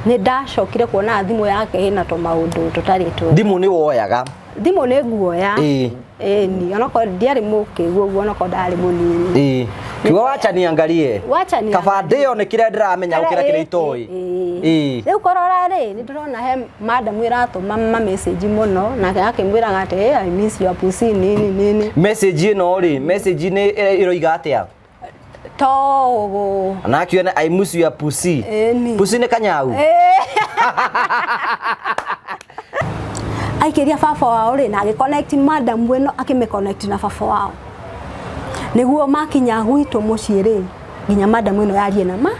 Nĩ ndacokire kuona thimũ yake ĩna tũmaũndũ tũtarĩ twega. Thimũ nĩ woyaga? Thimũ nĩ nguoya. Ĩni, onokorwo ndiarĩ mũkĩgu ũguo, onokorwo ndarĩ mũnini. Kiuga wacha niangalie. Wacha niangalie. Kaba ndĩyo nĩ kĩrĩa ndĩramenya gũkĩra kĩrĩa itoĩ. Rĩu kũrora rĩ, nĩ ndĩrona he madam ĩratũma ma message mũno, nake akĩmwĩraga atĩ, "Hey, I miss your pussy," nini nini. Message ĩno rĩ, message nĩ ĩroiga atĩa? To ũgũ Na akiuga I miss your pussy. Ĩni. Pussy nĩ kanyau. Aikĩria baba wao rĩ, na agĩconnect madam ĩno, akĩmĩconnect na baba wao, nĩguo makinya gwitũ mũciĩ rĩ, nginya madam ĩno yarie na ma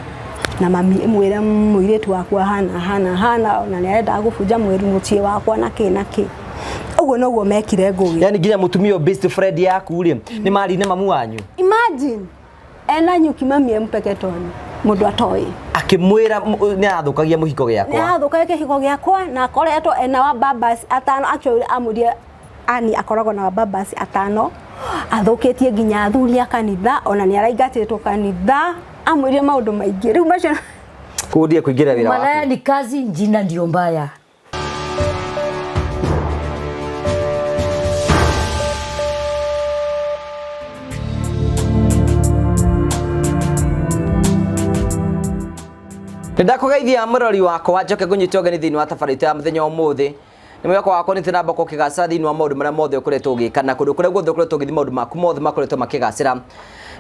na mami, ĩmwĩre mũirĩtu wakwa hana hana hana, ona nĩ arenda gũbunja mwĩru mũciĩ wakwa na kĩ na kĩ. Ũguo noguo mekire Ngũgĩ. Yani nginya mũtumia ũyũ best friend yaku rĩ, nĩ mari na mamu wanyu. Imagine ena nyuki mami empeketoni mũndũ atoĩ. Akĩmwĩra nĩ arathũkagia mũhiko nĩ gĩakwa. Arathũkagia kĩhiko gĩakwa na akoretwo ena wa babas atano. Actually amwĩrire ani akoragwo na wa babas atano, athũkĩtie nginya athuri a kanitha, ona nĩ araingatĩtwo kanitha. Amwĩrire maũndũ maingĩ rĩu macio. Kũndie kũingĩra wĩra Malaya waku. ni kazi, jina ndio mbaya. Nĩndakũgeithia mũrori wakwa, njoke ngũnyite ũgeni thĩinĩ wa tabarĩra itũ ya mũthenya wa ũmũthĩ. Nĩ mwĩhoko wakwa nĩ namba ũkĩgacĩra thĩinĩ wa maũndũ marĩa mothe ũkoretwo ũgĩka na kũndũ kũrĩa guothe ũkoretwo ũgĩthiĩ, maũndũ maku mothe makoretwo makĩgacĩra.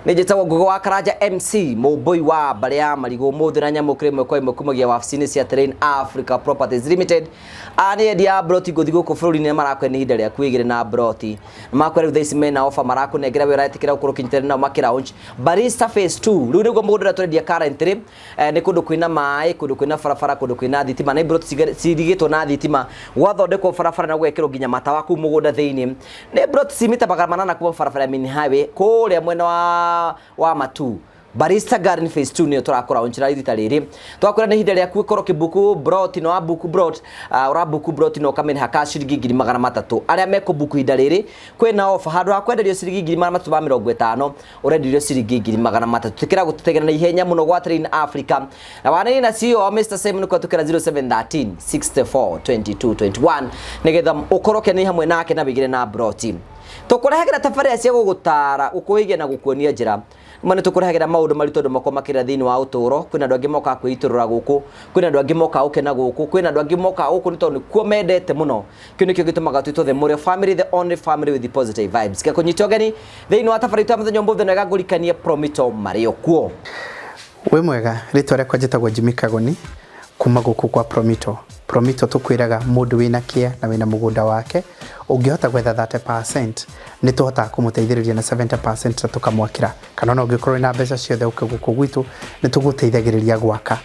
Nĩ njĩtagwo Ngũgĩ wa Karanja MC mũmbũi wa mbarĩ ya marigũ. Ũmũthĩ na nyamũkĩra ĩmwe kwa ĩmwe kumagia wabici-inĩ cia Terrain Africa Properties Limited. Aya nĩ endia a mburoti ngũthi gũkũ bũrũri-inĩ, marakwĩra nĩ ihinda rĩaku wĩgĩre na mburoti. Makwĩra rĩu thaa ici mena offer marakũnengera, we ũretĩkĩra gũkorwo ũkĩnyitanĩra nao makĩ launch Barista Phase 2. Rĩu nĩguo mũgũnda ũrĩa tũrendia currently, nĩ kũndũ kwĩna maĩ, kũndũ kwĩna barabara, kũndũ kwĩna thitima, na mburoti cirigĩtwo na thitima, gwathondekwo barabara na gwekĩrwo nginya matawa kũu mũgũnda thĩinĩ. Nĩ mburoti ci mita 800 kuma barabara ya main highway kũrĩa mwena wa Matu. Barista Garden Phase 2 nĩyo tũrakora onchira rita rĩrĩ. Twakwĩra nĩ ihinda rĩaku ĩkorwo kĩbuku broti no abuku brot, ũrabuku broti no ũkamĩrĩha ka ciringi 300,000. Arĩa mekũbuku ihinda rĩrĩ kwĩna offer, handũ ha kwenderio ciringi 350,000 ũrenderio ciringi 300,000. Tĩkĩra gũtũtegera na ihenya mũno gwa Train Africa na wanĩrĩ na CEO Mr. Simon kũhetũkĩra 0713 64 22 21 nĩgetha ũkorwo ũkĩanĩria hamwe nake na wĩgĩre na broti. Tũkũrehagĩra tabarĩra cia gũgũtara, gũkũĩgia na gũkuonia njĩra. Ma nĩ tũkũrehagĩra maũndũ maritũ andũ makorwo makĩrĩa thĩinĩ wa ũtũũro. Kwĩna andũ angĩ mokaga kwĩitũrũra gũkũ, kwĩna andũ angĩ mokaga gũkena gũkũ, kwĩna andũ angĩ mokaga gũkũ nĩ tondũ nĩkuo mendete mũno. Kĩu nĩkĩo gĩtũmaga twĩtwo The Mũrĩo Family, the only family with the positive vibes. Ngakũnyita ũgeni thĩinĩ wa tabarĩra itũ ya mũthenya ũmũthĩ na ĩgangũrikanie Promito marĩ o kuo. Wĩ mwega, rĩtwa rĩakwa njĩtagwo Jimmy Kagoni kuma gũkũ kwa Promito. Promito tũkwĩraga mũndũ wĩna kĩa na wĩna mũgũnda wake ũngĩhota gwetha 30% nĩ tũhotaga kũmũteithĩrĩria na 70% na tũkamwakĩra, kana ona ũngĩkorwo wĩna mbeca ciothe ũke gũkũ gwitũ nĩ tũgũteithagĩrĩria gwaka.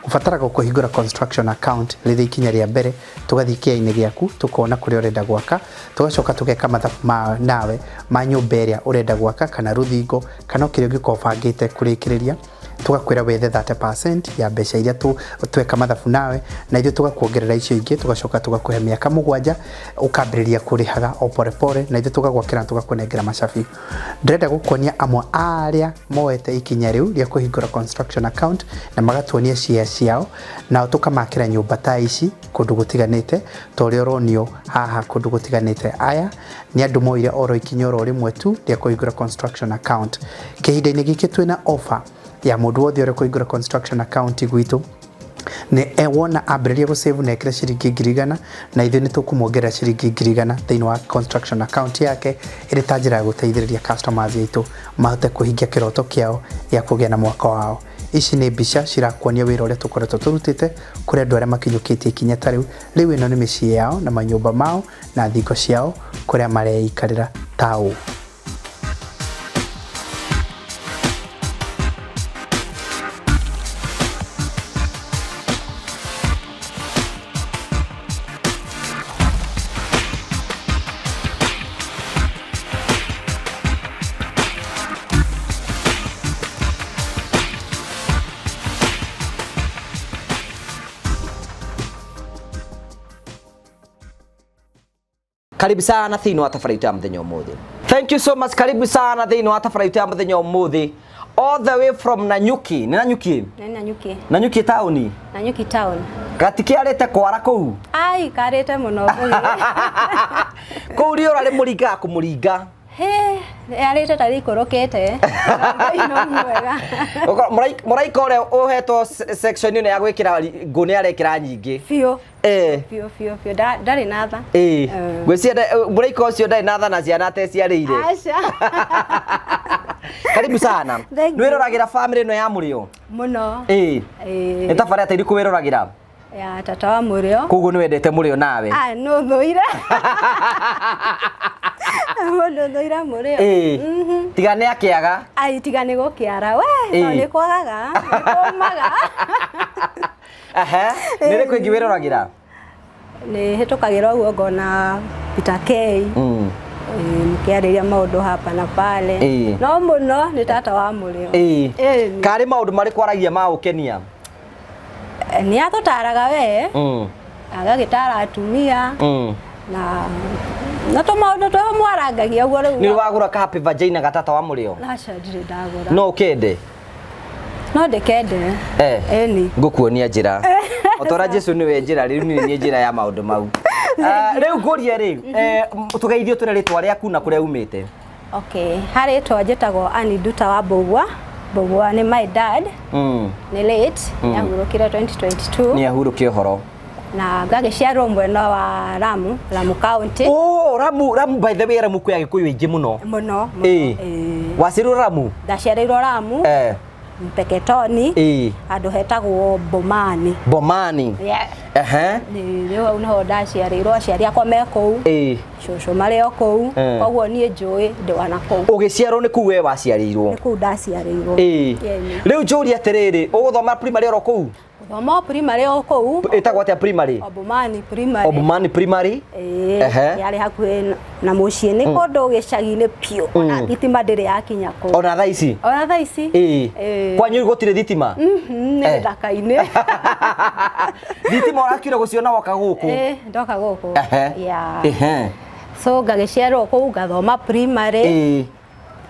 Ũbataraga kũhingũra construction account rĩrĩ ikinya rĩa mbere, tũgathiĩ kĩainĩ gĩaku tũkona kũrĩa ũrenda gwaka, tũgacoka tũgeka mathabu ma nawe ma nyũmba ĩrĩa ũrenda gwaka kana rũthingo kana o kĩrĩa ũngĩkorwo ũbangĩte kũrĩkĩrĩria, tũgakwĩra wethe 30% ya mbeca iria tweka mathabu nawe, na ithuĩ tũgakuongerera icio ingĩ, tũgacoka tũgakũhe mĩaka 7 ũkambĩrĩria kũrĩhaga o pore pore, na ithuĩ tũgagwakĩra na tũgakũnengera macabi. Ndĩrenda gũkuonia amwe a arĩa moete ikinya rĩu rĩa kũhingũra construction account na magatuonia share ciao, nao tũkamakĩra nyũmba ta ici kũndũ gũtiganĩte ta ũrĩa ũronio haha kũndũ gũtiganĩte. Aya nĩ andũ moire oro ikinya oro rĩmwe tu rĩa kũhingũra construction account. Kĩhinda-inĩ gĩkĩ twĩna offer ya mũndũ wothe ũrĩa kũhingũra construction account gwitũ, nĩ wona ambĩrĩria gũ save na ekĩre ciringi 100,000, na ithuĩ nĩ tũkũmuongerera ciringi 100,000 thĩinĩ wa construction account yake, ĩrĩ ta njĩra ya gũteithĩrĩria customers aitũ mahote kũhingia kĩroto kĩao gĩa kũgĩa na mwaka wao. Ici nĩ mbica cirakuonia wĩra ũrĩa tũkoretwo tũrutĩte kũrĩ andũ arĩa makinyũkĩtie ikinya ta rĩu. Rĩu ĩno nĩ mĩciĩ yao na manyũmba mao na thingo ciao kũrĩa mareikarĩra ta ũũ. Karibu sana thĩinĩ wa tabarĩra itũ ya mũthenya ũmũthĩ. Thank you so much. Karibu sana thĩinĩ wa tabarĩra itũ ya mũthenya ũmũthĩ, all the way from Nanyuki. Nĩ Nanyuki? Nĩ Nanyuki. Nanyuki taũni? Nanyuki town. Gatikĩarĩte kwara kũu. Ai, karĩte mũno ngũgĩ. Kũu riũra rĩmũringaga kũmũringa. Hĩ, yarĩte ta rĩikũrũkĩte. Ngai no mwega. Mũraika ũrĩa ũhetwo section ĩno ya gwĩkĩra ngũ nĩ arekĩra nyingĩ. Biũ. Eh. Biũ biũ biũ. Ndarĩ na tha. Ĩĩ. Eh. Ngwĩciria mũraika ũcio ndarĩ na tha na ciana ateciarĩire. Aca. Karibu sana. Thank you. Nĩwĩroragĩra family ĩno ya Mũrĩo? Mũno. Ĩĩ. Ĩĩ. Nĩ tabarĩra ta irĩkũ wĩroragĩra? Ya tata wa Mũrĩo. Koguo nĩwendete Mũrĩo nawe? Ah, nũ thũire. Mũndũ thũire Mũrĩo. Ĩĩ. Tiga nĩ akĩaga. Ai, tiga nĩ gũkĩara we, no Ĩĩ. nĩ kwagaga, nĩ kũmaga. Ehe. Nĩ ĩrĩkũ ĩngĩ wĩroragĩra? Nĩ hĩtũkagĩra ũguo ngona Peter K. Ĩĩ, mũkĩarĩria maũndũ hapa na pale. Ĩĩ. No mũno nĩ tata wa Mũrĩo. Ĩĩ. Ĩĩ. Karĩ maũndũ marĩkũ aragia ma gũkenia? Nĩ atũtaraga we, agagĩtara atumia na tũmaũndũ twĩho mwarangagia ũguo rĩu. Nĩ wagũra ka happy vagina ga tata wa Mũrĩo? Aca, ndirĩ ndagũra. No ũkende? No ndĩkende. Eh. Ĩni. Ngũkuonia njĩra. O ta ũrĩa Jesu nĩwe njĩra, rĩu niĩ nĩ njĩra ya maũndũ mau. Rĩu ngũrie rĩ, tũgeithio twĩre rĩtwa rĩaku na kũrĩa umĩte. Okay, harĩ rĩtwa njĩtagwo Annie Nduta wa Mbũgua. Mbũgua nĩ my dad, nĩ late, nĩahurũkire 2022. Nĩ ahurũke ũhoro. Na ngagĩciarwo mwena wa Lamu, Lamu County. Oh, Lamu, Lamu, by the way, Lamu kwĩ Agĩkũyũ aingĩ mũno. Mũno, mũno. Ĩĩ. Ĩĩ. Waciarirwo Lamu? Ndaciarĩirwo Lamu. Eh. Mpeketoni. Ĩĩ. Handũ hetagwo Bomani. Bomani. Yeah. Ehe. Nĩ rĩu hau nĩho ndaciarĩirwo, aciari akwa me kũu. Ĩĩ. Cũcũ marĩ o kũu. Eh. Koguo niĩ njũĩ ndĩ wa na kũu. Ũgĩciarwo nĩ kũu we waciarĩirwo? Nĩ kũu ndaciarĩirwo. Ĩĩ. Ĩĩ. Rĩu njũrie atĩrĩrĩ, ũgũthoma primary oro kũu? Gũthoma o primary o kũu. Ĩtagwo atĩa primary? O Bomani primary. O Bomani primary? Ĩĩ. Ehe. Yarĩ hakuhĩ na mũciĩ. Nĩ kũndũ gĩcagi-inĩ biũ. Ona thitima ndĩrĩ yakinya kũu. Ona thaa ici? Ona thaa ici. Ĩĩ. Ĩĩ. Kwanyu gũtirĩ thitima? Nĩ gĩthaka-inĩ. Thitima ũrakire gũciona woka gũkũ? Ĩĩ, ndoka gũkũ. Ehe. Yeah. Ehe. So ngagĩciarwo kũu ngathoma primary. Ĩĩ.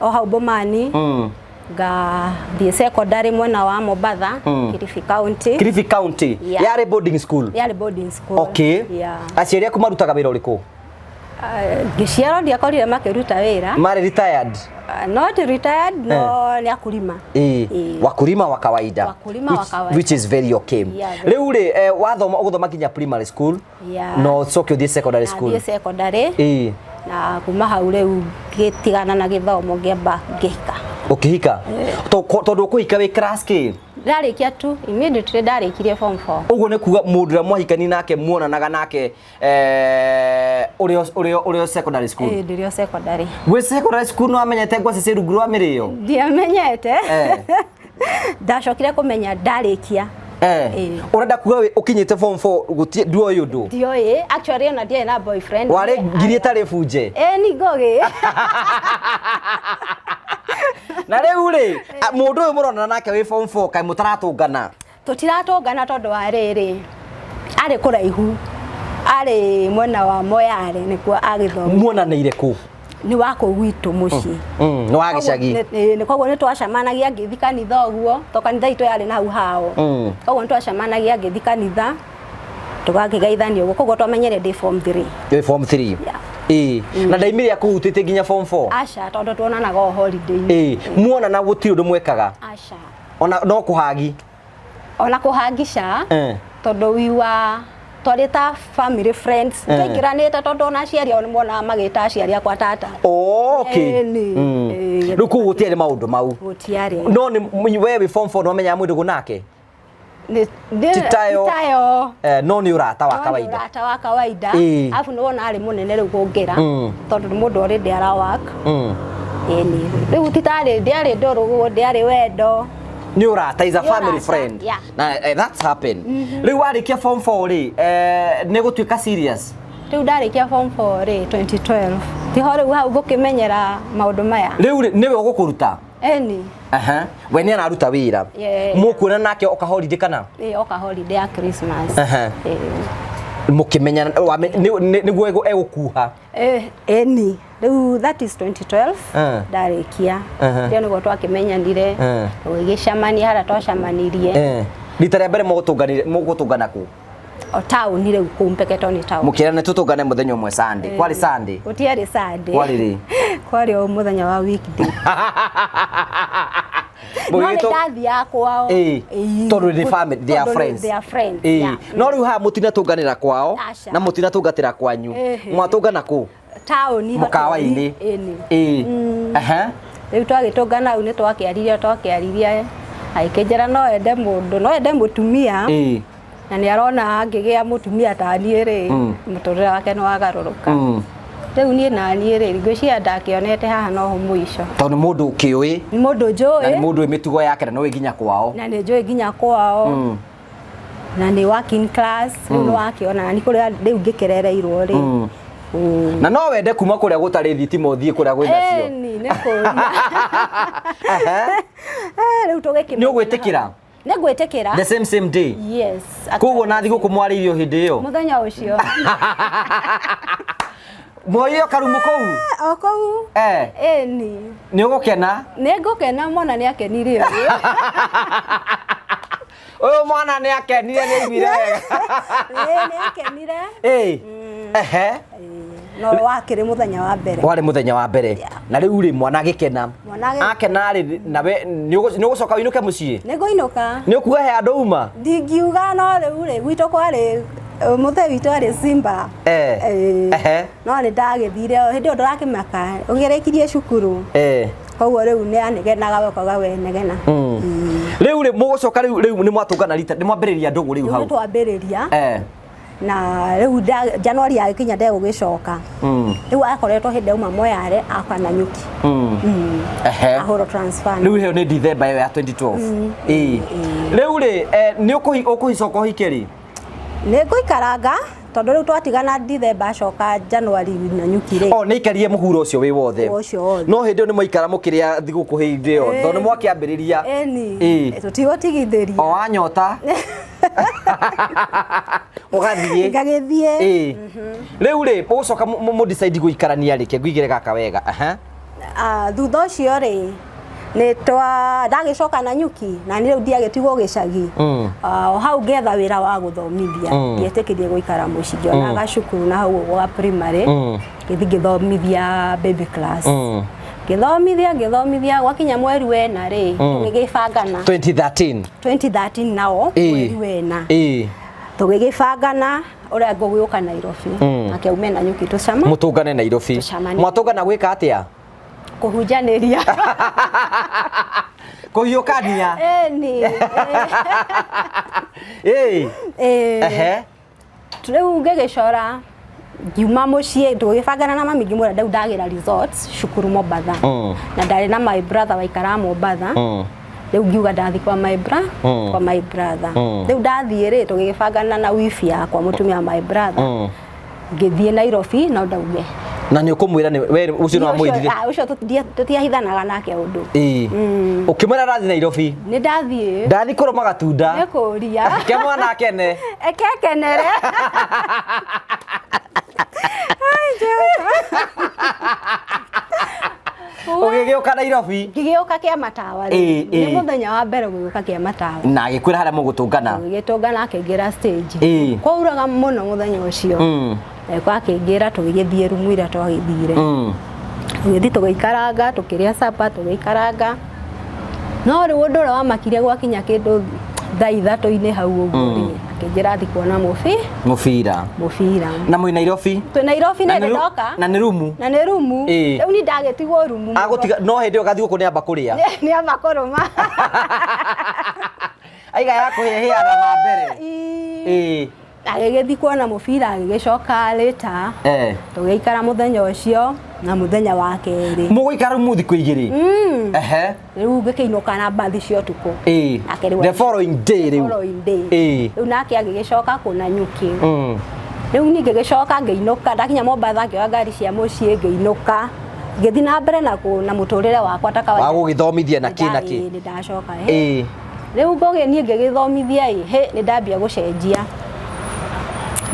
O hau Bomani. Ngathiĩ secondary mwena wa Mombatha, Kilifi County. Kilifi County. Yeah. Yarĩ boarding school? Yarĩ boarding school. Okay. Yeah. Aciari aku marutaga wĩra ũrĩkũ? Ngĩciarwo ndiakorire makĩruta wĩra. Marĩ retired? Not retired, no nĩ akulima. Ĩĩ. Ĩĩ. Wakulima wa kawaida. Wakulima wa kawaida. Which is very okay. Yeah, very. Rĩu rĩ, wathoma ũgũthoma nginya primary school. Yeah. No ũcoke ũthiĩ secondary school. Nathiĩ secondary. Ĩĩ. Na kuma hau rĩu ngĩtigana na gĩthomo ngĩamba ngĩhika. Ũkĩhika? Tondũ ũkũhika wĩ class kĩ? Ndarĩkia tu, immediately ndarĩkirie form 4. Ũguo nĩ kuga mũndũ ũrĩa mwahikani nake muonanaga nake ũrĩ o secondary school? Ĩĩ, ndĩrĩ o secondary. Wĩ secondary school nĩ wamenyete ngwacĩ ciĩ rungu rwa mĩrĩo? Ndiamenyete. Ndacokire kũmenya ndarĩkia. Eh. Ũrenda kuga ũkinyĩte form 4 gũtirĩ nduoĩ ũndũ? Ndioĩ, actually ona ndiarĩ na boyfriend. Warĩ ngiri ĩtarĩ bunje? Ĩĩ, nĩ ngũgĩ. Na rĩu rĩ, mũndũ ũyũ mũronana nake wĩ form 4 kaĩ mũtaratũngana? Tũtiratũngana tondũ wa rĩrĩ, arĩ kũraihu, arĩ mwena wa Moyale nĩkuo agĩthoma. Muonanĩire kũ? Nĩ wa kũu gwitũ mũciĩ. Nĩ wa gĩcagi. Koguo nĩ twacemanagia ngĩthiĩ kanitha ũguo, to kanitha itũ yarĩ na hau hao. Koguo nĩ twacemanagia ngĩthiĩ kanitha, tũgakĩgeithania ũguo, koguo twamenyire ndĩ form 3. Ndĩ form 3? Yeah. Ĩĩ. Na ndaimire akũhutĩtie nginya form 4? Aca, tondũ tuonanaga o holiday-inĩ. Ĩĩ. Muonana gũtirĩ ũndũ mwekaga? Aca. Ona no kũhagi? Ona kũhangica, tondũ we were twarĩ ta family friends. Twaingĩranĩte tondũ ona aciari ao nĩ monaga magĩta aciari akwa tata. Oh, okay. Ĩni. Ĩĩ. Rĩu kũu gũtiarĩ maũndũ mau. Gũtiarĩ. No nĩ we wĩ form 4 nĩ wamenyaga mũndũ nake? Titayo. Titayo. No nĩ ũrata wa No nĩ kawaida. ũrata wa kawaida. Ĩĩ. Alafu nĩ wona arĩ mũnene rĩu kũngĩra. Tondũ nĩ mũndũ already ara work. Ĩni. Rĩu titarĩ, ndiarĩ ndũrũgũ, ndiarĩ wendo. Nĩ ũrata, is a Nĩ family ũrata, friend. yeah. Na that's happened. Rĩu warĩkia form 4 rĩ, nĩ gũtuĩka serious? Rĩu ndarĩkia form 4 rĩ, 2012. Tiho rĩu hau ngũkĩmenyera maũndũ maya. Rĩu rĩ, nĩwe ũgũkũruta? Ĩni. Aha. We nĩ araruta wĩra. Yeah. Mũkuona nake oka holiday kana? Ĩĩ, oka holiday ya Christmas. Aha. Ĩĩ. Mũkĩmenyana, nĩguo egũkuha. Ĩni. Rĩu that is 2012 ndarĩkia. Rĩu nĩguo twakĩmenyanire, tũgĩgĩcemania harĩa twacemanirie. Rita rĩa mbere mũgũtũngana kũ? O taũni rĩu kũu Mpeketoni taũni. Mũkĩrane tũtũngane mũthenya ũmwe Sunday. Kwarĩ Sunday? Gũtiarĩ Sunday. Kwarĩ rĩ? Kwarĩ o mũthenya wa weekday. No nĩ ndathiaga kwao. Ĩĩ. Ĩĩ. Tondũ nĩ family, they are Tondũ nĩ- friends. They are friends. Ĩĩ. Yeah. No rĩu haha mũtinatũnganĩra kwao Aca. na mũtinatũngatĩra kwanyu. Ĩhĩ. Mwatũngana kũ? Taũni Mũkawa-inĩ. Ĩni. Ĩĩ. Aha. Rĩu twagĩtũngana hau nĩ twakĩaririe twakĩaririe agĩkĩnjĩra no ende mũndũ no ende mũtumia. Ĩĩ. Na nĩ arona angĩgĩa mũtumia ta niĩ rĩ, mũtũrĩre wake nĩ wagarũrũka. Rĩu niĩ na niĩ rĩ, ngwĩciria ndakĩonete haha noho mũico. Tondũ nĩ mũndũ ũkĩũĩ. Nĩ mũndũ Na nĩ njũĩ. mũndũ wĩ mĩtugo yake na nĩũĩ nginya kwao. Na nĩ njũĩ nginya kwao. Na nĩ working class, rĩu nĩ wakĩona na nĩ kũrĩa rĩu ngĩkĩrereirwo rĩ. Na no wende kuma kũrĩa gũtarĩ thitima ũthiĩ kũrĩa kwĩ nacio. Ĩni, nĩ kũria. Rĩu tũgĩkĩmenya. Nĩ ũgwĩtĩkĩra? Nĩ ngwĩtĩkĩra. The same same day. Yes. Koguo na thigũkũ mwarĩirio hĩndĩ ĩyo. Mũthenya ũcio. Mwoire o karumu kũu? O kũu. Eh. Ĩni. Nĩ ũgũkena? Nĩ ngũkena mwana nĩ akenire ũguo. Ũyũ mwana nĩ akenire nĩ aiguire wega. Ĩĩ nĩ akenire. Ĩĩ. Ehe. No wakĩrĩ mũthenya wa mbere. Warĩ mũthenya wa mbere. Na rĩu rĩ mwana agĩkena. Mwana agĩkena. Akena rĩ nawe nĩ ũgũcoka ũinũke mũciĩ? Nĩ ngũinũka. Nĩ ũkuga he andũ uma? Ndingiuga no rĩu rĩ gwitũ kwarĩ mũthee witũ arĩ Simba. Eh. Ĩĩ. Ehe. No nĩ ndagĩthire hĩndĩ ĩyo ndũrakĩmaka ũgĩrĩkirie cukuru. Eh. Koguo rĩu nĩ anegenaga we ũkauga we negena. Rĩu rĩ mũgũcoka rĩu rĩu nĩ mwatũngana rita nĩ mwambĩrĩria ndũgũ rĩu Rĩu hau. nĩ twambĩrĩria. Eh. Na rĩu Januari yagĩkinya ndegũgĩcoka. Rĩu akoretwo hĩndĩ auma Moyale akoa Nanyuki. Ehe. Ahũrwo transfer. Rĩu ĩyo nĩ December ĩyo ya 2012. Ĩĩ. Rĩu rĩ nĩ ũkũhicoka ũhike rĩ? Nĩ ngũikaranga tondũ rĩu twatigana December acoka Januari Nanyuki rĩ. O nĩ aikarire mũhuro ũcio wĩ wothe. Ũcio wothe. No hĩndĩ ĩyo nĩ mwaikara mũkĩrĩa thigũkũ hĩndĩ ĩyo tondũ nĩ mwakĩambĩrĩria. Ĩni. Ĩĩ. Tũtigũtigithĩria. O wanyota. Ũgathiĩ. Ngagĩthiĩ. Ĩĩ. Rĩu rĩ ũgũcoka mũ decide gũikarania rĩ ke ngũigĩre gaka wega. Aha. Thutha ũcio rĩ nĩ twa ndagĩcoka Nanyuki na nĩ rĩu ndiagĩtigwo gĩcagi. O hau ngĩetha wĩra wa gũthomithia. Ndietĩkĩrie gũikara mũciĩ ngĩona gacukuru na hau ũguo ga primary. Ngĩthiĩ ngĩthomithia baby class. Ngĩthomithia ngĩthomithia gwakinya mweri wena rĩ tũgĩgĩbangana. 2013. 2013 nao mweri wena. Ĩĩ. Tũgĩgĩbangana ũrĩa ngũgĩũka Nairobi. Nake aume Nanyuki tũcama. Mũtũngane Nairobi. Tũcemanie. Mwatũngana gwĩka atĩa? Kũhunjanĩria. Kũhiũkania. Ĩni. Ĩĩ. Ĩĩ. Ehe. Rĩu ngĩgĩcora ngiuma mũciĩ tũgĩbangana na mami ngĩmwĩra rĩu ndagĩra results cukuru Mombatha. Na ndarĩ na my brother waikaraga Mombatha. Rĩu ngiuga ndathiĩ kwa my kwa my brother. Rĩu ndathiĩ rĩ tũgĩgĩbangana na wifi yakwa mũtumia wa my brother. Ngĩthiĩ Nairobi no ndauge. Na nĩ ũkũmwĩra nĩ we ũcio no amwĩrire. Ũcio tũtiahithanaga nake ũndũ. Ĩĩ. Ũkĩmwĩra ndathiĩ Nairobi. Nĩ ndathiĩ. Ndathiĩ kũrũma gatunda. Nĩ kũria. Ke mwana akene. Ekekenere. Ai, Jehova. Ũgĩgĩũka Nairobi. Ngĩgĩũka kĩa matawa Ĩĩ, rĩ. Nĩ ĩĩ. mũthenya wa mbere gũgĩũka kĩa matawa. Na agĩkwĩra harĩa mũgũtũngana. Tũgĩgĩtũngana akĩingĩra stage. Ĩĩ. Kwauraga mũno mũthenya ũcio. Kwa akĩingĩra tũgĩgĩthiĩ rumu ĩrĩa twagĩthire. Tũgĩthiĩ tũgĩikaranga tũkĩrĩa sapa tũgĩikaranga. No rĩu ũndũ ũrĩa wamakire gwakinya kĩndũ thaa ithatũ-inĩ hau ũguo rĩ, akĩnjĩra athiĩ kuona Mũbira. mũbira. Na mwĩ Nairobi. Twĩ Nairobi Na nĩ nĩ ndoka. Na nĩ rumu. Na nĩ rumu. Ĩĩ. Rĩu niĩ ndagĩtigwo rumu. Agũtiga no hĩndĩ ĩyo gathigũkũ nĩ amba kũrĩa. Nĩ amba kũrũma. Aiga ya kũhĩahĩa na ma mbere. Ĩĩ. Ĩĩ. Agĩgĩthiĩ kuona mũbira agĩgĩcoka later. Eh. Tũgĩikara mũthenya ũcio na mũthenya wa kerĩ. Mũgũikara rumu thikũ igĩrĩ. Ehe. Rĩu ngĩkĩinũka na mbathi cia ũtukũ. Ĩĩ. Nake rĩu The following day rĩu. Following day. Ĩĩ. Rĩu nake agĩgĩcoka kũna Nyuki. Rĩu niĩ ngĩgĩcoka ngĩinũka ndakinya Mombatha ngĩoya ngari cia mũciĩ ngĩinũka. Ngĩthiĩ na mbere na na mũtũrĩre wakwa ta kawaida. Wa gũgĩthomithia na kĩ na kĩ. Nĩ ndacoka. Ĩĩ. Rĩu ngũgĩ niĩ ngĩgĩthomithia ĩ, hĩ nĩ ndambia gũcenjia.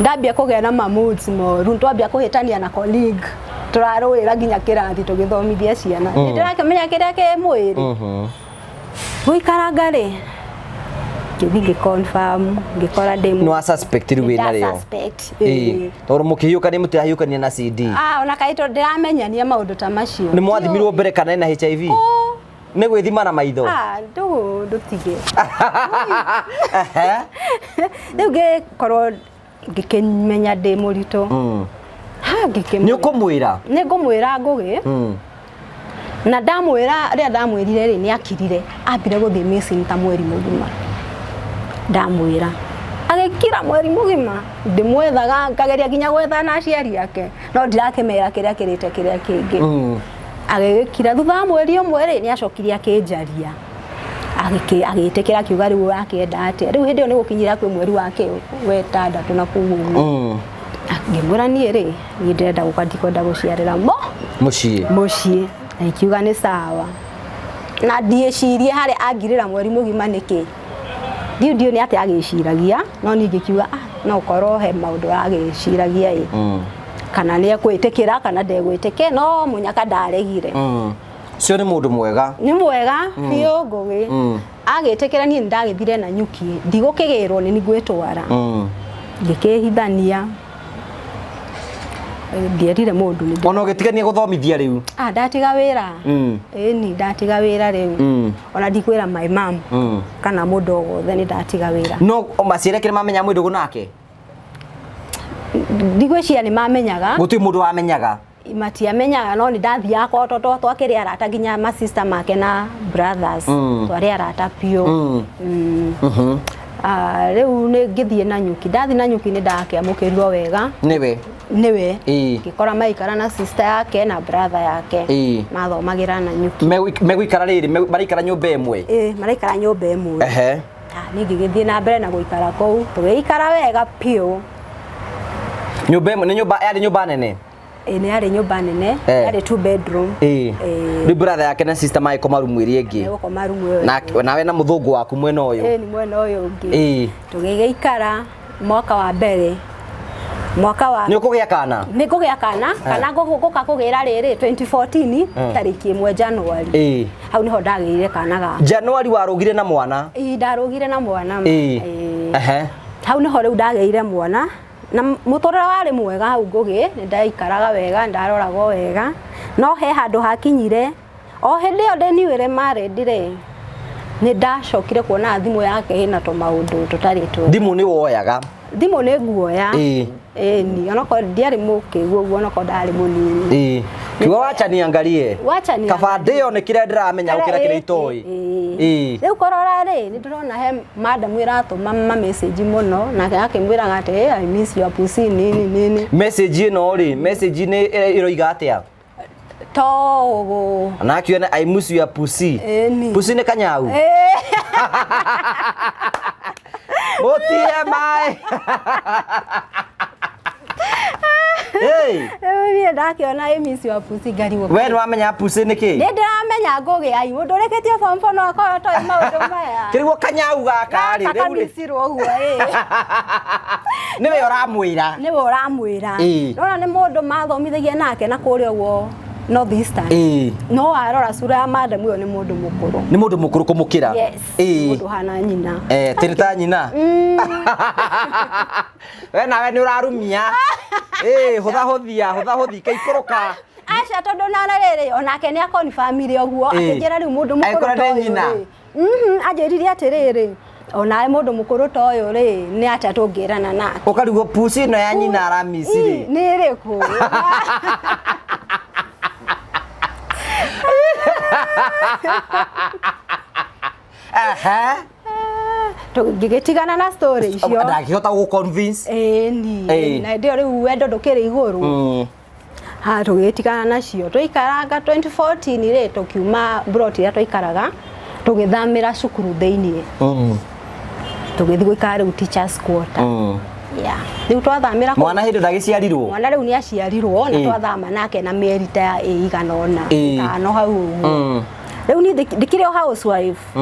Ndambia kũgĩa na ma moods moru, twambia kũhĩtania na colleague. Tũrarũĩra nginya kĩrathi tũgĩthomithia ciana. Nĩ ndĩrakĩmenya kĩrĩa kĩ mwĩrĩ. Gũikaranga rĩ, Ngĩthiĩ ngĩ confirm, ngĩkora ndĩ Nĩ wa suspect rĩu wĩna rĩo. Suspect. Ĩĩ. Tondũ mũkĩhiũkania mũtirahiũkania na CD. Ah, ona kaĩ tondũ ndĩramenyania maũndũ ta macio. Nĩ mwathimirwo mbere kana ena HIV? Oh. Nĩ gwĩthima na maitho? Ah, ndũgũ ndũtige. Ehe. Rĩu ngĩkorwo ngĩkĩmenya ndĩ mũritũ. Ha, ngĩkĩmwĩra. Nĩ ũkũmwĩra? Nĩ ngũmwĩra Ngũgĩ. Na ndamwĩra, rĩrĩa ndamwĩrire rĩ, nĩ akirire. Ambire gũthiĩ missing ta mweri mũgima. Ndamwĩra. Agĩkira mweri mũgima. Ndĩmwethaga, ngageria nginya gwetha na aciari ake. No ndirakĩmera kĩrĩa kĩrĩte kĩrĩa kĩngĩ. Agĩgĩkira thutha wa mweri ũmwe rĩ, nĩ acokire akĩnjaria. Agĩtĩkĩra akiuga rĩu ũrakĩenda atĩa. Rĩu hĩndĩ ĩyo nĩ gũkinyĩra kwĩ mweri wa kĩ, wetandatũ na kũu ũguo. Ngĩmwĩra niĩ rĩ, niĩ ndĩrenda gũka, ndikwenda gũciarĩra mo Mũciĩ. Mũciĩ. Na ikiuga nĩ sawa. Na ndiĩcirie harĩa angirĩra mweri mũgima nĩkĩ. Ndiũ ndiũ nĩ atĩa agĩciragia, no niĩ ngĩkiuga, ah, no ũkorwo he maũndũ agĩciragia ĩ. Kana nĩ egwĩtĩkĩra kana ndegwĩtĩkĩra, no mũnyaka ndaregire. Ũcio nĩ mũndũ mwega. Nĩ mwega biũ Ngũgĩ. Agĩtĩkĩra niĩ nĩndagĩthire na nyuki, ndigũkĩgĩrwo nĩ ngwĩtwara. Ngĩkĩhithania. Ndierire mũndũ nĩ Ona ũgĩtigania gũthomithia rĩu. Ah, ndatiga wĩra. Ĩni, ndatiga wĩra rĩu. Ona ndikwĩra my mom kana mũndũ o wothe nĩ ndatiga wĩra. No maciare kĩrĩa mamenya mwĩ ndũgũ nake? Ndigwĩciria nĩ mamenyaga. Gũtirĩ mũndũ wamenyaga. Matiamenyaga, no nĩ ndathiaga kwao tondũ twakĩrĩ arata nginya ma sister make na brothers. Twarĩ arata biũ. Ah, rĩu nĩ ngĩthiĩ na nyuki. Ndathiĩ na nyuki nĩ ndakĩamũkĩrirwo wega. Nĩwe. Nĩwe. Ĩĩ. Ngĩkora maikara na sister yake na brother yake. Ĩĩ. Mathomagĩra na nyuki. Megũikara rĩrĩ, maraikara nyũmba ĩmwe? Ĩĩ, maraikara nyũmba ĩmwe. Ehe. Ah, niĩ ngĩgĩthiĩ na mbere na gũikara kũu. Tũgĩikara wega biũ. Nyũmba ĩmwe, nĩ nyũmba, yarĩ nyũmba nene? Ĩĩ, nĩ yarĩ nyũmba nene. Yarĩ 2 bedroom. Ĩĩ. Ĩĩ. Rĩu brother yake na sister magĩkoma rumu ĩrĩa ĩngĩ. Megũkoma rumu ĩyo ĩngĩ. Nawe na mũthũngũ waku mwena ũyũ. Ĩĩ, nĩ mwena ũyũ ũngĩ. Ĩĩ. Tũgĩgĩikara mwaka wa mbere. Mwaka wa Nĩ ũkũgĩa kana? Nĩ ngũgĩa kana, kana ngũka kũgĩra rĩrĩ 2014 tarĩki 1 January. Ĩĩ. Hau nĩho ndagĩire kana gakwa. January warũgire na mwana? Ĩĩ, ndarũgire na mwana. Ĩĩ. Ĩĩ. Ehe. Hau nĩho rĩu ndagĩire mwana. Na mũtũrĩre warĩ mwega hau Ngũgĩ, nĩ ndaikaraga wega, ndaroragwo wega. No he handũ hakinyire, o hĩndĩ ĩyo ndĩ newly married rĩ, nĩ ndacokire kuona thimũ yake ĩna tũmaũndũ tũtarĩ twega. Thimũ nĩ woyaga? Thimũ nĩ nguoya. Ĩĩ. Ĩni, onokorwo ndiarĩ mũkĩgu ũguo, onokorwo ndarĩ mũnini. Ĩĩ. Kiuga wacha niangalie. Wacha niangalie. Kaba ndĩyo nĩ kĩrĩa ndĩramenya gũkĩra kĩrĩa itoĩ. Ĩĩ. Rĩu kũrora rĩ, nĩ ndĩrona he madam ĩratũma ma message mũno, nake akĩmwĩraga atĩ, hey, I miss your pussy, nini nini. Message ĩno rĩ, message nĩ ĩroiga atĩa? To ũguo. Na akiuga I miss your pussy. Ĩni. Pussy nĩ kanyau. Ĩĩ. Mũtie maĩ. Hey. Rĩu niĩ ndakĩona I miss your pussy ngarigwo. We nĩ wamenya pussy nĩ kĩ? Nĩ ndĩramenya Ngũgĩ ai, mũndũ ũrĩkĩtie form 4 no akorwo atoĩ maũndũ maya. Kĩrĩguo kanyau gaka rĩ, Gaka rĩu rĩ. kamicirwo ũguo ĩ. Nĩwe ũramwĩra. Nĩwe ũramwĩra. Ĩĩ. Nona nĩ mũndũ mathomithagia nake na kũrĩa ũguo North Eastern. Ĩĩ. No warora sura ya madam ũyũ nĩ mũndũ mũkũrũ. Nĩ mũndũ mũkũrũ kũmũkĩra. Yes. Ĩĩ. Mũndũ hana nyina. Tĩrĩ ta nyina. We nawe nĩ ũrarumia. Ĩĩ, hũthahũthia, hũthahũthi, kaikũrũka. Aca, tondũ nona rĩrĩ, onake nĩ akonfirmire ũguo, Ĩĩ. akĩnjĩra rĩu mũndũ mũkũrũ Angĩkorwo ta nĩ ũyũ nyina. rĩ. Anjĩrire atĩrĩrĩ, onawe mũndũ mũkũrũ ta ũyũ rĩ, nĩ atĩa tũngĩrana nake? Ũkarigwo pussy ĩno ya nyina aramisi rĩ. Nĩ ĩrĩkũ? Aha. Tũngĩgĩtigana na story icio. Ndangĩhota gũkũ convince. Ĩni. Ĩĩ. Na hĩndĩ ĩyo rĩu wendo ndũkĩrĩ igũrũ. Ha, tũgĩtigana nacio. Tũikaranga 2014 rĩ, tũkiuma plot ĩrĩa twaikaraga, tũgĩthamĩra cukuru thĩiniĩ. Tũgĩthiĩ gũikara rĩu teachers quarter. Yeah. Rĩu twathamĩra kũu- Mwana hĩndĩ ndagĩciarirwo? Mwana rĩu nĩ aciarirwo na Ĩĩ. twathama nake na mĩeri ta ĩigana ũna. Ĩĩ. Ĩtano hau ũguo. Rĩu niĩ ndĩkĩrĩ o housewife.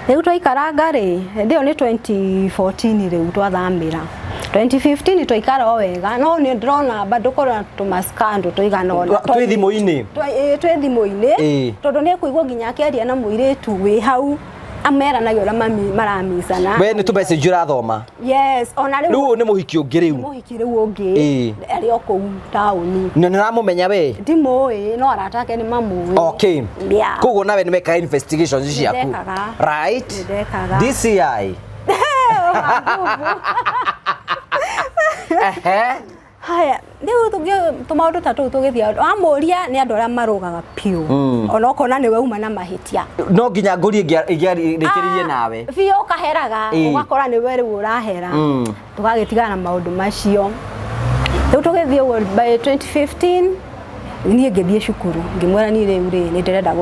Rĩu twaikaranga rĩ, hĩndĩ ĩyo nĩ 2014 rĩu twathamĩra. 2015 twaikara o wega, no nĩ ndĩrona bado kũrĩ tũmascandal tũigana ũna. Twĩ thimũ-inĩ? Twĩ thimũ-inĩ, Ĩĩ. tondũ nĩ ekũigua nginya akĩaria na mũirĩtu wĩ hau. Ameranagia ũrĩa mami maramicana. We nĩ tũ message ũrathoma? Yes, ona rĩu. Rĩu ũyũ nĩ mũhiki ũngĩ rĩu? Mũhiki rĩu ũngĩ. Ĩĩ. Arĩ o kũu taũni. Na nĩ ũramũmenya we? Ndimũĩ, no arata ake nĩ mamũĩ. Okay. Yeah. Koguo nawe nĩ wekaga investigations ciaku? Nĩndekaga. Right. Nĩndekaga. DCI. Ehe. Haya, rĩu tũmaũndũ ta tũu tũgĩthiĩ, wamũria nĩ andũ arĩa marũgaga piũ, ona ũkona nĩwe uma na mahĩtia. No nginya ngũri ĩngĩarĩkĩrĩirie nawe. Biũ, ũkaheraga. Ũgakora nĩwe rĩu ũrahera. Tũgagĩtigana na maũndũ macio. Rĩu tũgĩthiĩ ũguo, by 2015 niĩ ngĩthiĩ cukuru, ngĩmwĩra niĩ rĩu rĩ nĩ ndĩrenda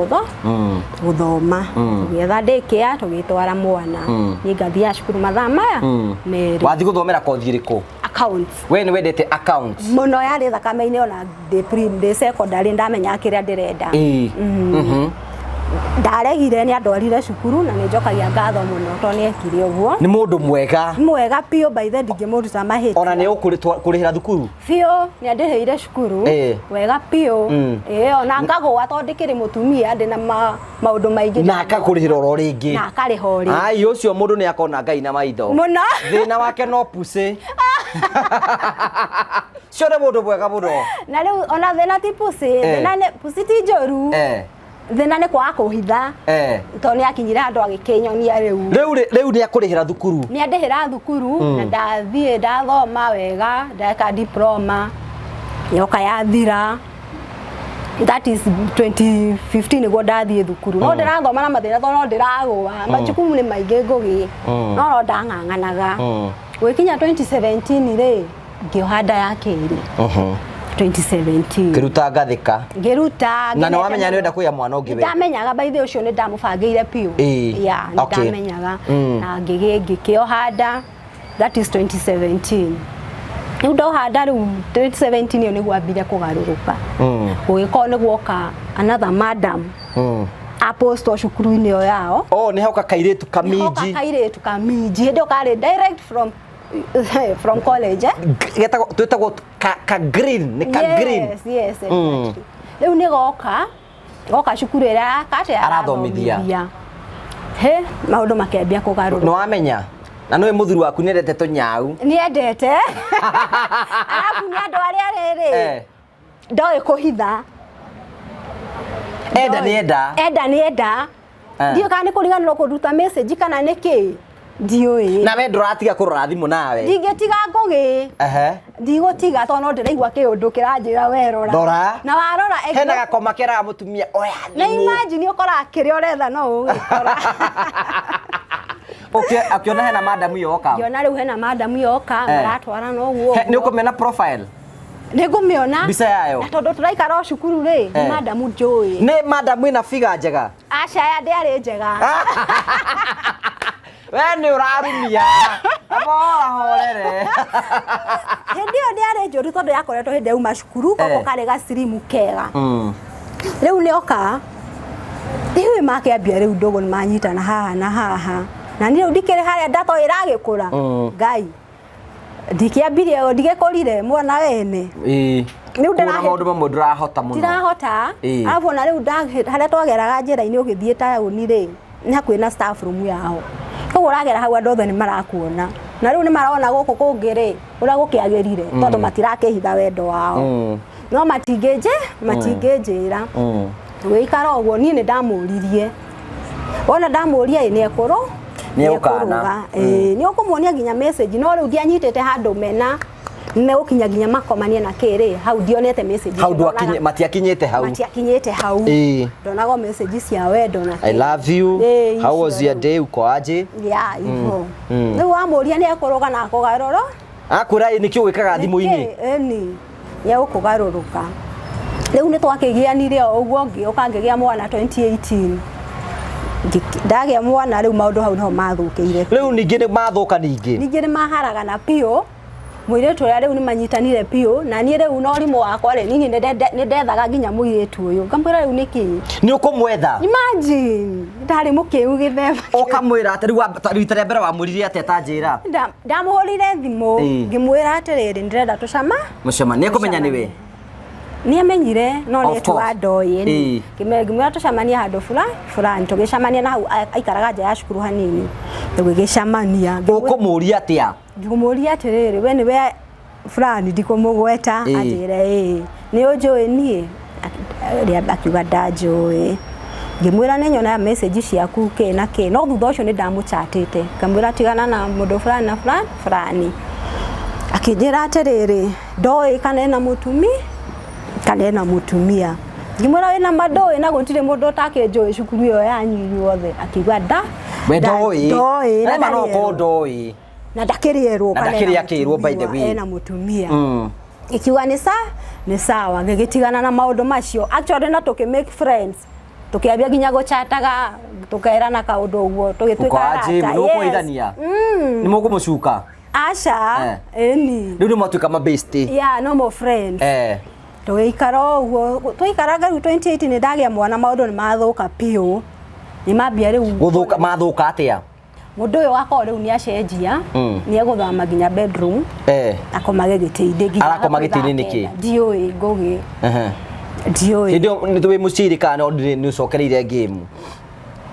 gũthoma. Tũgĩetha daycare, tũgĩtwara mwana, niĩ ngathiaga cukuru mathaa maya 2. Wathiĩ gũthomera kothi ĩrĩkũ? Accounts. We nĩ wendete accounts? Mũno, yarĩ thakame-inĩ. Ona ndĩ ndĩ secondary ndamenyaga kĩrĩa ndĩrenda. Ndaregire, nĩ andwarire cukuru na nĩ njokagia ngatho mũno tondũ nĩ ekire ũguo. Nĩ mũndũ mwega. Mwega biũ, by the ndingĩmũruta mahĩtia. Ona nĩ ũkũrĩhĩra thukuru? Biũ, nĩ andĩhĩire cukuru. Wega biũ. Ĩĩ, ona ngagũa tondũ ndĩkĩrĩ mũtumia, ndĩ na maũndũ maingĩ. Na akakũrĩhĩra oro rĩngĩ? Na akarĩha o rĩngĩ. Ai, ũcio mũndũ nĩ akona Ngai na maitho. Mũno. Thĩna wake no pussy. Cio nĩ mũndũ mwega mũno. Na rĩu ona thĩna ti pussy. Thĩna nĩ pussy ti njũru. Thĩna nĩ kwaga kũhitha. Tondũ nĩ akinyire handũ agĩkĩnyonia rĩu. Rĩu nĩ akũrĩhĩra thukuru? Nĩ andĩhĩra thukuru na ndathiĩ ndathoma wega, ndeka diploma, yoka yathira. That is 2015 nĩguo ndathiĩ thukuru, no ndĩrathoma na mathĩna tondũ no ndĩragũa, majukumu nĩ maingĩ ngũgĩ, no ndang'ang'anaga. Gwĩkinya 2017 rĩ, ngĩoha nda ya kerĩ 2017. Ngĩruta ngathĩka. Ngĩruta. Na nĩ wamenya nĩ ũrenda kũgĩa mwana ũngĩ we? Ndamenyaga, by the way, ũcio nĩ ndamũbangĩire biũ. Yeah, nĩ ndamenyaga. Na ngĩkĩoha nda, that is 2017. Rĩu ndoha nda, rĩu 2017 ĩyo nĩguo ambire kũgarũrũka. Gũgĩkorwo nĩ guoka another madam, apostwo cukuru-inĩ ĩyo yao. Oh, nĩ hoka kairĩtu? Nĩhoka. Kaminji. Kairĩtu kaminji, hĩndĩ ĩyo karĩ direct from college, eh? Getagwo, twĩtagwo ka green, nĩ ka green. Yes, exactly. Rĩu nĩ goka goka cukuru ĩrĩa kate Arathomithia. He maũndũ makĩambia Nĩ kũgarũrũka. wamenya na nĩwe mũthuri waku nĩ endete tũnyau. Nĩendete, arabu nĩ andũ arĩa rĩrĩ ndoĩ kũhitha. Enda nĩ enda. Enda nĩ enda. Ndiũĩ kana nĩ kũriganĩrwo kũruta message kana nĩ kĩ, ndiũĩ. Na we ndũratiga kũrora thimũ nawe? Ndingĩtiga ngũgĩ. Ndigũtiga tondũ no ndĩraigua kĩũndũ kĩranjĩra we rora. Rora. Na warora Hena gakoma keraga mũtumia oya na thimũ. Imagine ũkoraga kĩrĩa ũretha no ũgĩkora. Akĩona hena madamu yoka. Ngĩona rĩu hena madamu yoka. Maratwarana ũguo. Nĩ ũkũmĩona profile? Nĩ ngũmĩona. Mbica yayo? Na tondũ tũraikara o cukuru rĩ, nĩ madamu njũĩ. Nĩ madamu ĩna figa njega? Aca, ya ndĩarĩ njega. We nĩ ũrarumia, abora horere. Hĩndĩ ĩyo ndĩarĩ njũru tondũ yakoretwo hĩndĩ yauma cukuru, koguo karĩ gacirimu kega. Rĩu nĩoka, rĩu makĩambia rĩu ndũgũ, nĩ manyitana haha na haha, na niĩ rĩu ndikĩrĩ harĩa ndatoo ĩragĩkũra. Ngai, ndikĩambirie, ndigĩkũrire mwana wene. Rĩu Kuona maũndũ mamwe ndũrahota mũno. Ndirahota. Arabu ona rĩu harĩa twageraga njĩra-inĩ ũgĩthiĩ taũni rĩ, nĩ hakuhĩ na staff room yao, koguo ũragera hau andũ othe nĩ marakuona, na rĩu nĩ marona gũkũ kũngĩ rĩ ũrĩa gũkĩagĩrire, tondũ matirakĩhitha wendo wao. No matingĩnjĩra. Tũgĩikara ũguo, niĩ nĩ ndamũririe, wona ndamũria ĩ nĩ ekũrũ. Nĩ egũkana. Nĩekũrũga. Ĩĩ, nĩ ũkũmuonia nginya message, no rĩu ndianyitĩte handũ mena megũkinya nginya makomanie na kĩrĩ hau, ndionete message. Hau matiakinyĩte hau. Matiakinyĩte hau. Ndonago message cia wendo na I love you. How was icio your rĩu. day? Uko aje? Ya ivo rĩu wamũria nĩ ekũrũga na akũgarũrũ. Akwĩra ĩ nĩkĩo wĩkaga thimũ-inĩ. Ĩni nĩ egũkũgarũrũka. Rĩu nĩ twakĩgĩanire o ũguo, ngĩũka ngĩgĩa mwana 2018. Ndagĩa mwana, rĩu maũndũ hau nĩho mathũkĩire. Rĩu ningĩ nĩ mathũka ningĩ. Ningĩ nĩ maharagana biũ. Mũirĩtu ũrĩa rĩu nĩ manyitanire biũ, na niĩ rĩu na ũrimũ wakwa rĩ, niĩ nĩ ndethaga nginya mũirĩtu ũyũ, ngamwĩra rĩu nĩkĩ. Nĩ ũkũmwetha? Imagine, ndarĩ mũkĩu gĩthemba. Ũkamwĩra atĩ rĩu rita rĩa mbere wamwĩrire atĩa, ta njĩra? Ndamũhũrire thimũ. Ngĩmwĩra atĩrĩrĩ, ndĩrenda tũcama. Mũcemanie, nĩ ekũmenya nĩwe? Nĩ amenyire no Of nĩ course. twandoĩ. Ĩĩ. Ngĩmwĩra tũcemanie handũ fulani, tũgĩcemania na hau aikaraga nja ya cukuru hanini, tũgĩgĩcemania. Ũkũmũria atĩa? Ngĩmũria atĩrĩrĩ, we nĩwe fulani, ndikũmũgweta. Anjĩre ĩĩ, nĩ ũnjũĩ niĩ? Akiuga ndanjũĩ. Ngĩmwĩra nĩ nyonaga message ciaku kĩ na kĩ, no thutha ũcio nĩ ndamũchatĩte ngamwĩra tigana na mũndũ fulani na fulani fulani. Akĩnjĩra atĩrĩrĩ, ndoĩ kana ena mũtumi kana ena mũtumia. Ngĩmwĩra wĩna ma ndũĩ na gũtirĩ mũndũ ũtakĩnjũĩ cukuru ĩyo yanyu inyuothe. Akiuga nda We ndoĩ. Ndoĩ Na na ma no ndarĩ ũkorwo erwo. ndoĩ. Na ndakĩrĩ erwo Na kana ndakĩrĩ ena akĩrwo, by the mũtumia, way. ena mũtumia. Ikiuga nĩ sawa, ngĩgĩtigana na maũndũ macio actually, na tũkĩ make friends, tũkĩambia nginya gũchataga, tũkerana kaũndũ ũguo, tũgĩtuĩka Ũkoa gym, arata. nĩ ũkũhithania? Nĩ mũkũmũcuka? Aca, ĩni. Rĩu nĩ mwatuĩka mabesti? Yeah, no more friends. Tũgĩikara ũguo tũikaraga. Rĩu 2018 nĩ ndagĩa mwana, maũndũ nĩ mathũka biũ, nĩ mambia rĩu. Gũthũka mathũka atĩa? Mũndũ ũyũ wakorwo rĩu nĩ acenjia, nĩ egũthama nginya bedroom, akomage gĩtĩ-inĩ nginya Arakoma hakuhĩ thaa gĩtĩ-inĩ nĩkĩ? 9. Ndiũĩ, Ngũgĩ, ndiũĩ. Hĩndĩ ĩyo nĩ wĩ mũciĩ kana no nĩ ũcokereire game?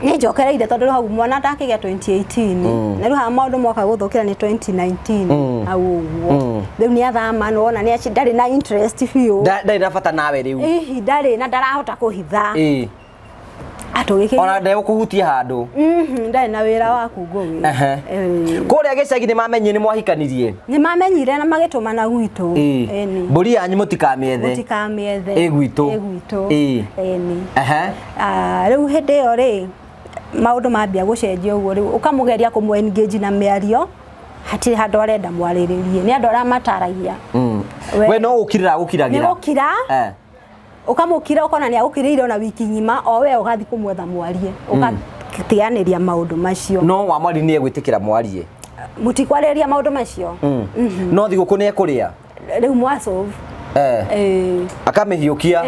Nĩ njokereire, tondũ rĩu hau mwana ndakĩgĩa 2018, na rĩu haha maũndũ moka gũthũkĩra nĩ 2019 hau ũguo. Rĩu nĩ athama, nĩwona nĩ ndarĩ na interest biũ. Ndarĩ na bata nawe rĩu. Ihi, ndarĩ na ndarahota kũhitha. Atũgĩkĩ Ona ndegũkũhutia handũ. Ndarĩ na wĩra waku, Ngũgĩ. Kũrĩa gĩcagi nĩ mamenyire nĩ mwahikanirie? Nĩ mamenyire na magĩtũmana gwitũ. Ĩni. Mbũri yanyu mũtikamĩethe. Mũtikamĩethe. Ĩ gwitũ. Ĩ gwitũ. Ĩni. Rĩu hĩndĩ ĩyo rĩ, maũndũ mambia gũcenjia ũguo, rĩu ũkamũgeria kũmũ engage na mĩario, hatirĩ handũ arenda mwarĩrĩrie, nĩ andũ arĩa mataragia. We no gũkirĩra gũkiragĩra. Nĩ gũkira. Ũkamũkira, ũkona nĩ agũkirĩire ona wiki ng'ima, o we ũgathiĩ kũmwetha mwarie, ũgatiganĩria maũndũ macio. No wa mwari nĩ egwĩtĩkĩra mwarie? Mũtikwarĩrĩria maũndũ macio. No thigũkũ nĩ ekũrĩa? Rĩu mwasolve. Akamĩhiũkia.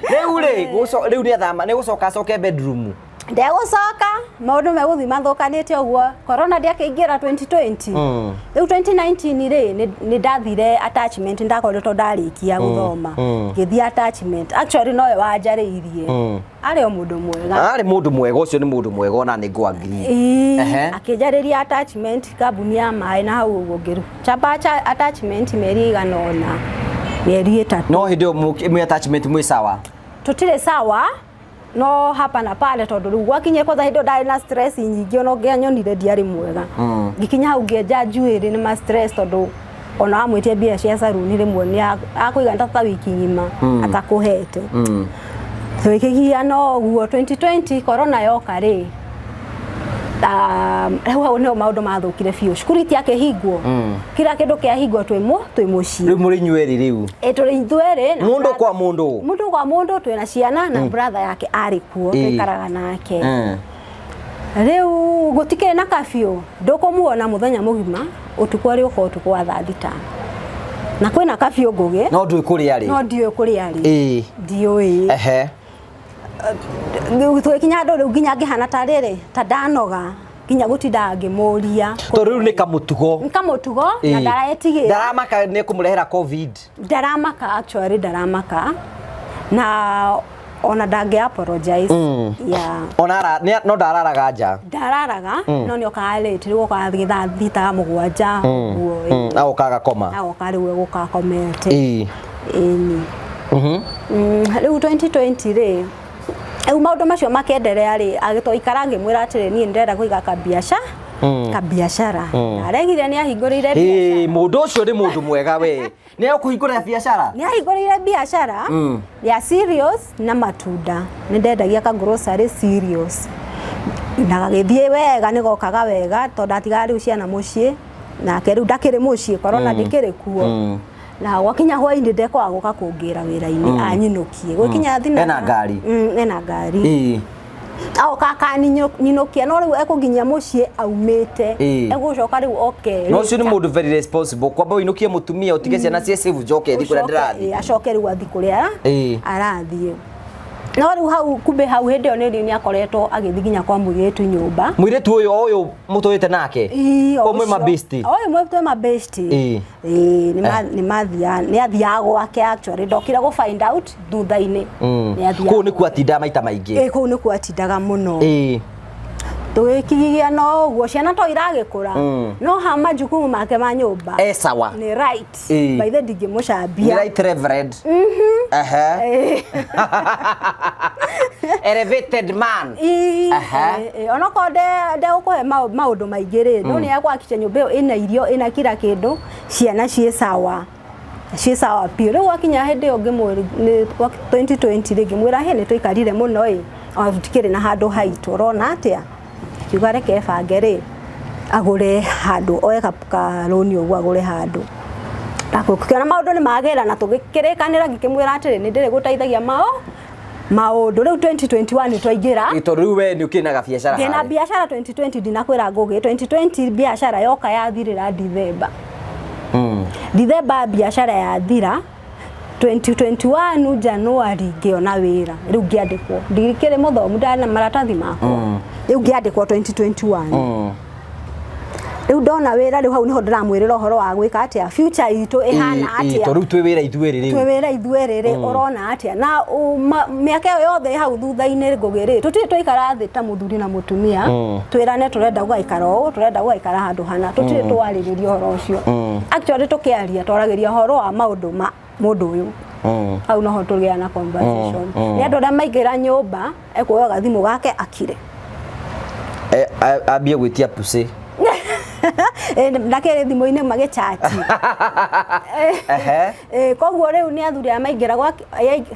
Rĩu rĩ rĩu nĩ athama, nĩ gũcoka acoke bedroom? Ndegũcoka, maũndũ megũthiĩ mathũkanĩte ũguo. Corona ndĩakĩingĩra 2020. Rĩu 2019 rĩ, nĩ ndathire attachment, ndakoretwo ndarĩkia gũthoma, ngĩthiĩ attachment. Actually nowe wanjarĩirie, arĩ o mũndũ mwega. Arĩ mũndũ mwega, ũcio nĩ mũndũ mwega, ona nĩ ngwangiri. Akĩnjarĩria attachment kambuni ya maĩ na hau ũguo, ngĩru chapa attachment mĩeri ĩigana ũna, mĩeri 3. No hĩndĩ ĩyo mwĩ attachment mwĩ sawa? Tũtirĩ sawa, no hapa na pale, tondũ rĩu gwakinyire kwanza hĩndĩ ĩyo ndarĩ na stress nyingĩ, ona ũngĩanyonire ndiarĩ mwega. Ngĩkinya hau ngĩenja njuĩrĩ nĩ ma stress, tondũ ona wamwĩtia mbia cia saruni rĩmwe nĩ akũiga ta wiki ng'ima atakũhete. Tũgĩkĩgia no ũguo. 2020 corona yoka rĩ, rĩu hau nĩho maũndũ mathũkire biũ. Cukuru itiakĩhingwo, kila kĩndũ kĩahingwo, twĩ mũciĩ. Rĩu mũrĩ inyuerĩ rĩu? Ĩ, tũrĩ ithuerĩ na Mũndũ kwa mũndũ. Mũndũ kwa mũndũ, twĩna ciana na brother yake arĩ kuo, tũikaraga nake. Rĩu gũtikĩrĩ na kabiũ, ndũkũmuona mũthenya mũgima, ũtukũ arĩ ũka ũtukũ wa thaa 6, na kwĩna kabiũ, Ngũgĩ. No ndũĩ kũrĩa rĩ? No ndiũĩ kũrĩa arĩ. Ndiũĩ. Rĩu tũgĩkinya handũ rĩu nginya ngĩhana ta rĩrĩ ta ndanoga nginya gũtinda ngĩmũria. Tondũ rĩu nĩ kamũtugo. Nĩ kamũtugo na ndaretigĩra. Ndaramaka nĩ kũmũrehera COVID? Ndaramaka, actually ndaramaka, na ona ndangĩ apologize, yeah. Ona no ndararaga nja? Ndararaga, no nĩ okaga late, rĩu okaga thaa 6, 7 ũguo. Agoka agakoma. Agoka rĩu egũka akomete. Ĩni. Rĩu 2020 rĩ, rĩu maũndũ macio makĩenderea rĩ, agĩtwaikara ngĩmwĩra atĩrĩ, niĩ ndĩrenda kũiga kabiacara kabiacara Aregire, nĩ ahingũrĩire biacara. Mũndũ ũcio nĩ mũndũ mwega, we nĩ egũkũhingũrĩra biacara. Nĩ ahingũrĩire biacara ya cereals na matunda, nĩ ndendagia ka grocery cereals, na gagĩthiĩ wega, nĩ gokaga wega, tondũ atigaga rĩu ciana mũciĩ nake rĩu ndakĩrĩ mũciĩ, corona ndĩkĩrĩ kuo, na gwakinya hwainĩ ndekwaga gũka kũngĩra wĩra-inĩ anyinũkie gwĩkinya thina. Ena ngari? Ena ngari. Agoka akaninyinũkia, no rĩu ekũnginyia mũciĩ aumĩte, egũcoka rĩu oke. No ũcio nĩ mũndũ very responsible, kwamba ũinũkie mũtumia, ũtige ciana ciĩ safe, njoke thiĩ kũrĩa ndĩrathiĩ. Acoke rĩu athiĩ kũrĩa arathiĩ. No rĩu hau kumbe hau hĩndĩ ĩyo nĩ nĩ akoretwo agĩthiĩ nginya kwa mũirĩtu nyũmba. Mũirĩtu ũyũ ũyũ mũtũrĩte nake? Ĩĩ, o Ũmwe ũcio. mabesti? Ũyũ mwe twĩ mabesti. Ĩĩ. Ĩĩ, nĩ mathiaga nĩ athiaga gwake actually ndokire gũ find out thutha-inĩ. Nĩ athiaga. Kũu nĩkuo atindaga maita maingĩ? Ĩĩ, kũu nĩkuo atindaga mũno. Ĩĩ. Tũgĩkigigia no ũguo ciana to iragĩkũra no ha majukumu make ma nyũmba E sawa. nĩ right. Ĩĩ. By the ndingĩmũcambia. Nĩ right reverend. Ehe. Elevated man. Ĩĩ, Aha. ĩĩ, onokorwo ndegũkũhe maũndũ maingĩ rĩ, no nĩ egũhakikisha nyũmba ĩyo ĩna irio, ĩna kila kĩndũ, ciana ciĩ sawa, ciĩ sawa biũ. Rĩu gwakinya hĩndĩ ĩyo ngĩmwĩra nĩ 2020 rĩ, ngĩmwĩra hĩ nĩ tũikarire mũno ĩ, ona tũtikĩrĩ na handũ haitũ, ũrona atĩa? Akiuga reke ebange rĩ, agũre handũ, oe karũni ũguo agũre handũ. Tũkĩona maũndũ nĩ magĩra na tũgĩkĩrĩkanĩra ngĩkĩmwĩra atĩrĩ nĩ ndĩrĩgũteithagia maũndũ. Rĩu 2021 nĩ twaingĩra. Ĩ, tondũ rĩu we nĩ ũkĩrĩ na gabiacara Ndĩna harĩa. biacara 2020 ndinakwĩra Ngũgĩ, 2020 biacara yoka yathirĩra Dithemba. Dithemba biacara yathira, 2021 January ngĩona wĩra, rĩu ngĩandĩkwo. Ndikĩrĩ mũthomu ndarĩ na maratathi makwa. Rĩu ngĩandĩkwo 2021. Rĩu ndona wĩra rĩu hau nĩho ndĩramwĩrĩra ũhoro wa gwĩka atĩa, future itũ ĩhana atĩa. Tondũ rĩu twĩ wĩra ithuerĩ rĩu. Twĩ wĩra ithuerĩ rĩ, ũrona atĩa? Na mĩaka ĩyo yothe hau thutha-inĩ Ngũgĩ rĩ, tũtirĩ twaikara thĩ ta mũthuri na mũtumia, twĩrane tũrenda gũgaikara ũũ, tũrenda gũgaikara handũ hana, tũtirĩ twarĩrĩria ũhoro ũcio. Actually tũkĩaria, twaragĩria ũhoro wa maũndũ ma mũndũ ũyũ. Hau noho tũgĩaga na conversation. Nĩ andũ arĩa maingĩra nyũmba, ekuoya gathimũ gake akire. Ambie gwĩtia pussy. Ndakĩrĩ thimũ-inĩ magĩchati. Ehe. Koguo rĩu nĩ athuri aya maingĩra gwake,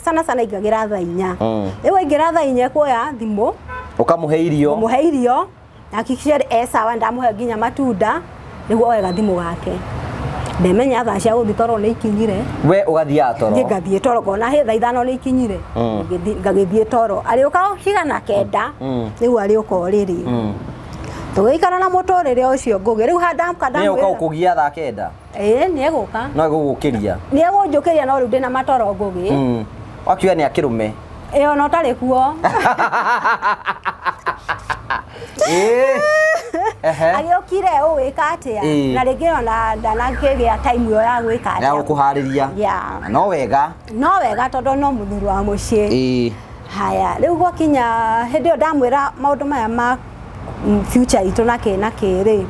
sana sana aingagĩra thaa inya. Rĩu aingĩra thaa inya ekuoya thimũ. Ũkamũhe irio. Ũmũhe irio. Hakikisha e sawa, ndamũhe nginya matunda nĩguo oe gathimũ gake. Ndemenya thaa cia gũthiĩ toro nĩ ikinyire. We ũgathiaga toro? Niĩ ngathiĩ toro, ngona hĩ thaa 5 nĩ ikinyire. Ngagĩthiĩ toro. Arĩũka cigana 9, rĩu arĩũka ũrĩrĩ. Tũgĩikara na mũtũrĩre ũcio Ngũgĩ. Rĩu handamka Nĩ egũka ndamwĩra. gũkũgia thaa 9? Ĩĩ, nĩ egũka. No egũgũkĩria? Nĩ egũnjũkĩria no rĩu ndĩna matoro Ngũgĩ. Wakiuga nĩ akĩrũme. Ĩĩ, ona ũtarĩ kuo. Ĩĩ. Ehe. Agĩũkire ũgwĩka atĩa? Ĩĩ. Na rĩngĩ ona ndanakĩgĩa time ĩyo ya gwĩka atĩa? Ya gũkũharĩria. Yeah. No wega. No wega tondũ no mũthuri wa mũciĩ. Ĩĩ. Haya, rĩu gwakinya hĩndĩ ĩyo ndamwĩra maũndũ maya ma future itũ na kĩ na kĩ rĩ,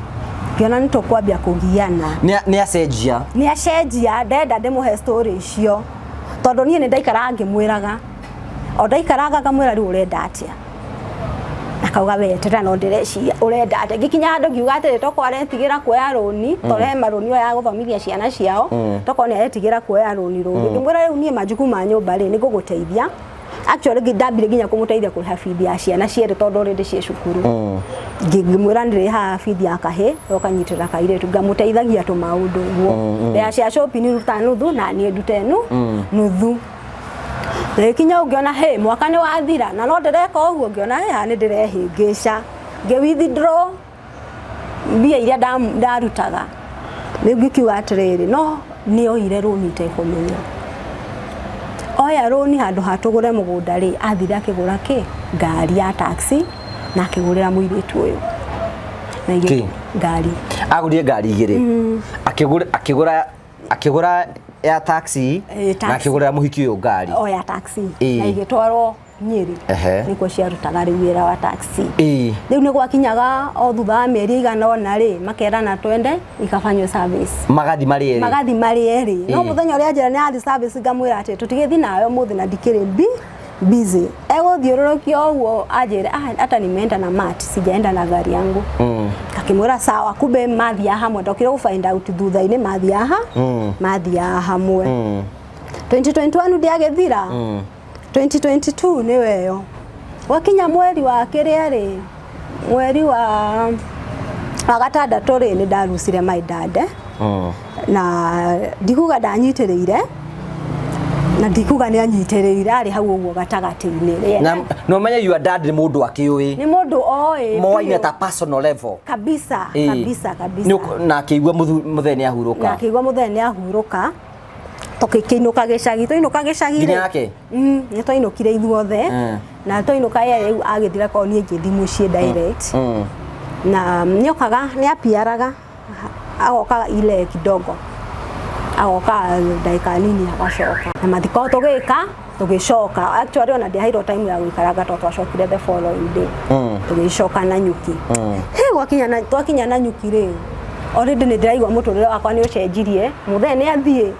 ngĩona nĩ tũkwambia kũgiana. Nĩ acenjia. Nĩ acenjia, ndenda ndĩmũhe story icio. Tondũ niĩ nĩ ndaikaraga ngĩmwĩraga. O ndaikaraga ngamwĩra rĩu ũrenda atĩa? Akauga we eterera no ndĩreciria ũrenda atĩa. Ngĩkinya handũ ngiuga atĩrĩ tokorwo aretigĩra kuoya rũni, tondũ he marũni oya gũthomithia ciana ciao, tokorwo nĩ aretigĩra kuoya rũni rũngĩ. Ngĩmwĩra rĩu niĩ majukumu ma nyũmba rĩ, nĩ ngũgũteithia. Actually ndambire nginya kũmũteithia kũrĩha bithi ya ciana cierĩ tondũ already ciĩ cukuru. Ngĩmwĩra ndĩrĩhaga bithi ya kahĩ, ũkanyitĩrĩra kairĩtu, ngamũteithagia tũmaũndũ ũguo. Mbeca cia shopping ruta nuthu na niĩ ndute nuthu. Rĩkinya ũngĩona hĩ mwaka nĩ wathira na no ndĩreka ũguo ngĩona hĩ haha nĩ ndĩrehĩngĩca. Ngĩ withdraw mbia iria ndarutaga. Rĩu ngĩkiuga atĩrĩrĩ, no nĩ oire rũni itekũmenya. Oya rũni handũ ha tũgũre mũgũnda rĩ, athire akĩgũra kĩ? Ngari ya taxi na akĩgũrĩra mũirĩtu ũyũ. Na Kĩ? Ngari. Agũrire ngari igĩrĩ. Akĩgũra ya taxi Ĩĩ, na taxi. akĩgũrĩra mũhiki ũyũ ngari. O ya taxi. Ĩĩ. Na igĩtwarwo Nyeri. Ehe. Nĩkuo ciarutaga rĩu wĩra wa taxi. Ĩĩ. Rĩu nĩ gwakinyaga o thutha wa mĩeri ĩigana ũna rĩ, makerana twende ikafanywe service. Magathi marĩ erĩ. Magathi marĩ erĩ. No Ĩĩ. mũthenya ũrĩa anjĩra nĩ arathiĩ service ngamwĩra atĩ tũtigĩthiĩ nawe ũmũthĩ na ndikĩrĩ busy. Egũthiũrũrũkia ũguo anjĩre, ah, hata nimeenda na mat, sijaenda na gari yangu. Akĩmwĩra sawa, kumbe mathiaga hamwe, ndokire gũ find out thutha-inĩ mathiaga mathiaga hamwe. 2021 ndĩagĩthira. 2022 nĩ weyo. Gwakinya mweri wa kĩrĩa rĩ, mweri wa gatandatũ rĩ, nĩ ndarucire my dad. Na ndikuga ndanyitĩrĩire, na ndikuga nĩ anyitĩrĩire, arĩ hau ũguo gatagatĩ-inĩ. Na no menye your dad nĩ mũndũ akĩũĩ. Nĩ mũndũ oĩ. Moaine ta personal level. Kabisa, Ĩĩ. kabisa, kabisa. Na akĩigua mũthee nĩ ahurũka. Na akĩigua mũthee nĩ ahurũka. Tũkĩinũka gĩcagi, twainũka gĩcagi Nginya rĩ, yake? Nĩ twainũkire ithuothe. Na twainũka ye rĩu agĩthira korwo niĩ ngĩthiĩ mũciĩ direct. Na nĩokaga, nĩapiaraga, agoka ile kidogo, agoka ndagĩka nini agacoka. Na mathiko tũgĩka tũgĩcoka, actually ona ndiaheirwo time ya gũikaranga tondũ twacokire the following day. Tũgĩcoka Nanyuki. Hĩ, gwakinya na twakinya Nanyuki rĩ, already nĩ ndĩraigua mũtũrĩre wakwa nĩ ũcenjirie. Mũthee nĩ athiĩ,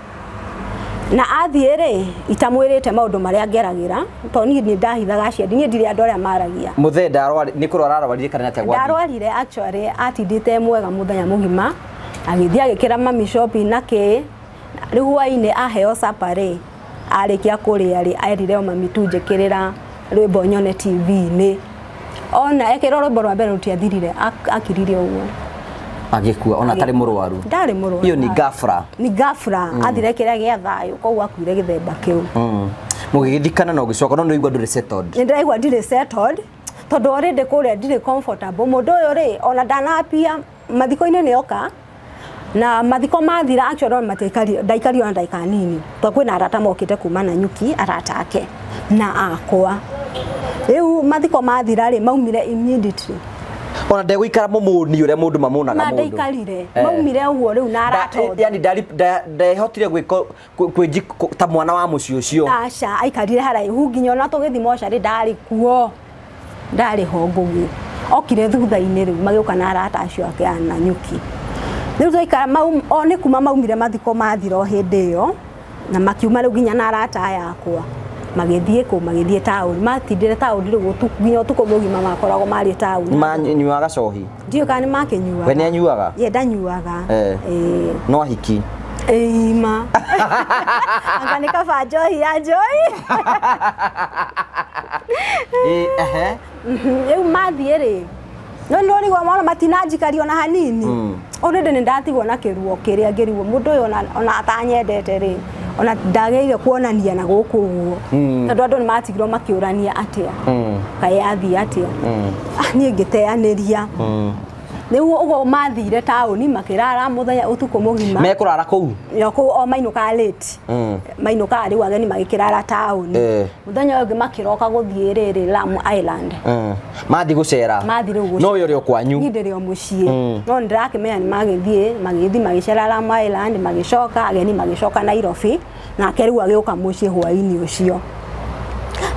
na athiĩ rĩ, itamwĩrĩte maũndũ marĩa ngeragĩra, tondũ niĩ nĩ ndahithaga aciari, niĩ ndirĩ andũ arĩa maragia. Mũthee ndarwari, nĩ kũrwara ararwarire kana nĩ atĩa gwathiĩ? Ndarwarire, actually atindĩte mwega mũthenya mũgima, agĩthiĩ agĩkĩra mami shopping na kĩ. Rĩu hwainĩ aheo supper rĩ, arĩkia kũrĩa rĩ, erire o mami tu njĩkĩrĩra rwĩmbo nyone TV-inĩ. Ona ekĩrwo rwĩmbo rwa mbere rũtiathirire, akirire ũguo. Agĩkua ona atarĩ mũrwaru? Ndarĩ mũrwaru. Iyo ni ghafla. Ni ghafla, athire kĩrĩa gĩa thayũ, koguo akuire gĩthemba kĩu. Mũgĩgĩthikana na ũgĩcoka, no nĩũigua ndũrĩ settled? Nĩ ndĩraigua ndirĩ settled, tondũ already kũrĩa ndirĩ comfortable. Mũndũ ũyũ rĩ, ona ndanapia mathiko-inĩ nĩ oka, na mathiko mathira actually ona matiaikarire, ndaikarire ona ndagĩka nini, tondũ kwĩna arata mokĩte kuma Nanyuki, arata ake na akwa. Rĩu mathiko mathira rĩ, maumire immediately. Ona ndegũikara mũmũni ũrĩa mũndũ mamũnaga Ma mũndũ. ndaikarire, maumire ũguo rĩu na arata othe. Yani ndehotire gwĩko kwĩnji ta mwana wa mũciĩ ũcio? Aca, aikarire haraihu nginya ona tũgĩthiĩ mocarĩ ndarĩ kuo, ndarĩ ho Ngũgĩ. Okire thutha-inĩ rĩu magĩũka na arata acio ake a Nanyuki. Rĩu twaikara mau, o nĩ kuma maumire mathiko mathira o hĩndĩ ĩyo, na makiuma rĩu nginya na arata aya akwa. Magĩthiĩ kũ? Magĩthiĩ taũni. Matindire taũni rĩu ũtukũ, nginya ũtukũ mũgima makoragwo marĩ taũni. Manyuaga cohi? Ndiũĩ kana nĩ makĩnyuaga. We nĩ anyuaga? Ye ndanyuaga. No ahiki? Ĩĩ, ma. Anga nĩ kaba njohi ya njohi. Ĩĩ, ehe. Rĩu mathiĩ rĩ, no nĩ ũrigwo mona matinanjikaria ona hanini. Already nĩ ndatigwo na kĩruo kĩrĩa ngĩrigwo mũndũ ũyũ ona atanyendete rĩ, ona ndagĩrĩire kuonania na gũkũ ũguo. Tondũ andũ nĩ matigirwo makĩũrania atĩa. Kaĩ athiĩ atĩa. Ah, niĩ ngĩteanĩria. Rĩu ũguo mathire taũni makĩrara mũthenya ũtukũ mũgima. Mekũrara kũu? Yo kũu o mainũkaga late. Mainũkaga rĩu ageni magĩkĩrara taũni. Mũthenya ũyũ ũngĩ makĩroka gũthiĩ rĩrĩ Lamu Island. Mathiĩ gũcera? Mathiĩ rĩu gũcera. No we ũrĩ o kwanyu? Niĩ ndĩrĩ o mũciĩ. No nĩndĩrakĩmenya nĩ magĩthiĩ magĩcera Lamu Island, magĩcoka ageni magĩcoka Nairobi, nake rĩu agĩũka mũciĩ hwaĩ-inĩ ũcio.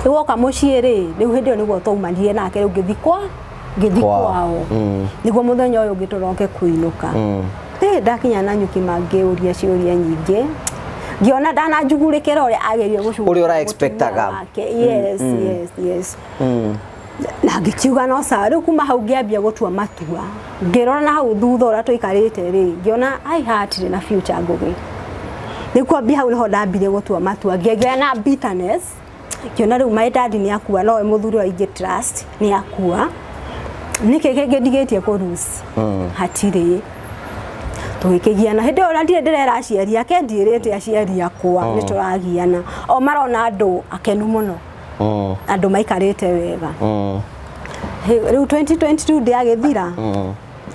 Rĩu oka mũciĩ rĩ, rĩu hĩndĩ ĩyo nĩguo twaumanire nake rĩu ngĩthiĩ kwa ngĩthiĩ kwao. Nĩguo mũthenya ũyũ ũngĩ tũroke kũinũka. Ndakinya Nanyuki mangĩũria ciũria nyingĩ. Ngĩona ndananjugurĩkĩra ũrĩa agĩrĩire gũcugurĩkĩra Ũrĩa ũra expectaga. mũtumia wake. Yes, yes, yes. Na ngĩkiuga no sawa. Rĩu kuma hau ngĩambia gũtua matua. Ngĩrora na hau thutha ũrĩa tũikarĩte rĩ, ngĩona ai hatirĩ na future Ngũgĩ. Rĩu kwambia hau nĩho ndambirie gũtua matua. Ngĩgĩa na bitterness. Ngĩona rĩu my dad nĩ akua, nowe mũthuri ũrĩa ingĩ trust nĩ akua. Nĩkĩ kĩngĩ ndigĩtie kũ lose? Hatirĩ. Tũgĩkĩgiana. Hĩndĩ ĩyo ona ndirĩ ndĩrera aciari ake, ndiĩrĩte aciari akwa nĩ tũragiana. O marona andũ akenu mũno. Andũ maikarĩte wega. Rĩu 2022 ndĩagĩthira.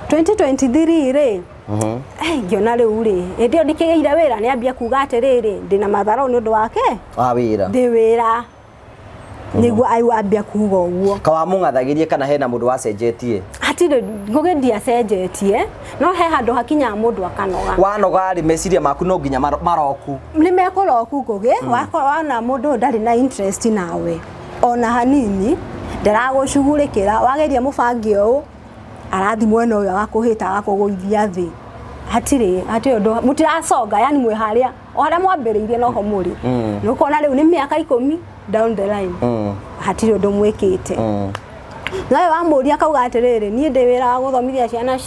2023 rĩ, ngĩona rĩu rĩ, hĩndĩ ĩyo ndikĩgĩire wĩra, nĩambia kuga atĩrĩrĩ, ndĩna matharau nĩ ũndũ wake. Wa wĩra. Ndĩ wĩra. Nĩguo ambia kuga ũguo. Kawamũng'athagĩrie kana hena mũndũ wacenjetie? Hatirĩ, Ngũgĩ ndiacenjetie, no he handũ hakinyaga mũndũ akanoga. Wanoga rĩ, meciria maku no nginya maroku. Nĩ mekũroku Ngũgĩ, wona mũndũ ũyũ ndarĩ na interest nawe. Ona hanini, ndaragũcugurĩkĩra, wageria mũbange ũũ, arathi mwena ũyũ agakũhĩta agakũgũithia thĩ. Hatirĩ, hatirĩ ũndũ, mũtiraconga, yani mwĩ harĩa, o harĩa mwambĩrĩirie noho mũrĩ. Nĩ ũkona rĩu nĩ mĩaka 10 down the line. Hatirĩ ũndũ mwĩkĩte. Nawe wamũria akauga atĩrĩrĩ, niĩ ndĩ wĩra wa gũthomithia ciana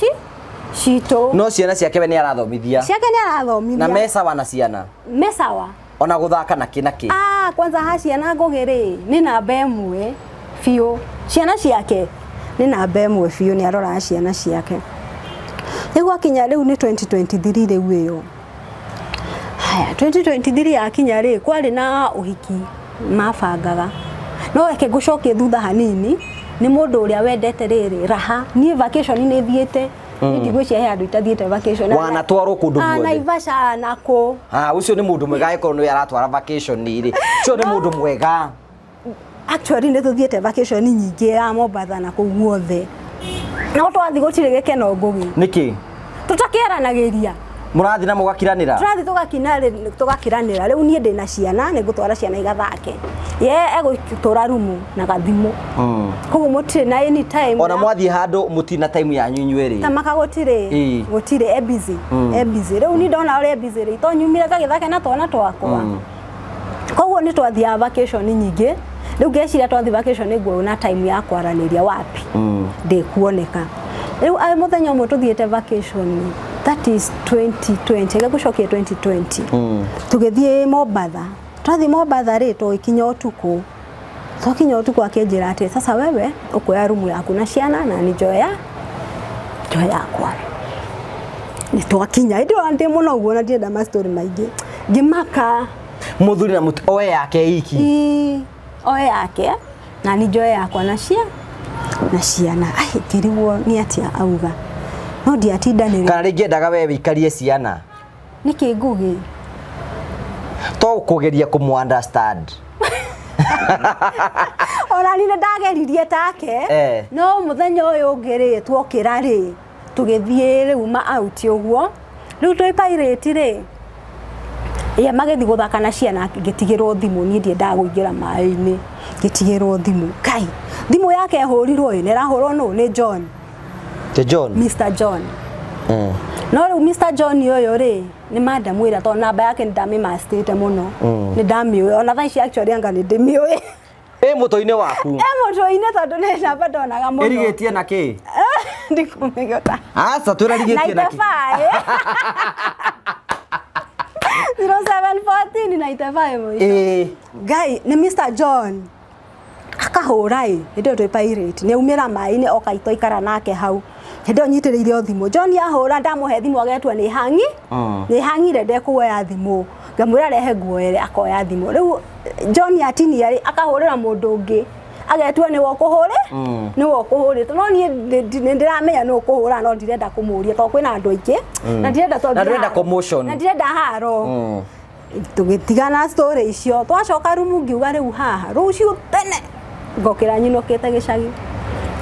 citũ. No ciana ciake we nĩ arathomithia. Ciake nĩ arathomithia. Na me sawa na ciana? Me sawa. Ona gũthaka na kĩ na kĩ? Ah, kwanza ha ciana Ngũgĩ rĩ, nĩ namba ĩmwe biũ. Ciana ciake nĩ namba ĩmwe biũ, nĩ aroraga ciana ciake. Rĩu gwakinya rĩu nĩ 2023 rĩu ĩyo. Haya, 2023 yakinya rĩ, kwarĩ na ũhiki mabangaga. No reke ngũcokie thutha hanini, nĩ mũndũ ũrĩa wendete rĩrĩ raha. Niĩ vacation nĩ thiĩte Niĩ ndigwĩciria he handũ itathiĩte vacation. Wanatwarwo kũndũ Ah, guothe. Naivasha na kũ. Ah, ũcio nĩ mũndũ mwega angĩkorwo nĩwe aratwara vacation rĩ. Ũcio nĩ mũndũ mwega. Actually nĩ tũthiĩte vacation nyingĩ ya Mombatha na kũu guothe. No twathiĩ gũtirĩ gĩkeno Ngũgĩ. Nĩkĩ? Tũtakĩaranagĩria. Mũrathiĩ na mũgakiranĩra? Tũrathiĩ tũgakiranĩra. Rĩu niĩ ndĩna ciana, nĩ ngũtwara ciana igathake. Ye egũtũra rumu na gathimũ. Koguo mũtirĩ na any time. Ona mwathiĩ handũ mũtirĩ na time yanyu inyuerĩ. Tamaka gũtirĩ. Ĩĩ. Gũtirĩ, e busy. E busy. Rĩu niĩ ndona ũrĩa e busy rĩ, to nyumire ngagĩthake na twana twakwa. Koguo nĩ twathiaga vacation nyingĩ. Rĩu ngeciria twathiĩ vacation nĩ nguona time ya kwaranĩria wapi. Ndĩkuoneka. Rĩu aĩ mũthenya ũmwe tũthiĩte vacation, that is 2020, reke ngũcokie 2020. Tũgĩthiĩ Mombatha. Twathiĩ Mombatha rĩ, tũgĩkinya ũtukũ. Twakinya ũtukũ akĩnjĩra atĩ sasa wewe ũkuoya rumu yaku na ciana na nĩ njoya yakwa. Nĩ twakinya, ĩndĩ ona ndĩ mũno ũguo na ndirenda ma story maingĩ. Ngĩmaka. Mũthuri na oe yake iki. Ii, oe yake na nĩ njoe yakwa na ciana. Ai, ngĩrigwo nĩ atĩa auga. No ndiatindanĩire. Kana rĩngĩ endaga we wĩikarie ciana. Nĩkĩ Ngũgĩ? To kũgeria kũmũ understand. Ona niĩ nĩ ndageririe take. No mũthenya ũyũ ũngĩ rĩ, tuokĩra rĩ, tũgĩthiĩ rĩu ma out ũguo. Rĩu twĩ pirate rĩ, ye magĩthiĩ gũthaka na ciana, ngĩtigĩrwo thimũ, niĩ ndiendaga kũingĩra maĩ-inĩ. Ngĩtigĩrwo thimũ. Kai, thimũ yake ĩhũrirwo ĩ, na ĩrahũrwo nũ? Nĩ John. The John? Mr. John. No rĩu Mr. John ũyũ rĩ, nĩ mandamwĩra tondũ namba yake nĩ ndamĩmastĩte mũno. Nĩ ndamĩũĩ. Ona thaa ici actually anga nĩ ndĩmĩũĩ. Ĩ mũtwe-inĩ waku. Ĩ mũtwe-inĩ tondũ nĩ namba ndonaga mũno. Ĩrigĩtie na kĩ? Ndikũmĩgota. Aca, twĩra ĩrigĩtie na kĩ? 95. 0714 95 mũico. Ĩĩ. Ngai, nĩ Mr. John. Akahũra ĩ, hĩndĩ ĩyo twĩ pirate, nĩ aumĩra maĩ-inĩ oka twaikara nake hau. Hĩndĩ ĩyo nyitĩrĩire o thimũ. John ahũra ndamũhe thimũ agetua nĩ hangi. Nĩ hang'ire ndekuoya thimũ. Ngamwĩra rehe nguo ĩrĩa akoya thimũ. Rĩu John atinia rĩ, akahũrĩra mũndũ ũngĩ. Agetua nĩwe ũkũhũrĩ, nĩwe ũkũhũrĩte. No niĩ nĩ ndĩramenya nĩ ũkũhũra no ndirenda kũmũria tondũ kwĩna andũ aingĩ. Na ndirenda tondũ Na ndũrenda commotion. Na ndirenda haro. Tũgĩtigana story icio. Twacoka rumu ngiuga rĩu haha, rũciũ tene ngokĩra nyinũkĩte gĩcagi.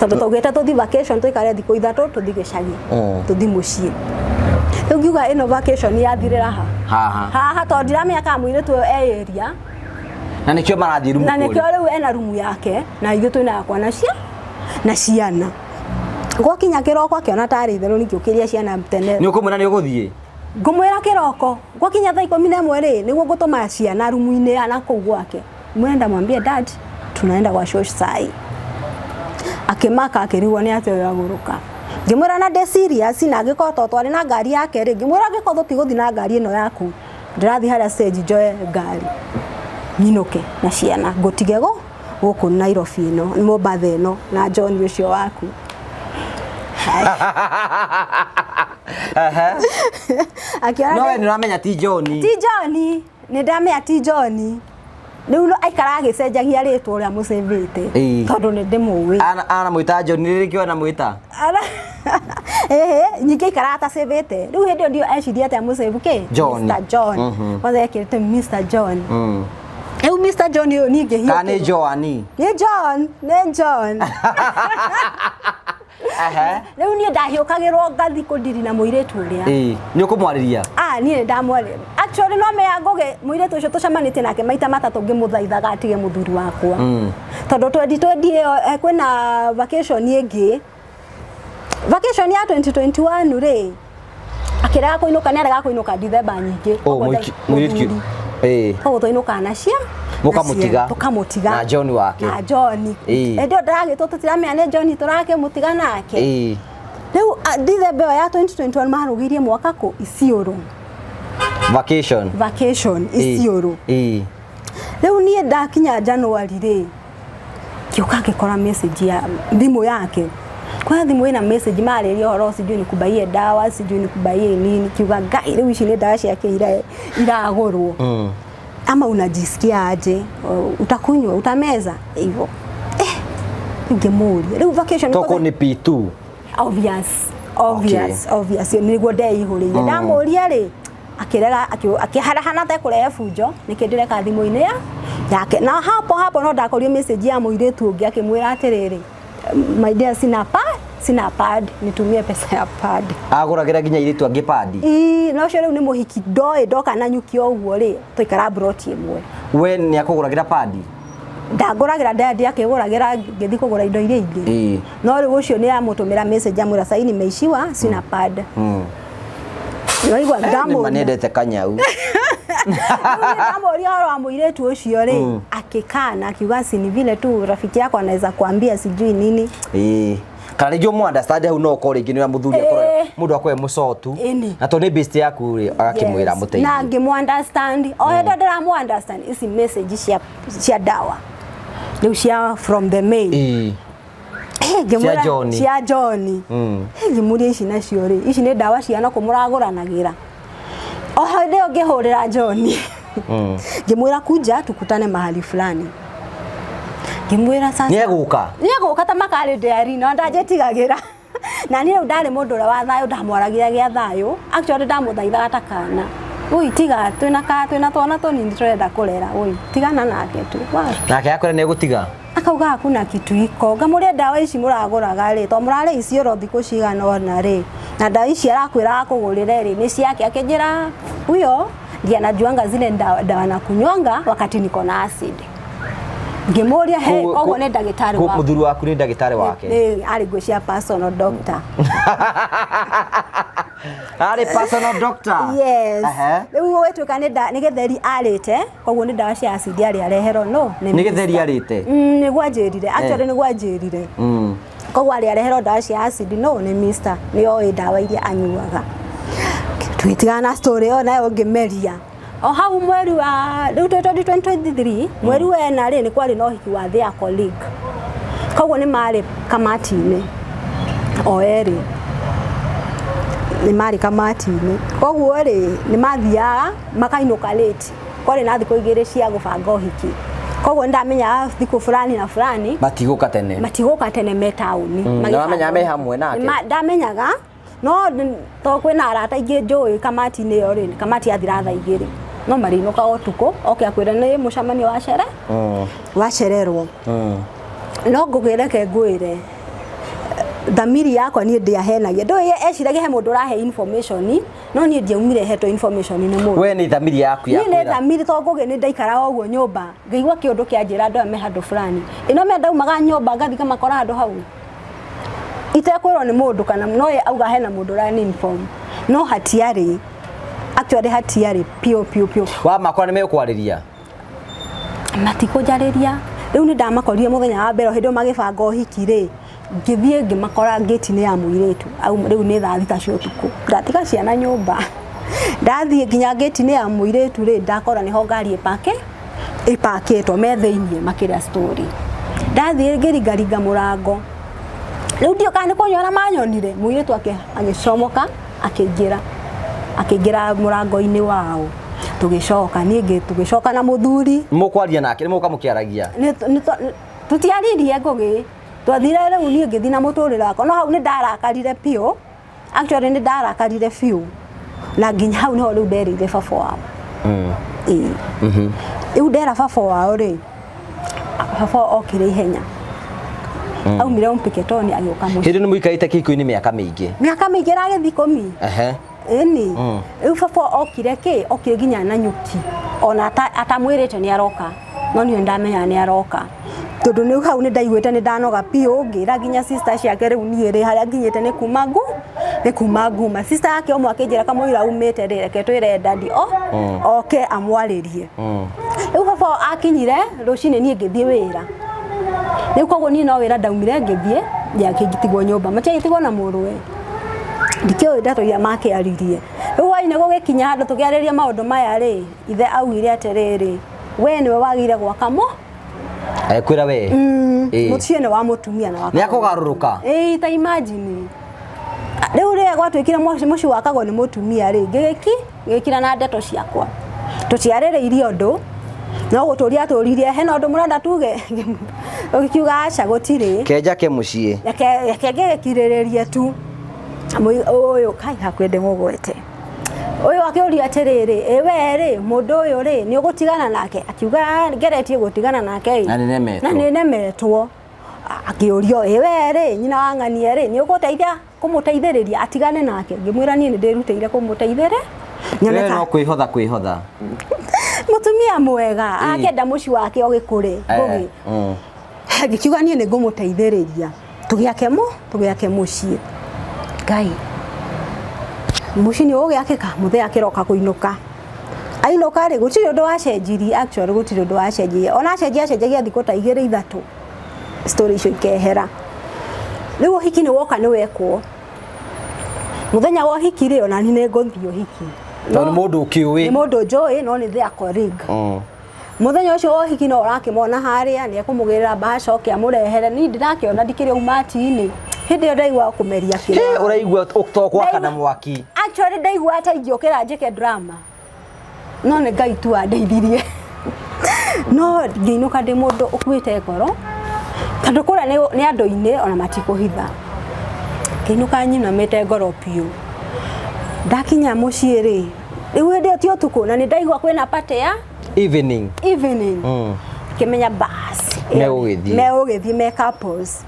Tondũ twaugĩte tũthiĩ vacation tũikare thikũ ithatũ tũthiĩ gĩcagi. Tũthiĩ mũciĩ. Rĩu ngiuga ĩno vacation yathirĩra ha? Haha. Haha tondũ ndiramenya kana mũirĩtu ũyũ e area. Na nĩkĩo marathiĩ rumu Na nĩkĩo kũrĩa. rĩu ena rumu yake na ithuĩ twĩna yakwa na ciana. Gwakinya kĩroko akĩona tarĩ itherũ ningĩũkĩria ciana tene. Nĩ ũkũmwĩra nĩ ũgũthiĩ? Ngũmwĩra kĩroko gwakinya thaa 11 rĩ, nĩguo ngũtũma ciana rumu-inĩ ya na kũu gwake. Mwĩre ndamwambie dad, tunaenda kwa shosh sai. Akĩmaka akĩrigwo nĩ atĩa ũyũ agũrũka. Ngĩmwĩra na ndĩ serious na angĩkorwo to twarĩ na ngari yake rĩ, ngĩmwĩra angĩkorwo tũtigũthiĩ na ngari ĩno yaku, ndĩrathiĩ harĩa stage njoe ngari nyinũke na ciana ngũtige gũkũ Nairobi ĩno, Mombatha ĩno na John ũcio waku. Akĩona No we nĩ ũramenya ti John. Ti John, nĩ ndamenya ti John. Rĩu no aikara agĩcenjagia rĩtwa ũrĩa mũcĩvĩte tondũ nĩ ndĩmũĩ. Anamwĩta John, nĩ rĩkĩo anamwĩta? Ĩhĩ, nyingĩ aikaraga atacĩvĩte. Rĩu hĩndĩ ĩyo ndio eciria atĩ amũcĩvu kĩ? John. Mr. John. Kwanza ekĩrĩte Mr. John. Rĩu Mr. John ũyũ niĩ ngĩhiũkĩrwo. Kana nĩ Joan? Nĩ John, nĩ John. Rĩu niĩ ndahiũkagĩrwo ngathi kũndiri na mũirĩtu ũrĩa. Ĩĩ, nĩ ũkũmwarĩria? Ah, niĩ nĩ ndamwarĩria. Actually no menya Ngũgĩ mũirĩtu ũcio tũcemanĩtie nake maita matatũ ngĩmũthaithaga atige mũthuri wakwa. Tondũ 2020 ĩyo kwĩna vacation ĩngĩ. Vacation ya 2021 rĩ, akĩrega kũinũka, nĩ arega kũinũka December nyingĩ. Oh, mũirĩtu. Ĩĩ. Koguo twainũkaga na cia Mũkamũtiga. Tũkamũtiga. Na John wake. Na John. Ĩĩ. Hĩndĩ ĩyo ndĩragĩtwo tũtiramenya nĩ John tũrakĩmũtiga nake. Ĩĩ. Rĩu December ĩyo ya 2021 marũgĩirie mwaka kũ Isiolo. Vacation. Vacation Isiolo. Ĩĩ. Rĩu niĩ ndakinya January rĩ, ngĩũka ngĩkora message ya thimũ yake. Kwa thimũ ĩna message marĩria ũhoro sijui nikubaie dawa sijui nikubaie nini, kiuga Ngai rĩu ici nĩ dawa ciake iragũrwo. Ama unajisikia aje? Utakunywa, utameza hivyo. Ngĩmũria. Rĩu vacation Toko nĩ P2. Obvious. Obvious, obvious nĩguo ndeihũrĩire. Ndamũria rĩ, akĩrega, akĩharahana ta kũrehe bunjo nĩkĩ ndĩreka thimũ-inĩ ya yake. Na hapo hapo no ndakorire message ya mũirĩtu ũngĩ akĩmwĩra atĩrĩrĩ, "My dear, sina pad, sina pad, nitumie pesa ya pad." Agũragĩra nginya airĩtu angĩ padi? Ii, na ũcio rĩu nĩ mũhiki ndoĩ ndoka na nyuki o ũguo rĩ, twaikara mburoti ĩmwe. We nĩ akũgũragĩra padi? Ndangũragĩra, ndandi akĩgũragĩra ngĩthiĩ kũgũra indo iria ingĩ. No rĩu ũcio nĩ amũtũmĩra message amwĩra, "Sahii nimeishiwa, sina pad." Waigua? Nĩ ma. Ndamũria. Nĩendete kanyau. Ndamũria ũhoro wa mũirĩtu ũcio rĩ, akĩkana akiuga, "Si ni vile tu rafiki yako anaweza kuambia sijui nini." Ĩĩ, kana rĩngĩ ũmũ understand hau no ũkorwo rĩngĩ nĩ ũrĩa mũthuri akorwo mũndũ akorwo e mũcotu na tondũ nĩ best yaku rĩ, agakĩmwĩra mũteithie. Na ngĩmũ understand o hĩndĩ ndĩramũ understand, ici message cia dawa rĩu cia from the mail. Eh, Cia John. Cia John. Eh, ngĩmũria ici nacio rĩ, ici nĩ ndawa ciana kũ mũragũranagĩra? O hĩndĩ ĩyo ngĩhũrĩra John, ngĩmwĩra, "Kuja tukutane mahali fulani." Ngĩmwĩra sasa Nĩ egũka. Nĩ egũka ta makarĩ ndĩari no ndanjĩtigagĩra na niĩ rĩu ndarĩ mũndũ ũrĩa wa thayũ, ndamwaragia gĩa thayũ. Actually ndamũthaithaga ta kana, "Ui, tiga, twĩna ka twĩna twana tũnini tũrenda kũrera, ui, tigana nake tu." Wapi. Nake akwĩra nĩ egũtiga. Akauga hakuna kitu iko. Ngamũria, ndawa ici mũragũraga rĩ, to mũrarĩ icioro thikũ cigana ũna rĩ, na ndawa ici arakwĩra akũgũrĩre rĩ, nĩ ciake? Akĩnjĩra huyo ndiye anajuanga zile dawa, dawa na kunywanga wakati niko na acid. Ngĩmũria, he koguo nĩ ndagĩtarĩ Koguo waku? Mũthuri waku nĩ ndagĩtarĩ wake? Nĩ arĩ ngwĩcia personal doctor. Arĩ personal doctor? Yes. Rĩu gũgĩtuĩka nĩ gĩtheri arĩte, koguo nĩ ndawa cia acid arĩ areherwo no Nĩ gĩtheri arĩte? Nĩguo anjĩrire actually, nĩguo anjĩrire. Koguo arĩ areherwo ndawa cia acid no nĩ mister nĩ oĩ ndawa iria anyuaga. Tũgĩtigana na story ĩyo nayo ngĩmeria o hau. Mweri wa rĩu twĩ 2023, mweri wa ena rĩ, nĩ kwarĩ na ũhiki wa their colleague, koguo nĩ marĩ kamati-inĩ o erĩ, nĩ marĩ kamati-inĩ, koguo rĩ, nĩ mathiaga makainũka late. Kwarĩ na thikũ 2 cia gũbanga ũhiki, koguo nĩ ndamenyaga thikũ fulani na fulani Matigũka tene. Matigũka tene, me taũni. Na wamenyaga me hamwe nake? Ndamenyaga no to kwĩna arata aingĩ njũĩ kamati-inĩ ĩyo rĩ, kamati yathira thaa 2 no marĩinũkaga ũtukũ, oke akwĩra nĩ mũcemanio wa cere wacererwo. No ngũgĩreke ngwĩre thamiri yakwa, niĩ ndiahenagia, ndũĩ eciragia he mũndũ ũrahe information, no niĩ ndiaumire hetwo information nĩ mũndũ. We nĩ thamiri yaku Niĩ nĩ yakwĩra. Thamiri to ngũgĩ nĩ ndaikaraga ũguo nyũmba ngaigua kĩũndũ kĩanjĩra andũ aya me handũ fulani ĩno me ndaumaga nyũmba ngathiĩ ngamakora handũ hau itekwĩrwo nĩ mũndũ, kana no ye auga hena mũndũ ũrani inform, no hatiarĩ, actually hatiarĩ piũ piũ piũ. Wamakora nĩ megũkwarĩria? Matikũnjarĩria. Rĩu nĩ ndamakorire mũthenya wa mbere o hĩndĩ ĩyo magĩbanga ũhiki rĩ, ngĩthiĩ ngĩmakora ngĩti-inĩ ya mũirĩtu. Rĩu nĩ thaa 6 cia ũtukũ, ndatiga ciana nyũmba, ndathiĩ nginya ngĩti-inĩ ya mũirĩtu rĩ, ndakora nĩho ngari ĩpake ĩpakĩtwo, me thĩiniĩ makĩrĩa story. Ndathiĩ ngĩringaringa mũrango, rĩu ndiũ kana nĩ kũnyona manyonire, mũirĩtu agĩcomoka akĩingĩra mũrango-inĩ wao. Tũgĩcoka niĩ tũgĩcoka na mũthuri. Mũkwaria nake nĩ mũka mũkĩaragia? Tũtiaririe ngũgĩ, twathire rĩu niĩ ngĩthiĩ na mũtũrĩre wakwa, no hau nĩ ndarakarire biũ, actually nĩ ndarakarire biũ, na nginya hau nĩho rĩu nderĩire baba wao. Ĩĩ. Rĩu ndera baba wao rĩ, baba okire ihenya, aumire Mpeketoni agĩũka mũciĩ. Hĩndĩ nĩ mũikarĩte kĩhiko-inĩ mĩaka mĩingĩ? Mĩaka mĩingĩ ĩragĩthiĩ 10. Ĩni rĩu baba okire kĩ okire nginya na nyuki ona atamwĩrĩte nĩ aroka, no niĩ ndamenya nĩ aroka tondũ nĩ hau nĩ ndaiguĩte nĩ ndanoga biũ. Ngĩra nginya sister ciake, rĩu niĩ rĩ, harĩa nginyĩte nĩ kuma ngu nĩ kuma nguma. Sister yake ũmwe akĩnjĩra kamũira umĩte rĩ, reke twĩre daddy o oke amwarĩrie. Rĩu baba akinyire rũcinĩ, niĩ ngĩthiĩ wĩra. Rĩu koguo niĩ no wĩra ndaumire ngĩthiĩ, ngĩtigwo nyũmba, matiagĩtigwo na mũrũwe, ndikĩũĩ ndeto iria makĩaririe. Rĩu hwainĩ gũgĩkinya handũ tũkĩarĩria maũndũ maya rĩ, ithe augire atĩrĩrĩ, "We nĩwe wagĩrĩire gwaka mo." Ekwĩra we? Ĩĩ. Mũciĩ nĩ wa mũtumia na Nĩ akũgarũrũka. Ĩĩ, ta imagine rĩu rĩrĩa gwatuĩkire mũciĩ wakagwo nĩ mũtumia rĩ, ngĩgĩkira na ndeto ciakwa, tũtiarĩrĩirie ũndũ, no gũtũria atũririe, "Hena ũndũ mũrenda tuge?" Ũgĩkiuga, "Aca, gũtirĩ." Kenja ke mũciĩ. Reke ngĩgĩkirĩrĩrie tu. Ũyũ kai hakuhĩ ndĩmũgwete ũyũ akĩũria atĩrĩrĩ, ĩ we rĩ, mũndũ ũyũ rĩ, nĩ ũgũtigana nake? Akiuga ngeretie gũtigana nake ĩ. Na nĩnemetwo. Na nĩnemetwo. Akĩũrio, ĩ we rĩ, nyina wa ng'ania rĩ, nĩ ũgũteithia kũmũteithĩrĩria atigane nake? Ngĩmwĩra niĩ nĩ ndĩrutĩire kũmũteithĩrĩ nyone We ka no kwĩhotha kwĩhotha. Mũtumia mwega akĩenda mũciĩ wake ũgĩkũre. Ngũgĩ ngĩkiuga niĩ nĩ ngũmũteithĩrĩria tũgĩake mũciĩ. Ngai, mũciĩ nĩ ũgũgĩakĩka. Mũthee akĩroka kũinũka, ainũka rĩ, gũtirĩ ũndũ wacenjirie. Actually gũtirĩ ũndũ wacenjirie, ona acenjia acenjagia thikũ ta igĩrĩ ithatũ, story icio ikehera. Rĩu ũhiki nĩ woka, nĩ wekwo. Mũthenya wa ũhiki rĩ, ona niĩ nĩ ngũthiĩ ũhiki. Tondũ nĩ mũndũ ũkĩũĩ. Nĩ mũndũ njũĩ, no nĩ their colleague. Mũthenya ũcio wa ũhiki no ũrakĩmona harĩa nĩ ekũmũgĩrĩra mbaca oke amũrehere. Niĩ ndĩrakĩona ndikĩrĩ umati-inĩ hĩndĩ ĩyo, ndaigua kũmeria Hĩ, kĩrĩa. ũraigua to gwakana mwaki. Actually ndaigua ta ingĩũkĩra njĩke drama, no nĩ Ngai tu wandeithirie. No ngĩinũka ndĩ mũndũ ũkuĩte ngoro, tondũ kũrĩa nĩ andũ-inĩ ona matikũhitha. Ngĩinũka nyinamĩte ngoro biũ. Ndakinya mũciĩ rĩ, rĩu hĩndĩ ĩyo ti ũtukũ, na nĩ ndaigua kwĩna party ya evening. Evening. Ngĩmenya bas. Megũgĩthiĩ. Megũgĩthiĩ me couples.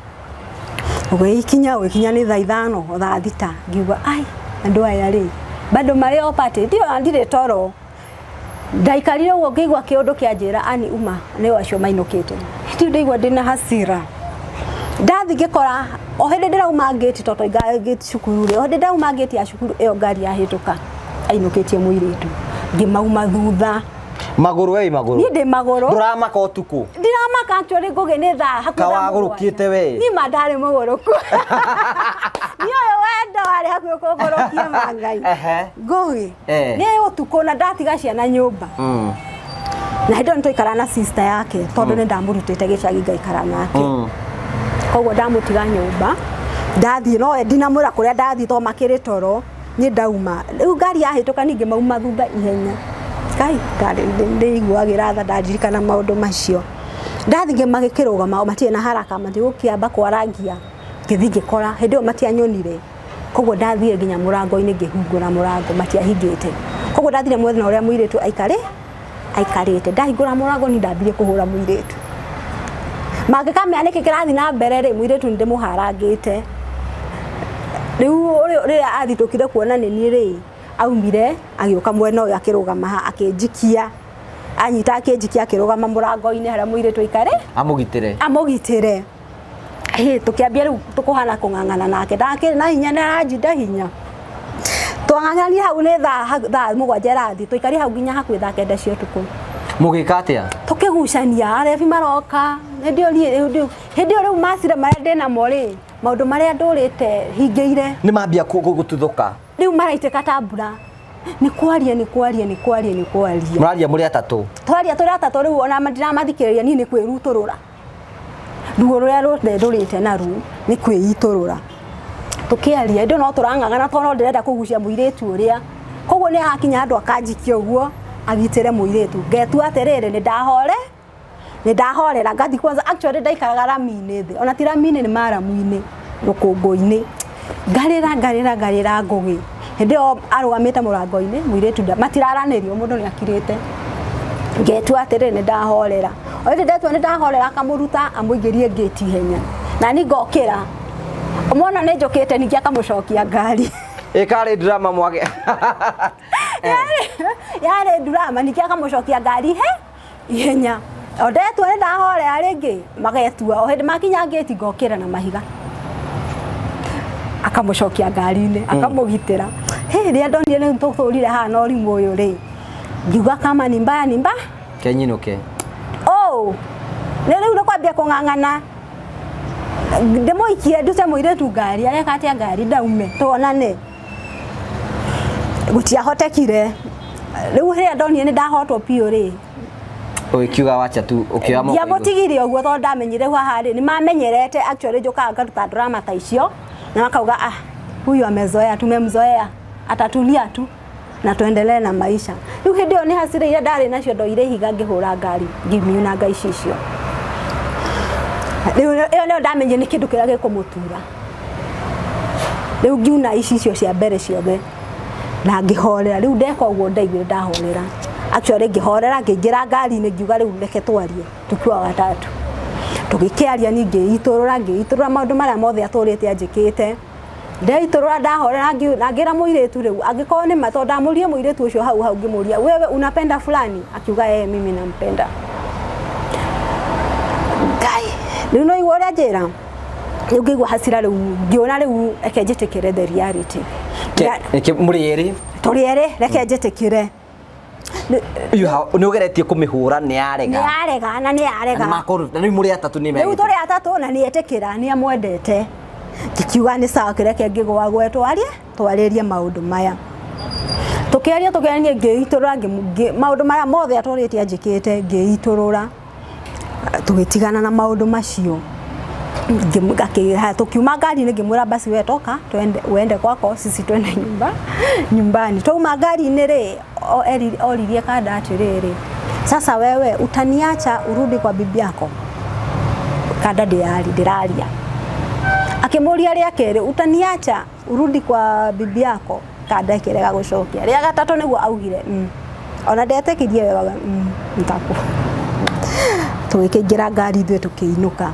Ũgĩkinya ũgĩkinya nĩ thaa 5, thaa 6, ngiuga ai, andũ aya rĩ, bado marĩ o party. Ndio ndirĩ toro. Ndaikarire ũguo ngĩigua kĩũndũ kĩanjĩra ani uma nĩo acio mainũkĩte. Hĩndĩ ĩyo ndaigua ndĩna hasira. Ndathi ngĩkora o hĩndĩ ndĩrauma ngĩti, tondũ twaingaga ngĩti cukuru rĩ, o hĩndĩ ndĩrauma ngĩti ya cukuru ĩyo, ngari yahĩtũka ainũkĩtie mũirĩtu. Ngĩmauma thutha. Magũrũ, we wĩ magũrũ? Niĩ ndĩ magũrũ. Ndũramaka ũtukũ? Ndiramaka actually. Ngũgĩ nĩ thaa hakuhĩ thaa Kawagũrũkĩte we. Niĩ ma ndarĩ mũgũrũku. Niĩ ũyũ wendo warĩ hakuhĩ kũngũrũkia ma Ngai. Ngũgĩ nĩ ũtukũ na ndatiga ciana nyũmba. Na hĩndĩ ĩyo nĩtwaikara na sister yake, tondũ nĩ ndamũrutĩte gĩcagi ngaikara nake. Koguo ndamũtiga nyũmba, ndathiĩ, no ndinamwĩra kũrĩa ndathiĩ tondũ makĩrĩ toro. Niĩ ndauma rĩu, ngari yahĩtũka, ningĩ mauma thutha ihenya. Ngai, ndĩiguagĩra tha ndandirikana maũndũ macio. Ndathiĩ magĩkĩrũgama, matirĩ na haraka, matigũkĩamba kwarangia. Ngĩthiĩ ngĩkora hĩndĩ ĩyo matianyonire, koguo ndathire nginya mũrango-inĩ, ngĩhingũra mũrango, matiahingĩte. Koguo ndathire mwena ũrĩa mũirĩtu aikarĩte. Ndahingũra mũrango, ni ndambirie kũhũra mũirĩtu. Mangĩkamenya nĩkĩ kĩrathiĩ na mbere rĩ, mũirĩtu nĩ ndĩmũharangĩte. Rĩu rĩrĩa athitũkire kuona nĩ niĩ rĩ, aumire agĩũka mwena ũyũ, akĩrũgama haha, akĩnjikia, anyita akĩnjikia, akĩrũgama mũrango-inĩ harĩa mũirĩtu aikare. Amũgitĩre. Amũgitĩre. Hĩ, tũkĩambia rĩu tũkũhana kũng'ang'ana nake, ndakĩrĩ na hinya, nĩ aranjinda hinya. Twang'ang'anire hau nĩ thaa 7 ĩrathiĩ, tũikarire hau nginya hakuhĩ thaa 9 cia ũtukũ. Mũgĩka atĩa? Tũkĩgucania, arebi maroka. Hĩndĩ ĩyo niĩ hĩndĩ ĩyo rĩu macira marĩa ndĩnamo rĩ, maũndũ marĩa ndũrĩte hingĩire Nĩ mambia gũtuthũka. Rĩu maraitĩka ta mbura. Nĩ kwaria, nĩ kwaria, nĩ kwaria, nĩ kwaria. Mũraria mũrĩ atatũ? Twaria tũrĩ atatũ. Rĩu ona ndiramathikĩrĩria niĩ, nĩ kwĩrutũrũra ruo rũrĩa ruothe ndũrĩte naruo, nĩ kwĩitũrũra. Tũkĩaria hĩndĩ ĩyo no tũrang'ang'ana, tondũ no ndĩrenda kũgucia mũirĩtu ũrĩa. Koguo nĩ arakinya handũ akanjikia ũguo agitĩre mũirĩtu. Ngetua atĩrĩrĩ, nĩ ndahore, nĩ ndahorera. Ngathi kwanza, actually ndaikaraga rami-inĩ thĩ, ona ti rami-inĩ, nĩ maramu-inĩ, rũkũngũ-inĩ. Ngarĩra, ngarĩra, ngarĩra. Ngũgĩ hĩndĩ ĩyo arũgamĩte mũrango-inĩ, mũirĩtu matiraranĩrio, mũndũ nĩ akirĩte. Ngetua atĩrĩrĩ, nĩ ndahorera. O hĩndĩ ndetua nĩ ndahorera, akamũruta amũingĩrie ngĩti ihenya, na ni ngokĩra mona nĩ njũkĩte, ningĩ akamũcokia ngari. Ĩkarĩ drama mwage. Yarĩ drama. Ningĩ akamũcokia ngari he ihenya. O ndetua nĩ ndahorera rĩngĩ, magetua. O hĩndĩ makinya ngĩti, ngokĩra na mahiga, akamũcokia ngari-inĩ, akamũgitĩra. Hĩ, rĩrĩa ndonire rĩu tũtũrire haha na ũrimũ ũyũ rĩ, ngiuga kama ni mbaya ni mbaya. Kenyinũke. Oh, nĩ rĩu nĩ kwambia kũng'ang'ana ndĩmũikie, ndute mũirĩtu ngari, areka atĩa ngari ndaume tuonane. Gũtiahotekire. Rĩu rĩrĩa ndonire nĩ ndahotwo biũ rĩ, Ũgĩkiuga wacha tu, ũkĩoya moko igũrũ. Ndiamũtigire ũguo, tondũ ndamenyire rĩu haha rĩ, nĩ mamenyerete. Actually njũkaga ngaruta drama ta icio na makauga, "Ah, huyu amezoea, tumemzoea, atatulia tu na tuendelee na maisha." Rĩu hĩndĩ ĩyo nĩ hasira iria ndarĩ nacio, ndoire ihiga ngĩhũra ngari, ngĩmiunanga icicio. Rĩu ĩyo nĩyo ndamenyire nĩ kĩndũ kĩrĩa gĩkũmũtura. Rĩu ngiuna icicio cia mbere ciothe na ngĩhorera. Rĩu ndeka ũguo ndaiguire ndahorera. Actually ngĩhorera, ngĩingĩra ngari-inĩ, ngiuga rĩu reke twarie tukiwa watatu. Tũgĩkĩaria, niĩ ngĩitũrũra, ngĩitũrũra maũndũ marĩa mothe atũrĩte anjĩkĩte. Ndeitũrũra ndahorera, na ngĩra mũirĩtu rĩu angĩkorwo nĩ ma, tondũ ndamũririe mũirĩtu ũcio hau hau, ngĩmũria, wewe unapenda fulani? Akiuga eh, mimi nampenda. Ngai, rĩu no igua ũrĩa njĩra, rĩu ngĩigua hasira, rĩu ngĩona rĩu reke njĩtĩkĩre the reality. Mũrĩ erĩ? Tũrĩ erĩ, reke njĩtĩkĩre. Nĩ ũgeretie kũmĩhũra, nĩ yarega. Nĩ yarega na nĩ yarega. Na rĩu mũrĩ atatũ nĩ Rĩu tũrĩ atatũ na nĩ etĩkĩra nĩ amwendete. Ngĩkiuga nĩ sawa, kĩreke ngĩgwagwe twarie, twarĩrie maũndũ maya. Tũkĩaria, tũkĩaria, ngĩitũrũra maũndũ marĩa mothe atũrĩte anjĩkĩte, ngĩitũrũra. Tũgĩtigana na maũndũ macio. Tũkiuma ngari-inĩ, ngĩmwĩra basi we toka twende, uende kwako, sisi twende nyumba nyumbani. Twauma ngari-inĩ rĩ, oririe Kanda atĩrĩrĩ, sasa wewe utaniacha urudi kwa bibi yako? Kanda ndĩraria. Akĩmũria rĩa kerĩ, utaniacha urudi kwa bibi yako? Kanda ĩkĩrega gũcokia. Rĩa gatatũ nĩguo augire Ona ndetĩkirie wega, ntaku. Tũgĩkĩingĩra ngari ithuĩ tũkĩinũka.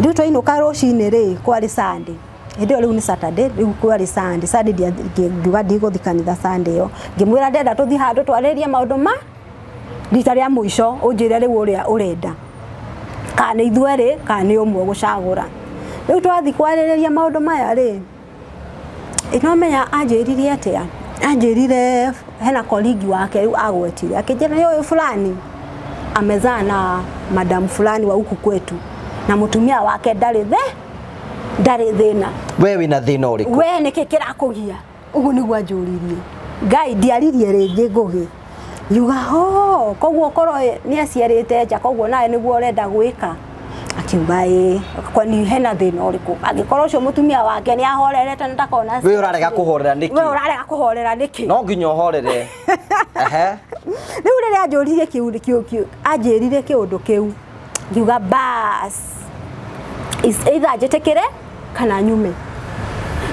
Rĩu twainũka rũcinĩ rĩ, kwarĩ Sunday. Hĩndĩ ĩyo rĩu nĩ Saturday, rĩu kwarĩ Sunday. Sunday ngiuga ndigũthiĩ kanitha Sunday ĩyo. Ngĩmwĩra ndĩrenda tũthiĩ handũ twarĩrie maũndũ ma rita rĩa mũico, ũnjĩre rĩu ũrĩa ũrenda. Kana nĩ ithuerĩ erĩ, kana nĩ ũmwe ũgũcagũra. Rĩu twathiĩ kwarĩrĩria maũndũ maya rĩ, no menya anjĩrire atĩa? Anjĩrire hena colleague wake rĩu agwetire. Akĩnjĩra nĩ ũyũ fulani amezaa na madam fulani wa huku kwetu na mũtumia wake ndarĩ the ndarĩ thĩna. We wĩna thĩna ũrĩkũ? We nĩkĩ kĩrakũgia? Ũguo nĩguo anjũririe. Ngai, ndiaririe rĩngĩ Ngũgĩ. Ngiuga ho, koguo korwo nĩ aciarĩte nja, koguo nawe nĩguo ũrenda gwĩka? Akiuga ĩĩ. Kwani hena thĩna ũrĩkũ? Angĩkorwo ũcio mũtumia wake nĩ ahorerete na ndakona. We ũrarega kũhorera nĩkĩ? We ũrarega kũhorera nĩkĩ? No nginya ũhorere. Ehe. Rĩu rĩrĩa anjũririe kĩu kĩu kĩu anjĩrire kĩũndũ kĩu, ngiuga bas, is either njĩtĩkĩre kana nyume.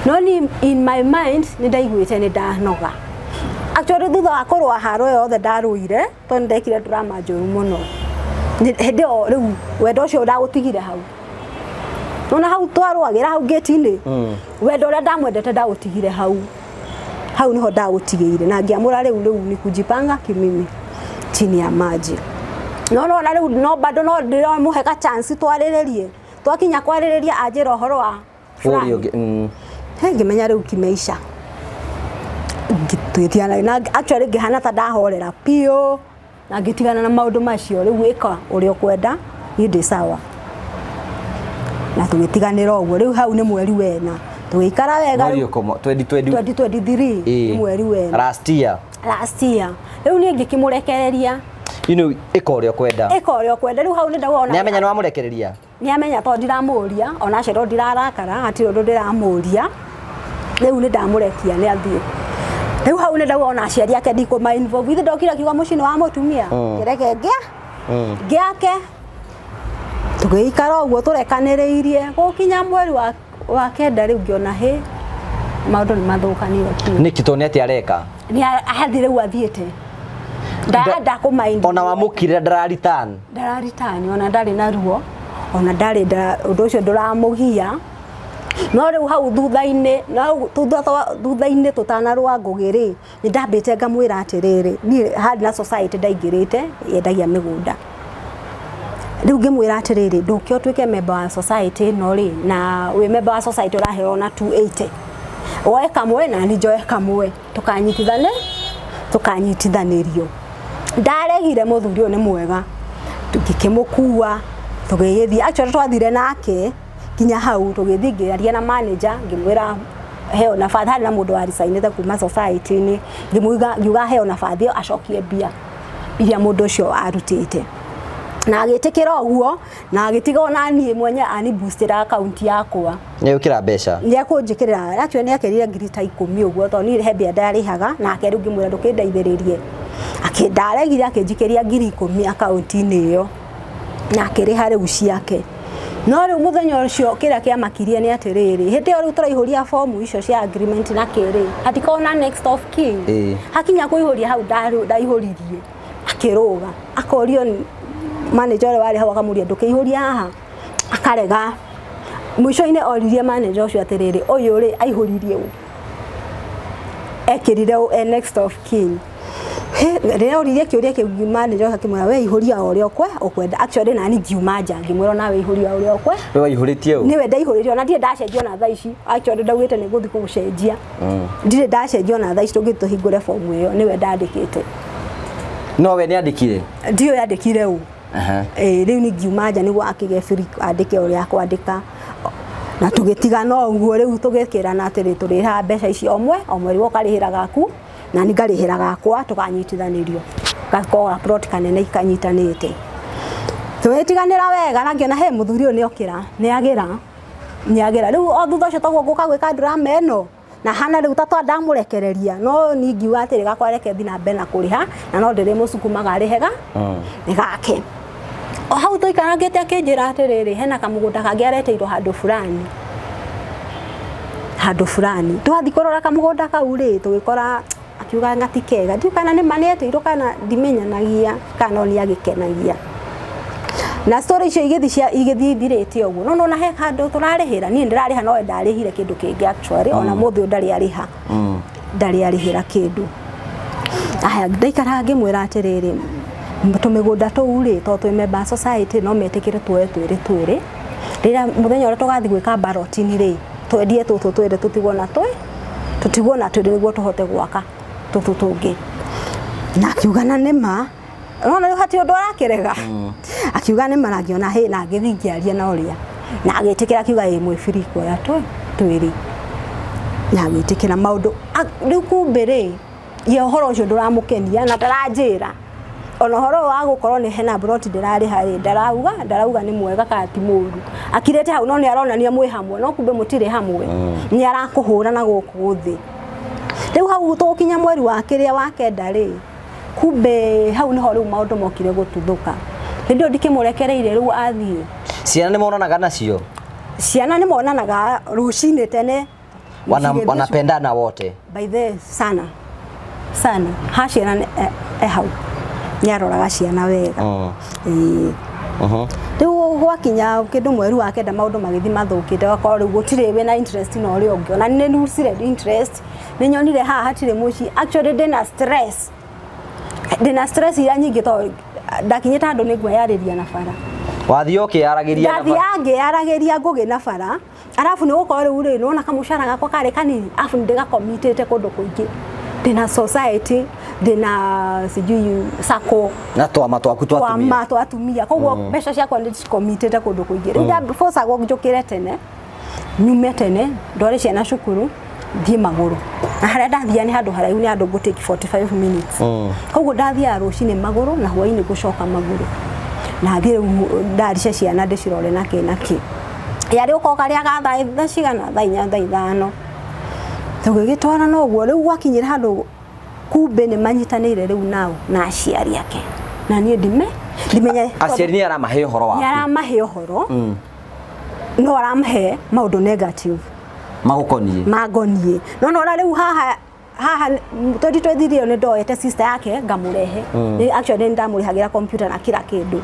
No ni in my mind nĩ ndaiguĩte nĩ ndanoga. Actually thutha wa kũrũa haro yothe ndarũire, tondũ nĩ ndekire drama njũru mũno. Hĩndĩ ĩyo rĩu wendo ũcio ndagũtigire hau. Nona hau twarũagĩra hau gate-inĩ, wendo ũrĩa ndamwendete ndagũtigire hau. Hau niho ndagũtigĩire na ngĩamũra rĩu rĩu ni kujipanga kimimi chini ya maji. No nona rĩu no bado no ndĩramũhe ka chance twarĩrĩrie. Twakinya kwarĩrĩria anjĩra ũhoro wa Ũrĩa ũngĩ. He ngĩmenya rĩu kimeisha. Tũgĩtigana na actually ngĩhana ta ndahorera biũ na ngĩtigana na maũndũ macio. Rĩu ĩka ũrĩa ũkwenda, niĩ ndĩ sawa. Na tũgĩtiganĩra ũguo. Rĩu hau nĩ mweri wena. Tũgĩikara wega. Mweri ũkũ 2020? 2023 nĩ mweri wena. Last year. Last year. Rĩu niĩ ngĩkĩmũrekereria. Ĩka ũrĩa ũkwenda. Ĩka ũrĩa ũkwenda. Rĩu hau nĩ ndauga ona Nĩ amenya nĩ wamũrekereria? Nĩ amenya tondũ ndiramũria, ona acerwo ndirarakara, hatirĩ ũndũ ndĩramũria. Rĩu nĩ ndamũrekia nĩ athiĩ. Rĩu hau nĩ ndauga ona aciari ake ndikũma involve. Ithe ndokire akiuga mũciĩ nĩ wa mũtumia. Kĩreke ngĩa ngĩake. Tũgĩikara ũguo tũrekanĩrĩirie gũkinya mweri wa kenda, rĩu ngĩona hĩ, maũndũ nĩ mathũkanire biũ. Nĩkĩ? Tondũ nĩ atĩa areka? Nĩ athiĩ rĩu athiĩte. Ndakũmaindi. Ona wamũkirĩra ndarareturn? Ndararitani, ona ndarĩ na ruo, ona ndarĩ ũndũ ũcio ndũramũgia. No rĩu hau thutha-inĩ, no thutha-inĩ tũtanarũa Ngũgĩ rĩ, nĩ ndambĩte ngamwĩra atĩrĩrĩ, niĩ harĩ na society ndaingĩrĩte yendagia mĩgũnda. Rĩu ngĩmwĩra atĩrĩrĩ, ndũke ũtuĩke member wa society ĩno rĩ, na wĩ member wa society ũraheo na 280, woe kamwe na niĩ njoe kamwe, tũkanyitithane, tũkanyitithanĩrio. Ndaregire, mũthuri ũyũ nĩ mwega. Ngĩkĩmũkua tũgĩgĩthiĩ, actually twathire nake nginya hau, tũgĩthiĩ ngĩaria na manager, ngĩmwĩra heo nabathi, harĩ na mũndũ waricainĩte kuma society-inĩ, ngĩmũiga, ngiuga heo nabathi ĩyo acokie mbia iria mũndũ ũcio arutĩte, na agĩtĩkĩra ũguo na agĩtiga ona niĩ mwenye ani boostĩra account yakwa. Nĩ ũkĩra mbeca? Nĩ ekũnjĩkĩrĩra, actually nĩ ekĩrire ngiri ta 10 ũguo, tondũ niĩ he mbia ndarĩhaga nake. Rĩu ngĩmwĩra ndũkĩndeithĩrĩrie, ndaregire, akĩnjikĩria ngiri 10 akaunti-inĩ ĩyo na akĩrĩha rĩu ciake. No rĩu mũthenya ũcio kĩrĩa kĩamakirie nĩ atĩrĩrĩ, hĩndĩ ĩyo rĩu tũraihũria fomu icio cia agreement na kĩrĩ, hatikoragwo na next of kin. Hakinya kũihũria hau ndaihũririe, akĩrũga, akorio manager ũrĩa warĩ hau akamũria ndũkĩihũria haha, akarega. Mũico-inĩ oririe manager ũcio atĩrĩrĩ, ũyũ rĩ aihũririe ũ? Ekĩrire ũ e next of kin? Rĩrĩa oririe kĩũria kĩu manager ũcio akĩmwĩra we ihũria o ũrĩa ũkwenda. Actually nani ngiuma nja ngĩmwĩra onawe ihũria o ũrĩa ũkwe. We waihũrĩtie ũ? Nĩwe ndaihũrĩtie ona ndirĩ ndacenjia ona thaa ici. Actually ndaugĩte nĩ ngũthiĩ kũgũcenjia. Ndirĩ ndacenjia ona thaa ici tũngĩthiĩ tũhingũre fomu ĩyo nĩwe ndandĩkĩte. No we nĩ andĩkire? Ndiũĩ andĩkire ũ. Ĩĩ rĩu niĩ ngiuma nja nĩguo akĩgĩe free andĩke ũrĩa akwandĩka. Na tũgĩtigana o ũguo rĩu tũgĩkĩrana atĩrĩ tũrĩrĩhaga mbeca ici o mweri we ũkarĩhĩra gaku na niĩ ngarĩhĩra gakwa tũkanyitithanĩrio. Gakoragwo ga plot kanene ikanyitanĩte. Tũgĩtiganĩra wega na ngĩona he mũthuri ũyũ nĩ okĩra, nĩ agĩra, nĩ agĩra. Rĩu o thutha ũcio toguo ngũka gwĩka drama ĩno na hana rĩu ta ndamũrekereria no niĩ ngiuga atĩrĩ gakwa reke thiĩ na mbere na kũrĩha na no ndĩrĩmũsukumaga arĩhe gake. O hau tũikarangĩte akĩnjĩra atĩrĩrĩ hena kamũgũnda kangĩ areteirwo handũ fulani. Handũ fulani. Twathiĩ kũrora kamũgũnda kau rĩ tũgĩkora akiuga anga ti kega. Ndiũĩ kana nĩ ma nĩ eteirwo kana ndimenyanagia kana no nĩ agĩkenagia. Na story icio igĩthiĩ igĩthiĩ ithirĩte ũguo. No nĩwona he handũ tũrarĩhĩra, niĩ ndĩrarĩha no we ndarĩhire kĩndũ kĩngĩ actually ona mũthĩ ũyũ ndarĩ arĩha. Ndarĩ arĩhĩra kĩndũ. Aya ndaikara ngĩmwĩra atĩrĩrĩ, tũmĩgũnda tũu rĩ, tondũ twĩ member society no metĩkĩre tuoye twĩrĩ twĩrĩ. Rĩrĩa mũthenya ũrĩa tũgathiĩ gwĩka ballot-inĩ rĩ, twendie tũtũ twĩrĩ tũtigwo na twĩ, tũtigwo na twĩrĩ nĩguo tũhote gwaka tũtũ tũngĩ. Na akiuga na nĩ ma, nĩwona rĩu hatirĩ ũndũ arakĩrega. Akiuga nĩ ma na ngĩona hĩ na ngĩthiĩ ngĩaria na ũrĩa. Na agĩtĩkĩra akiuga ĩ mwĩ free kuoya twĩrĩ. Na agĩtĩkĩra maũndũ, rĩu kumbe rĩ, ye ũhoro ũcio ndũramũkenia na ndaranjĩra. Ona ũhoro ũyũ wa gũkorwo nĩ hena plot ndĩrarĩha rĩ, ndarauga nĩ mwega kana ti mũru. Akirĩte hau no nĩ aronania mwĩ hamwe no kumbe mũtirĩ hamwe. Nĩ arakũhũra na gũkũ thĩ. Rĩu hau tũgũkinya mweri wa kĩrĩa wa kenda rĩ, kumbe hau nĩho rĩu maũndũ mokire gũtuthũka. Hĩndĩ ĩyo ndikĩmũrekereirie rĩu athiĩ. Ciana nĩ monanaga nacio? Ciana nĩ monanaga rũcinĩ tene. Wanapendana wote? By the sana sana ha ciana e hau nĩ aroraga ciana wega. Ĩĩ. Rĩu gwakinya kĩndũ mweri wa kenda maũndũ magĩthiĩ mathũkĩte gakorwo rĩu gũtirĩ wĩna interest na ũrĩa ũngĩ. Ona nĩ losire interest, nĩ nyonire haha hatirĩ mũciĩ. Actually ndĩna stress. Ndĩna stress iria nyingĩ tondũ ndakinyĩte handũ nĩ ngwĩyarĩria na bara. Wathiĩ ũkĩyaragĩria na bara? Ndathiaga ngĩyaragĩria ngũgĩ na bara. Arabu nĩ gũkorwo rĩu rĩ, nĩwona kamũcara gakwa karĩ kanini, arabu nĩ ndĩgakomitĩte kũndũ kũingĩ. Ndĩna society, ndĩna sijui sacco. Na twama twaku twa atumia. Twama twa atumia. Koguo mbeca ciakwa nĩ ndĩcikomitĩte kũndũ kũingĩ. Rĩu ndabocagwo njũkĩre tene, nyume tene, ndware ciana cukuru, thiĩ magũrũ. Na harĩa ndathiaga nĩ handũ haraihu, nĩ handũ ngũ take 45 minutes. Koguo ndathiaga rũcinĩ magũrũ na hwainĩ ngũcoka magũrũ. Na thiĩ rĩu ndarice ciana ndĩcirore na kĩ na kĩ. Yarĩ ũkoka karĩa ga thaa cigana, thaa inya, thaa ithano. Tũgĩgĩtwarana ũguo, rĩu gwakinyire handũ kumbe nĩ manyitanĩire rĩu nao na aciari ake. Na niĩ ndimenye. Aciari nĩ aramahe ũhoro waku? Nĩ aramahe ũhoro, no aramahe maũndũ negative. Magũkoniĩ? Mangoniĩ. No nona rĩu haha haha 2023 ĩyo nĩ ndoete sister yake ngamũrehe. Actually nĩ ndamũrĩhagĩra computer na kila kĩndũ.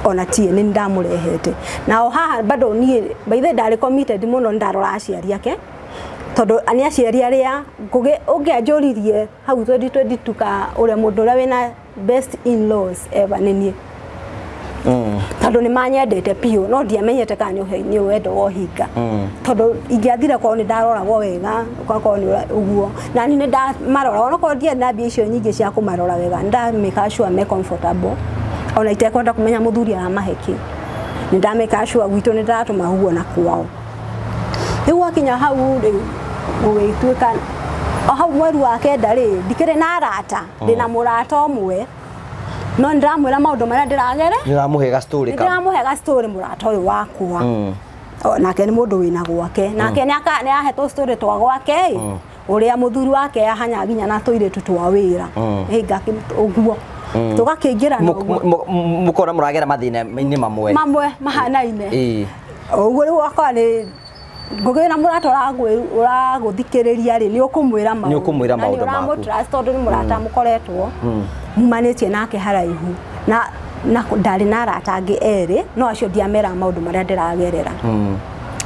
Ona tie nĩ ndamũrehete. Na o haha bado niĩ by the way ndarĩ committed mũno nĩ ndarora aciari ake. Tondũ nĩ aciari arĩa ngũgĩ ũngĩanjũririe hau 2022 ka ũrĩa mũndũ ũrĩa wĩna best in-laws ever nĩ niĩ. Tondũ nĩ manyendete biũ no ndiamenyete kana nĩ wendo wa ũhinga. Tondũ ingĩathire korwo nĩ ndaroragwo wega, ũgakorwo nĩ ũguo. Na niĩ nĩ ndamarora onakorwo ndiarĩ na mbia icio nyingĩ cia kũmarora wega, nĩ nda make sure me comfortable. Ona itekwenda kũmenya mũthuri aramahe kĩ. Nĩ nda make sure gwitũ nĩ ndĩratũma ũguo na kwao. Rĩu gwakinya hau rĩ, gũgĩtuĩka o hau mweri wa kenda rĩ, ndikĩrĩ na arata, ndĩna mũrata ũmwe. No nĩ ndĩramwĩra maũndũ marĩa ndĩragere. Nĩ ũramũhe ga story Nĩ ndĩramũhe ga story mũrata ũyũ wakwa. Nake nĩ mũndũ wĩna gwake. Nake nĩ ahetwo story twa gwake. Ũrĩa mũthuri wake ahanya nginya na tũirĩtu twa wĩra. Ũguo. Tũgakĩingĩra na ũguo. Mũkona mũragera mathĩna-inĩ mamwe. Mamwe mahanaine. Ĩĩ. Ũguo rĩu okorwo nĩ Ngũgĩ na mũrata ũragũthikĩrĩria rĩ, nĩ ũkũmwĩra maũndũ. Nĩ ũkũmwĩra maũndũ Na nĩ maku. ũramũtrust tondũ nĩ mũrata mũkoretwo mumanĩtie nake haraihu. Na ndarĩ na arata angĩ erĩ, no acio ndiameraga maũndũ marĩa ndĩragerera.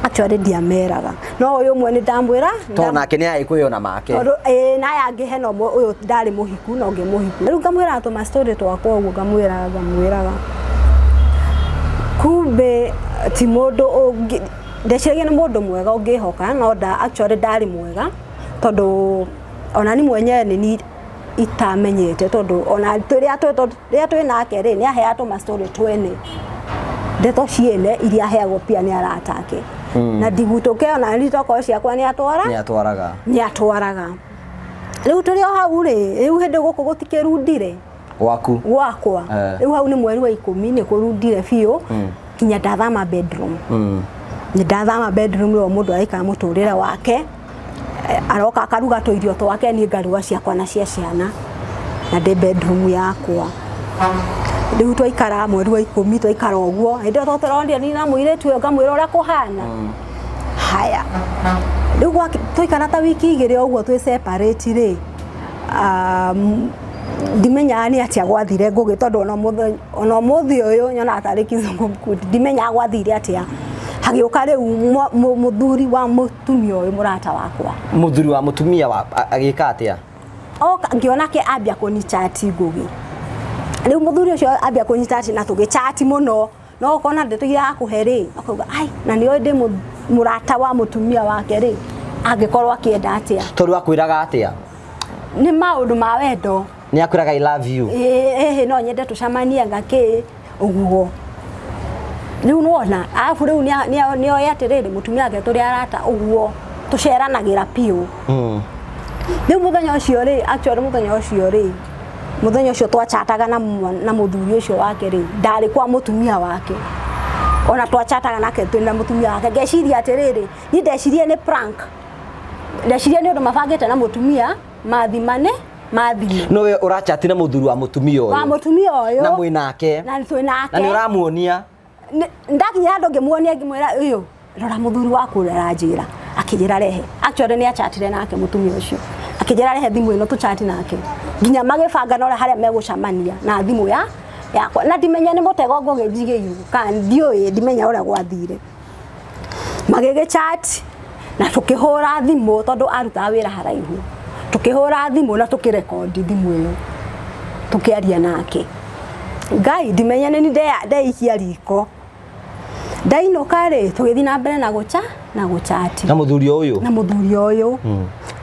Actually ndiameraga. No ũyũ ũmwe nĩ ndamwĩra. Tondũ nake nĩ Agĩkũyũ ona make. Tondũ ĩĩ, na aya angĩ hena ũmwe ũyũ ndarĩ mũhiku na ũngĩ mũhiku. Rĩu ngamwĩraga tũma story twakwa ũguo, ngamwĩraga ngamwĩraga. Kumbe ti mũndũ ũngĩ, ndeciragia nĩ mũndũ mwega ũngĩhoka, no nda actually ndarĩ mwega tondũ ona ni mwenyewe nĩ ni itamenyete, tondũ ona rĩrĩa twĩ nake rĩ, nĩ aheaga tũma story twene, ndeto ciene iria aheagwo pia nĩ arata ake. Na ndigutũke ona ni tokorwo ciakwa nĩ atwara. Nĩ atwaraga. Nĩ atwaraga. Rĩu tũrĩ o hau rĩ, rĩu hĩndĩ gũkũ gũtikĩrundire. Gwaku. Gwakwa. Rĩu hau nĩ mweri wa 10 nĩ kũrundire biũ nginya ndathama bedroom. Nĩ ndathama bedroom, rĩu mũndũ araikara mũtũrĩre wake, aroka akaruga tũirio twake, niĩ ngaruga ciakwa na cia ciana, na ndĩ bedroom yakwa. Rĩu twaikara mweri wa 10, twaikara ũguo, hĩndĩ ĩyo tũronire ni na mũirĩtu ũyũ, ngamwĩra ũrĩa kũhana. Haya, rĩu twaikara ta wiki 2 ũguo twĩ separate rĩ, ndimenyaga nĩ atĩa gwathire Ngũgĩ, tondũ ona ũmũthĩ ũyũ nyonaga tarĩ kizungumkuti, ndimenyaga gwathire atĩa. Hagĩũka rĩu mũthuri wa mũtumia ũyũ mũrata wakwa. Mũthuri wa mũtumia wa agĩka atĩa? Oka ngĩona ke ambia kũnichat Ngũgĩ. Rĩu mũthuri ũcio ambia kũnichat na tũgĩchat mũno, no ũkona ndeto iria akũhe rĩ, akauga ai, na nĩoĩ ndĩ mũrata wa mũtumia wake rĩ, angĩkorwo akĩenda atĩa? Tondũ akwĩraga atĩa? Nĩ maũndũ ma wendo. Nĩ akwĩraga I love you. Ĩĩ, no nyende tũcemanie ngakĩ ũguo. Rĩu nĩwona, arabu rĩu nĩoĩ atĩrĩrĩ, mũtumia wake tũrĩ arata ũguo, tũceranagĩra biũ. Rĩu mũthenya ũcio rĩ, actually mũthenya ũcio rĩ, mũthenya ũcio twachataga na mũthuri ũcio wake rĩ, ndarĩ kwa mũtumia wake. Ona twachataga nake twĩna mũtumia wake, ngeciria atĩrĩrĩ, niĩ ndecirie nĩ prank. Ndecirie nĩ ũndũ mabangĩte na mũtumia, mathimane, mathime. No we ũrachati na mũthuri wa mũtumia ũyũ. Wa mũtumia ũyũ. Na mwĩ nake. Na twĩ nake. Na nĩ ũramuonia. Ndakinya handũ ngĩmuonia, ngĩmwĩra ũyũ, rora mũthuri waku ũrĩa aranjĩra. Akĩnjĩra rehe. Actually nĩ achatire nake mũtumia ũcio. Akĩnjĩra rehe thimũ ĩno tũchati nake. Nginya magĩbanga na ũrĩa harĩa megũcemania na thimũ yakwa. Na ndimenya nĩ mũtego Ngũgĩ njigĩirwo, kana ndiũĩ, ndimenya ũrĩa gwathire. Magĩgĩchat na tũkĩhũra thimũ tondũ arutaga wĩra haraihu. Tũkĩhũra thimũ na tũkĩrekondi thimũ ĩyo. Tũkĩaria nake. Ngai ndimenya nĩ ndeikia riko. Ndainũka rĩ, tũgĩthiĩ na mbere na gũcha na gũchati. Na mũthuri ũyũ? Na mũthuri ũyũ.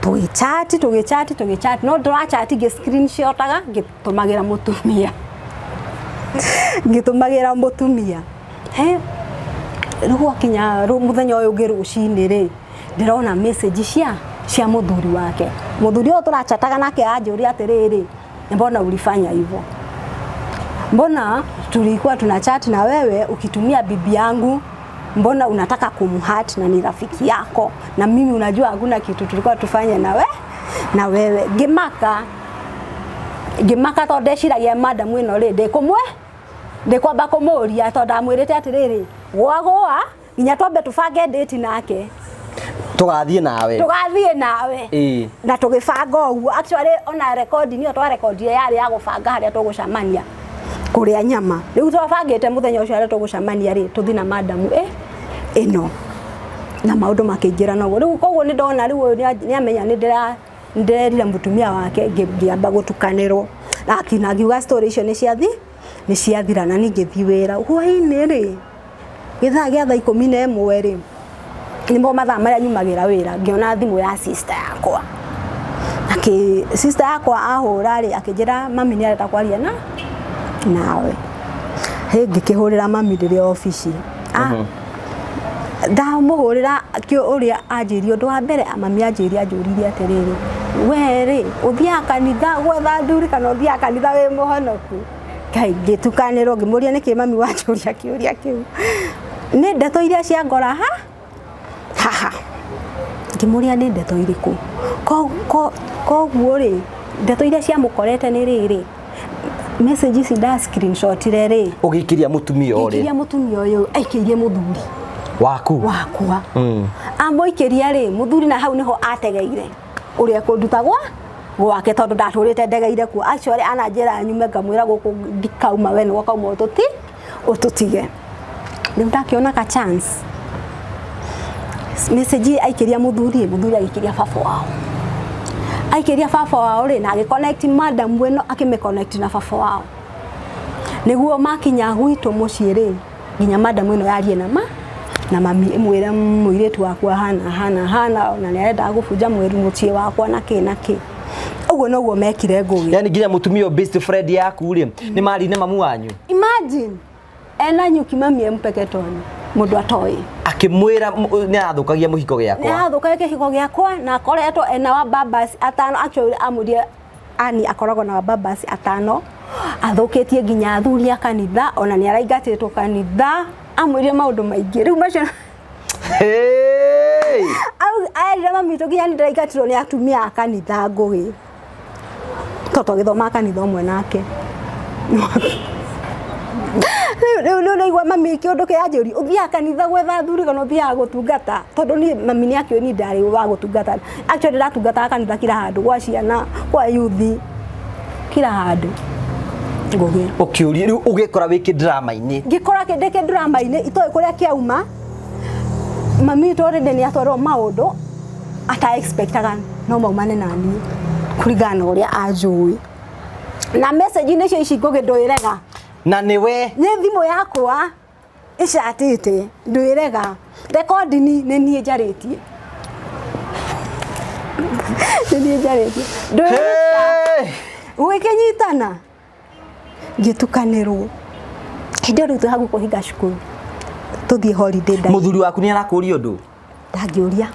Tũgĩchati, tũgĩchati, tũgĩchati. No ndũrachati ngĩ screenshotaga, ngĩtũmagĩra mũtumia. Ngĩtũmagĩra mũtumia. He, rĩu gwakinya mũthenya ũyũ ũngĩ rũcinĩ rĩ, ndĩrona message cia mũthuri wake. Mũthuri ũyũ tũrachataga nake anjũria atĩrĩrĩ, mbona ulifanya hivyo? Mbona tulikuwa tunachat na wewe ukitumia bibi yangu, mbona unataka kumhurt na ni rafiki yako, na mimi unajua hakuna kitu tulikuwa tufanye na we na wewe. Ngĩmaka, ngĩmaka tondũ ndeciragia madam ĩno rĩ, ndĩkũmwe ndĩkwamba kũmũria tondũ ndamwĩrĩte atĩrĩrĩ, gwagũa nginya twambe tũbange date nake. Tũgathiĩ nawe. Tũgathiĩ nawe. Na tũgĩbanga ũguo. Actually ona recording ĩyo twarekondire yarĩ ya gũbanga harĩa tũgũcemania kũrĩa nyama. Rĩu twabangĩte mũthenya ũcio harĩa tũgũcemania rĩ, tũthiĩ na madam ĩno. Na maũndũ makĩingĩra na ũguo. Rĩu koguo nĩ ndona rĩu ũyũ nĩamenya nĩ ndĩrerire mũtumia wake, ngĩamba gũtukanĩrwo. Na ngiuga story icio nĩ ciathira na niĩ ngĩthiĩ wĩra. Hwaĩ-inĩ rĩ, gĩthaa gĩa thaa 11 rĩ, nĩmo mathaa marĩa nyumagĩra wĩra, ngĩona thimũ ya sister yakwa. Akĩ sister yakwa ahũra rĩ, akĩnjĩra mami nĩ arenda kwaria nawe. Hĩ, ngĩkĩhũrĩra mami rĩrĩa obici. Ndamũhũrĩra ũrĩa anjĩrie ũndũ wa mbere, mami anjĩrie anjũririe atĩrĩrĩ, we rĩ, ũthiaga kanitha gwetha athuri kana ũthiaga kanitha wĩ mũhonoku? Ngai, ngĩtukanĩrwo, ngĩmũria nĩkĩ mami wanjũria kĩũria kĩu. Nĩ ndeto iria cia ngora ha? Haha. Ngĩmũria nĩ ndeto irĩkũ? Koguo rĩ, ndeto iria ciamũkorete nĩ rĩrĩ, Message ici nda screenshotire rĩ, Ũgĩikĩria mũtumia ũrĩa ngĩikĩria mũtumia ũyũ, aikĩirie mũthuri waku. Wakwa. Amũikĩria rĩ, mũthuri na hau nĩho ategeire ũrĩa kũnduta gwa gwake, tondũ ndatũrĩte ndegeire kuo. Actually ananjĩra nyume, ngamwĩra gũkũ ndikauma, we nĩwe ũkauma ũtũti ũtũtige. Rĩu ndakĩona ka chance, message aikĩria mũthuri, mũthuri agĩikĩria baba wao, aikĩria baba wao rĩ, na agĩconnect madam ĩno, akĩmĩconnect na baba wao, nĩguo makinya gwitũ mũciĩ rĩ, nginya madam ĩno yarie na ma na mami, ĩmwĩre mũirĩtu wakwa hana hana hana, ona nĩ arenda gũbunja mweru mũciĩ wakwa na kĩ na kĩ. Ũguo noguo mekire, Ngũgĩ. Yani nginya mũtumia ũyũ, best friend yaku rĩ, nĩ mari na mamu wanyu. Imagine ena nyuki, mami empeketoni mũndũ atoĩ. Akĩmwĩra nĩ arathũkagia mũhiko nĩ gĩakwa. Arathũkagia kĩhiko gĩakwa na akoretwo ena wa babas atano. Actually amwĩrire ani akoragwo na wa babas atano, athũkĩtie nginya athuri a kanitha, ona nĩ araingatĩtwo kanitha. Amwĩrire maũndũ maingĩ rĩu macio. Hey! Erire mami witũ nginya nĩ ndĩraingatirwo nĩ atumia a kanitha, Ngũgĩ, tondũ twagĩthomaga kanitha ũmwe nake. Rĩu naigua mami kĩũndũ kĩranjũria, ũthiaga kanitha gwetha athuri kana ũthiaga gũtungata? Tondũ niĩ mami nĩ akĩũĩ niĩ ndarĩ wa gũtungata. Actually ndatungataga kanitha kila handũ, gwa ciana, kwa yuthi, kila handũ, Ngũgĩ. Ũkĩũria rĩu ũgĩkora wĩ kĩdrama-inĩ. Ngĩkora kĩndĩ kĩdrama-inĩ itoĩ kũrĩa kĩauma. Mami witũ already nĩ atwarwo maũndũ ata expectaga no maumane na niĩ, kũringana na ũrĩa anjũĩ na message-inĩ icio ici. Ngũgĩ, ndwĩrega. Na nĩwe. Nĩ thimũ yakwa ĩcatĩte, ndwĩrega. Recording nĩ niĩ njarĩtie, nĩ niĩ njarĩtie, ndwĩrega. Hey! Gũgĩkĩnyitana, ngĩtukanĩrwo. Hĩndĩ ĩyo rĩu twĩ hakuhĩ kũhinga cukuru, tũthiĩ holiday. Mũthuri waku nĩ arakũria ũndũ? Ndangĩũria.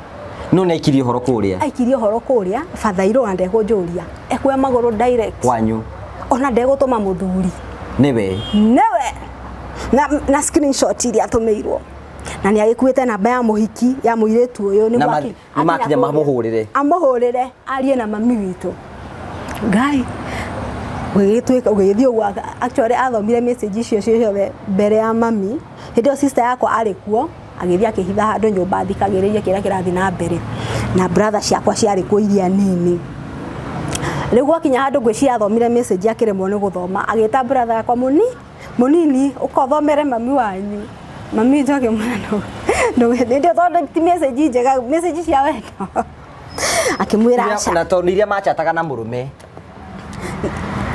No nĩ aikirie ũhoro kũrĩa. Aikirie ũhoro kũrĩa bathairwo, na ndekũnjũria, ekuoya magũrũ direct wanyu. Ona ndegũtũma mũthuri. Nĩwe. Nĩwe na screenshot iria atũmĩirwo, na nĩ agĩkuĩte namba ya mũhiki ya mũirĩtu ũyũ nĩguo Na nĩ makinya akinya kũrĩa, mamũhũrĩre. Amũhũrĩre arie na mami witũ. Ngai, gũgĩtuĩka gũgĩthiĩ ũguo. Actually athomire message icio ciothe mbere ya mami. Hĩndĩ ĩyo sister yakwa arĩ kuo, agĩthiĩ akĩhitha handũ nyũmba athikagĩrĩrie kĩrĩa kĩrathiĩ na mbere, na brother ciakwa ciarĩ kuo iria nini. Rĩu gwakinya handũ, ngwĩciria athomire message akĩremwo nĩ gũthoma, agĩta brother yakwa mũni mũnini, ũkothomere mami wanyu. Mami witũ akĩmwĩra hĩndĩ ĩyo, tondũ ti message njega, message cia wendo, akĩmwĩra aca. Na tondũ nĩ iria machataga na mũrũme.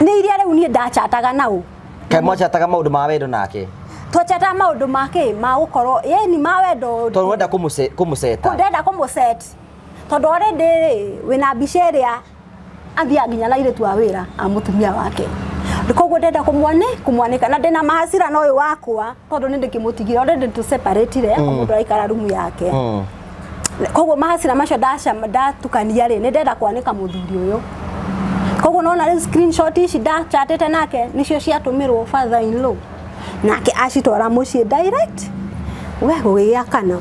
Nĩ iria rĩu niĩ ndachataga nau. Kaĩ mwachataga maũndũ ma wendo nake? Twachataga maũndũ ma kĩ, ma gũkorwo ĩni ma wendo. Tondũ wenda kũmũceta. Ndenda kũmũset, tondũ already rĩ, wĩna mbica ĩrĩa athiaga nginya na airĩtu a wĩra a mũtumia wake. Koguo ndenda kũmwanĩka, na ndĩna mahacira na ũyũ wakwa, tondũ nĩ ndĩkĩmũtigire already, tũ separate-ire, o mũndũ araikara rumu yake. Koguo mahacira macio ndatukania rĩ, nĩ ndenda kwanĩka mũthuri ũyũ. Koguo nona rĩu screenshot ici ndachatĩte nake nĩcio ciatũmĩrwo father in law, nake acitwara mũciĩ direct. We gũgĩgĩakana,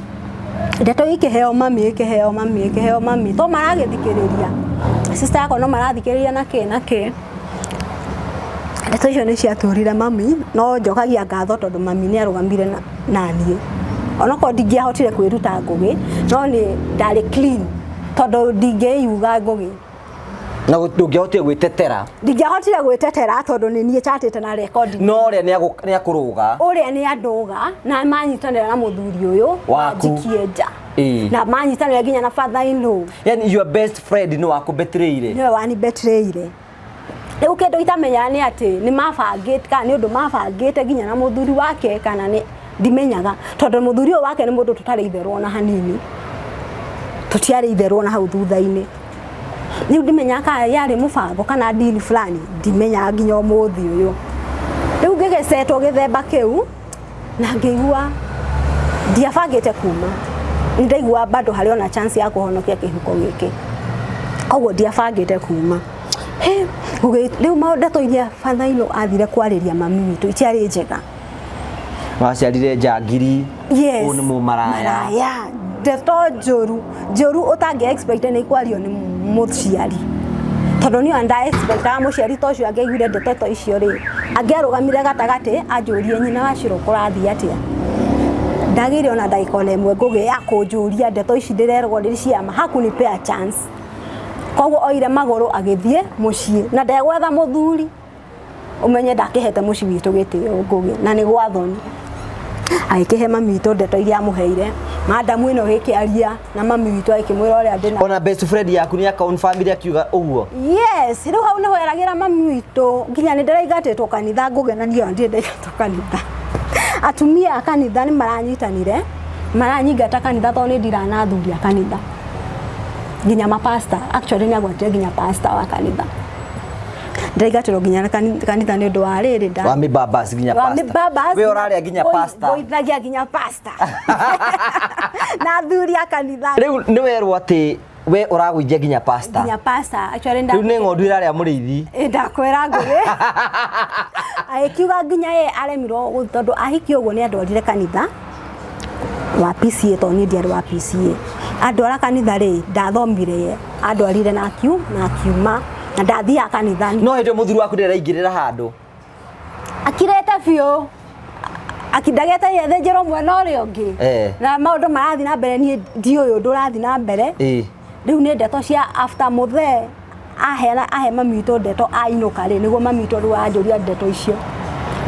ndeto ikĩheo mami, ikĩheo mami, ikĩheo mami, to maragĩthikĩrĩria sister yakwa, no marathikĩrĩria na kĩ na kĩ. Ndeto icio nĩ ciaturire mami, no njokagia ngatho tondũ mami nĩ arũgamire na niĩ, onokorwo ndingĩahotire kwĩruta, Ngũgĩ, no nĩ ndarĩ clean, tondũ ndingĩyuga, Ngũgĩ. Na ndũngĩahotire gwĩtetera. Ndingĩahotire gwĩtetera, tondũ nĩ niĩ chatĩte na recording. No ũrĩa nĩ akũrũga. Ũrĩa nĩ andũga na manyitanĩra na mũthuri ũyũ Waku. Manjikie nja. Ĩĩ. Na manyitanĩra nginya na father in law. Yani your best friend nĩ wakũbetrĩire. Nĩwe wanibetrĩire. Rĩu kĩndũ itamenyaga nĩ atĩ nĩ mabangĩte, kana nĩ ũndũ mabangĩte nginya na mũthuri wake, kana nĩ ndimenyaga, tondũ mũthuri ũyũ wake nĩ mũndũ tũtarĩ itherũ ona hanini, tũtiarĩ itherũ ona hau thutha-inĩ. Rĩu ndimenyaga kana yarĩ mũbango kana deal fulani, ndimenyaga nginya ũmũthĩ ũyũ. Rĩu ngĩgĩcetwo gĩthemba kĩu na ngĩigua ndiabangĩte kuma, nĩ ndaigua bado harĩ ona chance ya kũhonokia kĩhuko gĩkĩ, koguo ndiabangĩte kuma. He, rĩu maũndũ, ndeto iria father in law athire kwarĩria mami witũ itiarĩ njega. Waciarire njangiri. Yes. Ũyũ nĩ mũmaraya. Maraya, ndeto njũru njũru ũtangĩ expect nĩ ikwario nĩ mũciari. Tondũ niĩ nda expectaga mũciari ta ũcio angĩaiguire ndeto ta icio rĩ, angĩarũgamire gatagatĩ anjũrie nyina wa Shiro kũrathiĩ atĩa. Ndagĩire ona ndagĩka ona ĩmwe Ngũgĩ ya kũnjũria ndeto ici ndĩrerwo nĩ ciama, hakunipea chance. Koguo oire magũrũ agĩthiĩ mũciĩ na ndegwetha mũthuri, ũmenye ndakĩhete mũciĩ witũ gĩtĩo Ngũgĩ, na nĩ gwa thoni. Agĩkĩhe mami witũ ndeto iria amũheire, madamu ĩno ĩkĩaria na mami witũ agĩkĩmwĩra ũrĩa ndĩna. Ona best friend yaku nĩ akonfirmire akiuga ũguo. Yes, rĩu hau nĩho eragĩra mami witũ nginya nĩ ndĩraingatĩtwo kanitha Ngũgĩ, na niĩ ona ndirĩ ndaingatwo kanitha. Atumia a kanitha nĩ maranyitanire, maranyingata kanitha tondũ nĩ ndirana athuri a kanitha. Nginya mapasta, actually nĩ agwatire nginya pastor wa kanitha. Ndĩraingatĩrwo nginya kanitha nĩ ũndũ wa rĩrĩ nda Wa mĩbabas nginya wa pastor. mĩbabas. We ũrarĩa nginya pastor. Ngũithagia nginya pastor. Na athuri a kanitha. Rĩu nĩ werwo atĩ we ũragũithia nginya pastor. Nginya pastor. Actually Rĩu nĩ ng'ondu ĩrarĩa mũrĩithi. Ĩ, ndakwĩra Ngũgĩ. Agĩkiuga nginya ye aremirwo tondũ ahikio ũguo nĩ andwarire kanitha wa PCA, tondũ niĩ ndiarĩ wa PCA. Andwara kanitha rĩ, ndathomire ye, andwarire na na akiuma na ndathiaga kanitha. No hĩndĩ ĩyo mũthuri waku ndĩraingĩrĩra handũ. Akirĩte biũ, akindagĩte ethĩnjĩrwo mwena ũrĩa ũngĩ. Na maũndũ marathiĩ na mbere, niĩ ndiũĩ ũndũ ũrathiĩ na mbere. Rĩu nĩ ndeto cia after mũthee aheana ahe mami witũ ndeto ainũka rĩ, nĩguo mami witũ rĩu anjũria ndeto icio.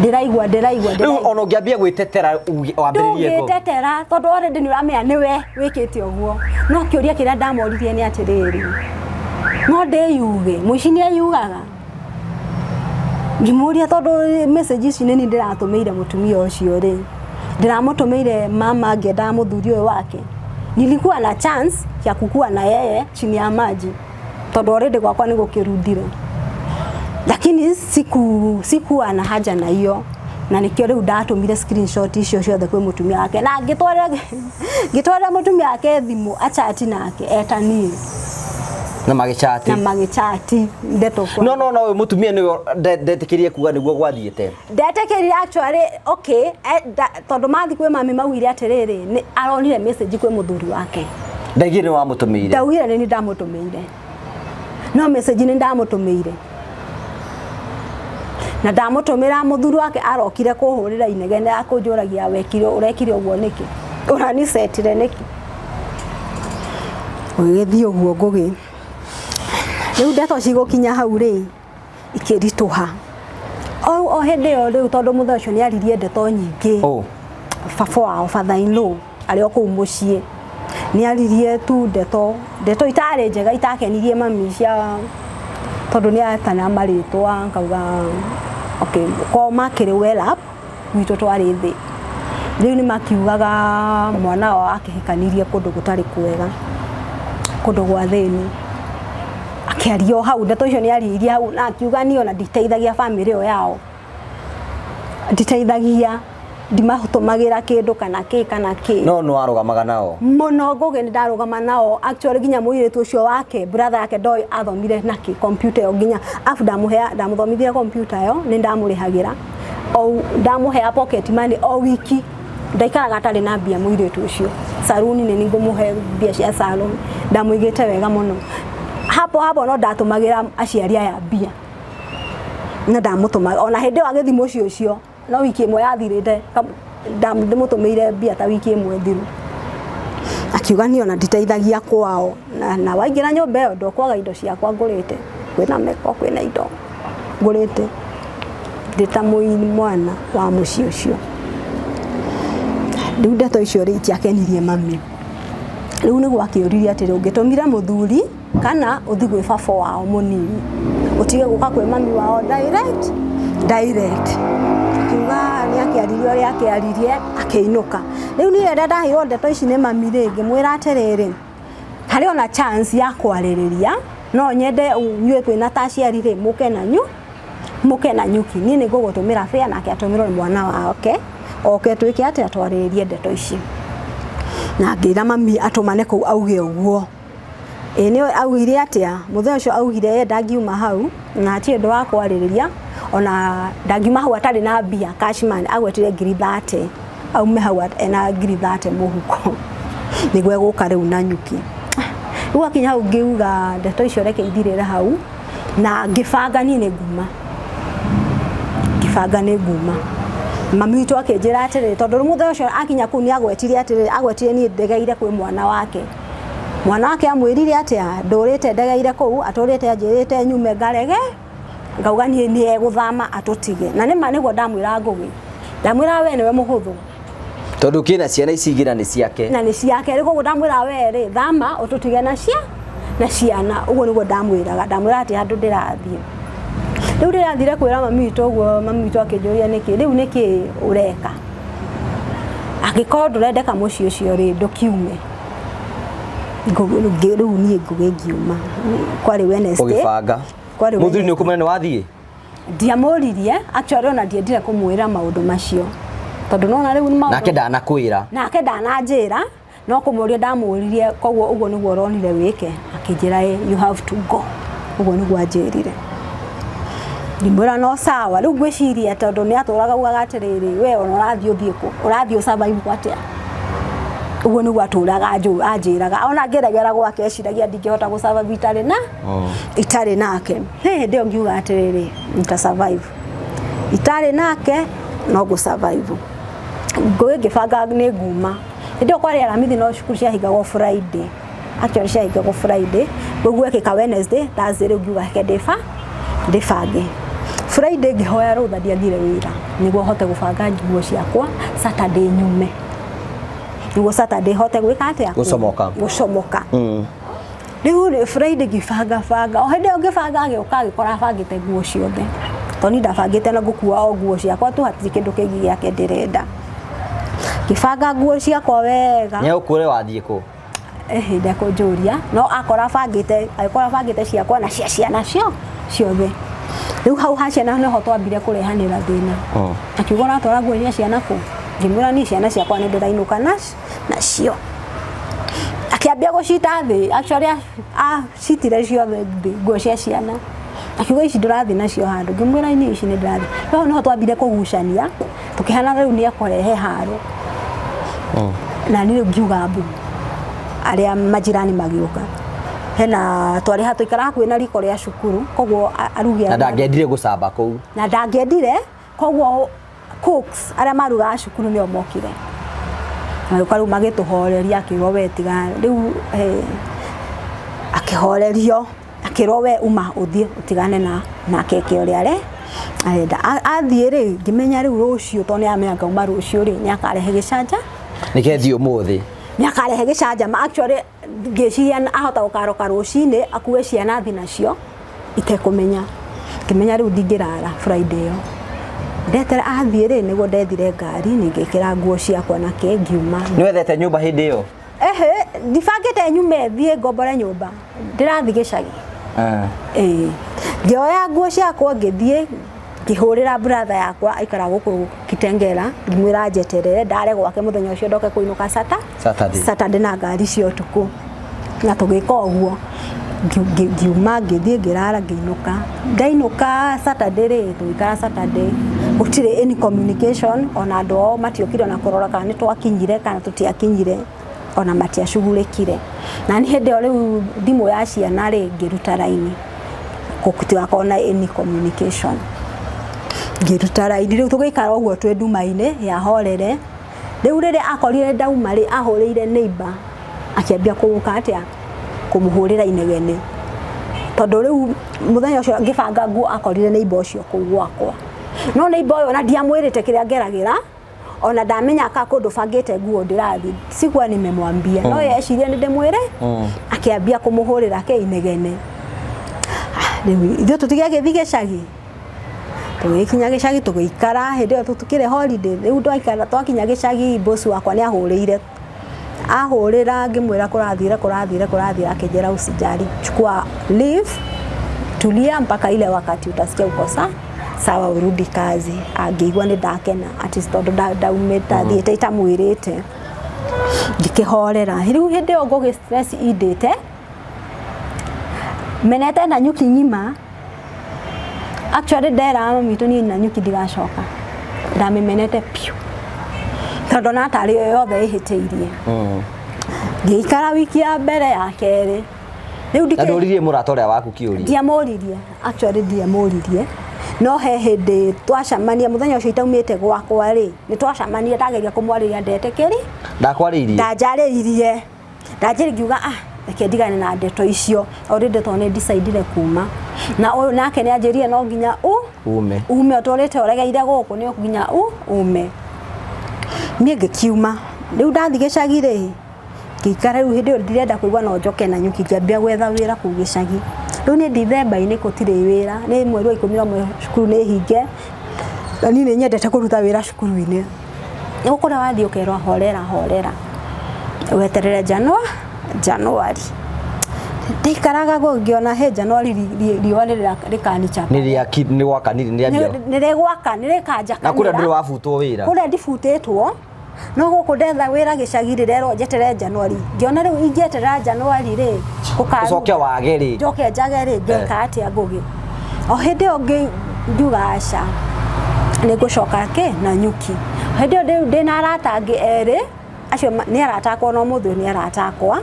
Ndĩraigua ndĩraigua Rĩu ndĩraigua. ona ũngĩambia gwĩtetera uge wambĩrĩrie kũ? Ndũngĩtetera tondũ already nĩ ũramenya nĩwe wĩkĩte ũguo. No kĩũria kĩrĩa ndamoririe nĩ atĩrĩrĩ, no ndĩyuge, mũici nĩ eyugaga? Ngĩmũria tondũ message ici nĩ niĩ ndĩratũmĩire mũtumia ũcio rĩ, ndĩramũtũmĩire mama ngĩendaga mũthuri ũyũ wake. Nilikuwa na chance ya kukua na yeye chini ya maji tondũ already gwakwa nĩ gũkĩrundire, lakini sikuwa na haja na hiyo, na nikĩo rĩu ndatũmire screenshot icio ciothe kwĩ mũtumia wake, na ngĩtwarĩra mũtumia wake thimũ achati nake eta niĩ. Na magĩchati. Na magĩchati ndeto kwa. No no no ũyũ mũtumia nĩwe ndetĩkĩrie kuga nĩguo gwathiĩte. Ndetĩkĩrire actually, okay, tondũ mathi kwĩ mami maugire atĩrĩrĩ, nĩ aronire message kwĩ mũthuri wake. Ndaigire nĩ wamũtũmĩire. Ndaugire nĩ niĩ ndamũtũmĩire, no message nĩ ndamũtũmĩire, na ndamũtũmĩra mũthuri wake arokire kũhũrĩra inegene akũnjũragia wekire ũrekire ũguo nĩkĩ, ũranicetire nĩkĩ. Ũgĩgĩthiĩ ũguo Ngũgĩ. Rĩu ndeto cigũkinya hau rĩ, ikĩritũha o hĩndĩ ĩyo rĩu, tondũ mũthee ũcio nĩ aririe ndeto nyingĩ. Baba wao, father in law, arĩ o kũu mũciĩ nĩ aririe tu ndeto ndeto itarĩ njega itakenirie mami cia, tondũ nĩ atana marĩtwa akauga okay, ko makĩrĩ well up, gwitũ twarĩ thĩ. Rĩu nĩ makiugaga mwana wao akĩhikanirie kũndũ gũtarĩ kwega, kũndũ gwa thĩni. Akĩaria o hau ndeto icio nĩ aririe hau, na akiuga niĩ ona nditeithagia bamĩrĩ ĩyo yao, nditeithagia, ndimatũmagĩra kĩndũ kana kĩ kana kĩ. No nĩ warũgamaga nao. Mũno Ngũgĩ, nĩ ndarũgama nao actually. Nginya mũirĩtu ũcio wake, brother yake, ndoĩ athomire nakĩ computer ĩyo, nginya afu ndamũhea, ndamũthomithia computer ĩyo, nĩ ndamũrĩhagĩra o ndamũhea pocket money o wiki, ndaikaraga atarĩ na mbia mũirĩtu ũcio. Saruni nĩ ngũmũhe mbia cia salon, ndamũigĩte wega mũno hapo hapo. No ndatũmagĩra aciari aya mbia na ndamũtũmaga ona hĩndĩ ĩyo agĩthiĩ mũciĩ ũcio, no wiki ĩmwe yathirĩte ndĩmũtũmĩire mbia ta wiki ĩmwe thiru. Akiuga niĩ ona nditeithagia kwao, na waingĩra nyũmba ĩyo ndũkwaga indo ciakwa ngũrĩte, kwĩna meko, kwĩna indo ngũrĩte ndĩ ta mwana wa mũciĩ ũcio. Rĩu ndeto icio rĩ itiakenirie mami. Rĩu nĩguo akĩũririe atĩrĩ, ũngĩtũmire mũthuri kana ũthiĩ gwĩ baba wao mũnini, ũtige gũka kwĩ mami wao direct direct. Akiuga nĩ akĩaririe ũrĩa akĩaririe, akĩinũka. Rĩu niĩ rĩrĩa ndaheirwo ndeto ici nĩ mami rĩ, ngĩmwĩra atĩrĩrĩ, harĩ ona chance ya kwarĩrĩria, no nyende inyuĩ twĩna ta aciari rĩ, mũke nanyu, mũke na nyuki, niĩ nĩ ngũgũtũmĩra fare, nake atũmĩrwo nĩ mwana wake oke twĩke atĩa, twarĩrĩrie ndeto ici. Na ngĩra mami atũmane kũu auge ũguo. Ĩ nĩ augire atĩa mũthenya ũcio? Augire ye ndangiuma hau na hatirĩ ũndũ wa kwarĩrĩria, ona ndangiuma hau atarĩ na mbia, cash money. Agwetire 30,000, aume hau ena 30,000 mũhuko nĩguo egũka rĩu na nyuki. Rĩu akinya hau ngiuga ndeto icio reke ithirĩre hau. Na ngĩbanga niĩ nĩ nguma, ngĩbanga nĩ nguma. Mami witũ akĩnjĩra atĩrĩrĩ, tondũ mũthenya ũcio akinya kũu nĩ agwetire atĩrĩrĩ, agwetire niĩ ndegeire kwĩ mwana wake. Mwana wake amwĩrire atĩa, ndũrĩte ndegeire kũu, atũrĩte anjĩrĩte nyume ngarege, ngauga niĩ nĩ egũthama atũtige. Na nĩma nĩguo ndamwĩra Ngũgĩ, ndamwĩra we nĩwe mũhũthũ. Tondũ kĩna ciana ici igĩrĩ na nĩ ciake. Na nĩ ciake, rĩu koguo ndamwĩra we rĩ, thama ũtũtige na cia na ciana, ũguo nĩguo ndamwĩraga, ndamwĩra atĩ handũ ndĩrathiĩ. Rĩu ndĩrathire kwĩra mami witũ ũguo, mami witũ akĩnjũria nĩkĩ, rĩu nĩkĩ ũreka? Angĩkorwo ndũrendeka mũciĩ ũcio rĩ, ndũkiume. Rĩu niĩ Ngũgĩ ngiuma. Kwarĩ Wednesday. Ũgĩbanga. Kwarĩ Mũthuri nĩ ũkũmenya nĩ wathiĩ? Ndiamũririe, actually ona ndiendire kũmwĩra maũndũ macio. Tondũ nona rĩu nĩ maũndũ. Nake ndanakwĩra. Nake ndananjĩra, no kũmũria ndamũririe, koguo ũguo nĩguo ũronire wĩke. Akĩnjĩra you have to go. Ũguo nĩguo anjĩrire. Ngĩmwĩra no sawa, rĩu ngwĩciria tondũ nĩ atũraga ugaga atĩrĩrĩ, we ona ũrathiĩ ũthiĩ kũ? Ũrathiĩ ũsurvive atĩa? Ũguo nĩguo atũraga anjĩraga. Ona ngĩregera gwake eciragia ndingĩhota gũ survive itarĩ na itarĩ nake. Hĩndĩ ĩyo ngiuga atĩrĩrĩ, nita survive. Itarĩ nake no ngũ survive. Ngũgĩ ngĩbanga nĩ nguma. Hĩndĩ ĩyo kwarĩ Aramithi no cukuru ciahingagwo Friday. Actually ciahingagwo Friday. Koguo gwekĩka Wednesday, Thursday rĩu ngiuga reke ndĩbange. Friday ngĩhoya rũtha ndiathire wĩra nĩguo hote gũbanga nguo ciakwa Saturday nyume. Nĩguo Saturday hote gwĩka atĩa? Gũcomoka. Gũcomoka. Rĩu rĩ Friday ngĩbanga banga. O hĩndĩ ĩyo ngĩbanga agĩũka agĩkora bangĩte nguo ciothe. Tondũ niĩ ndabangĩte na ngũkua o nguo ciakwa tu hatirĩ kĩndũ kĩngĩ gĩake ndĩrenda. Ngĩbanga nguo ciakwa wega. Nĩ ũkũre wathiĩ kũ? Ĩhĩ ndekũnjũria, no akora bangĩte, agĩkora bangĩte ciakwa na cia ciana ciothe. Rĩu hau ha ciana nĩho twambire kũrehanĩra thĩna. Akiuga ũratwara nguo cia ciana kũ? Ngĩmwĩra niĩ ciana ciakwa nĩ ndĩrainũka nacio. Akĩambia gũcita thĩ, actually acitire ciothe thĩ nguo cia ciana. Akiuga ici ndũrathiĩ nacio handũ, ngĩmwĩra niĩ ici nĩ ndĩrathiĩ. Rĩu hau nĩho twambire kũgucania, tũkĩhana rĩu nĩ ekũrehe haro. Na niĩ rĩu ngiuga mbu, arĩa majirani magĩũka. Hena twarĩ ha tũikara hakuhĩ na riko rĩa cukuru, koguo arugi Na ndangĩendire gũcamba kũu. Na ndangĩendire, koguo cooks arĩa marugaga cukuru nĩo mokire. Magĩũka rĩu magĩtũhoreria, akĩrwo we tiga rĩu akĩhorerio, akĩrwo we uma ũthiĩ ũtigane na nake eke ũrĩa arenda. Athiĩ rĩ, ngĩmenya rĩu rũciũ tondũ nĩ amenya ngauma rũciũ rĩ, nĩ akarehe gĩcanja. Nĩkĩo thiĩ ũmũthĩ. Nĩ akarehe gĩcanjama. Actually ngĩciria ahota gũkaroka rũcinĩ akue ciana athiĩ nacio itekũmenya. Ngĩmenya rĩu ndingĩrara Friday ĩyo. Ndetera athiĩ rĩ, nĩguo ndethire ngari, ngĩkĩra nguo ciakwa na kĩ, ngiuma. Nĩ wethete nyũmba hĩndĩ ĩyo? Ehe, ndibangĩte nyume thiĩ ngombore nyũmba. Ndĩrathiĩ gĩcagi. Ĩĩ. Ngĩoya nguo ciakwa ngĩthiĩ ngĩhũrĩra brother yakwa aikara gũkũ Kitengela, ngĩmwĩra njeterere ndare gwake mũthenya ũcio ndoke kũinũka Saturday. Saturday na ngari cia ũtukũ. Na tũgĩka ũguo. Ngiuma ngĩthiĩ ngĩrara ngĩinũka. Ndainũka Saturday rĩ, tũgĩikara Saturday. Gũtirĩ any communication, ona andũ ao matiokire ona kũrora kana nĩ twakinyire kana tũtiakinyire, ona matiacugurĩkire. Na niĩ hĩndĩ ĩyo rĩu thimũ ya ciana rĩ, ngĩruta raini. Gũtigakorwo na any communication. Ngĩruta raini, rĩu tũgĩikara ũguo twĩ nduma-inĩ ya horere. Rĩu rĩrĩa akorire ndauma rĩ, ahũrĩire neighbor akĩambia kũgũka atĩa, kũmũhũrĩra inegene. Tondũ rĩu mũthenya ũcio ngĩbanga nguo akorire neighbor ũcio kũu gwakwa. No neighbor ũyũ ona ndiamwĩrĩte kĩrĩa ngeragĩra, ona ndamenya ka kũndũ bangĩte nguo ndĩrathiĩ, sikuwa nimemwambia. No ye eciria nĩ ndĩmwĩre, akĩambia kũmũhũrĩra kĩ inegene. Rĩu ithuĩ tũtigagĩthiĩ gĩcagi. Tũgĩkinya gĩcagi tũgĩikara, hĩndĩ ĩyo tũtikĩrĩ holiday. Rĩu twaikara twakinya gĩcagi boss wakwa nĩ ahũrĩire. Ahũrĩra ngĩmwĩra kũrathire kũrathire kũrathire, akĩnjĩra usijali, chukua leave, tulia mpaka ile wakati utasikia uko sawa urudi kazi. Angĩigua nĩ ndakena at least tondũ ndaumĩte ndathiĩte itamwĩrĩte. Ngĩkĩhorera. Rĩu hĩndĩ ĩyo ngũgĩ stress indĩte, menete na nyuki ng'ima. Actually ndera mami witũ niĩ na nyuki ndigacoka. Ndamĩmenete piũ. Tondũ ona tarĩ yo yothe ĩhĩtĩirie. Ngĩikara wiki ya mbere ya kerĩ. Rĩu Na ndikĩ ndũririe mũrata ũrĩa waku kĩũria? Ndiamũririe, actually ndiamũririe, no he hĩndĩ twacemania mũthenya ũcio itaumĩte gwakwa rĩ, nĩ twacemania, ndageria kũmwarĩria, ndetĩkĩri. Ndakwarĩirie? Ndanjarĩirie, ndanjĩrĩ, ngiuga, "Ah, reke ndigane na ndeto icio." Already tondũ nĩ decidire kuma na ũyũ nake nĩ anjĩrire no nginya u Ume. Ume, ũtũrĩte ũregeire gũkũ, nĩ nginya u ume. Niĩ ngĩkiuma. Rĩu ndathiĩ gĩcagi rĩ, ngĩikara. Rĩu hĩndĩ ĩyo ndirenda kũigua no njoke na nyuki, ngĩambia gwetha wĩra kũu gĩcagi. Rĩu niĩ Dithemba-inĩ gũtirĩ wĩra, nĩ mweri wa 11, cukuru nĩ hinge, na niĩ nĩ nyendete kũruta wĩra cukuru-inĩ. Nĩ gũkũrĩa wathiĩ ũkerwo horera horera, weterere January. Ndaikaraga kũu ngĩona he January riũa nĩ rĩkanichapa. Nĩ rĩaki nĩ gwakanire nĩ rĩambia. Nĩ rĩgwaka, nĩ rĩkanjakanĩra. Na kũrĩa ndũrĩ wabutwo wĩra? Kũrĩa ndibutĩtwo, no gũkũ ndetha wĩra gĩcagi rĩrerwo njeterere January. Ngĩona rĩu ingĩeterera January rĩ, ũcoke wage rĩ? Njoke njage rĩ, ngeka atĩa, Ngũgĩ? O hĩndĩ ĩyo ngiuga aca, nĩ ngũcoka kĩ na nyuki. Hĩndĩ ĩyo ndĩna arata angĩ erĩ, acio nĩ arata akwa, no mũthĩ ũyũ nĩ arata akwa,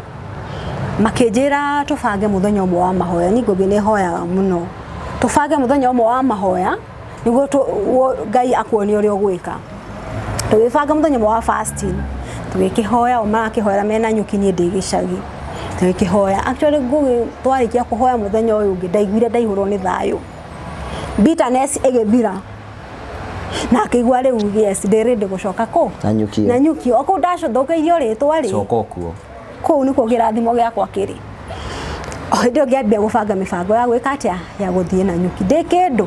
makĩnjĩra tũbange mũthenya ũmwe wa mahoya. Niĩ Ngũgĩ nĩ hoyaga mũno. Tũbange mũthenya ũmwe wa mahoya nĩguo Ngai akuonie ũrĩa ũgwĩka. Tũgĩbanga mũthenya ũmwe wa fasting, tũgĩkĩhoya, o marakĩhoera mena nyuki, niĩ ndĩ gĩcagi. Tũgĩkĩhoya. Actually Ngũgĩ, twarĩkia kũhoya, mũthenya ũyũ ũngĩ ndaiguire ndaihũrwo nĩ thayũ, bitterness ĩgĩthira, na akĩigua rĩu yes, ndĩ ready gũcoka kũ Na nyuki. Na nyuki, o kũu ndacũthũkĩirio rĩtwa rĩ. Coka okuo. Kũu nĩkuo kĩrathimo gĩakwa kĩrĩ. O hĩndĩ ĩyo ngĩambia gũbanga mĩbango ya gwĩka atĩa, ya gũthiĩ na nyuki. Ndĩ kĩndũ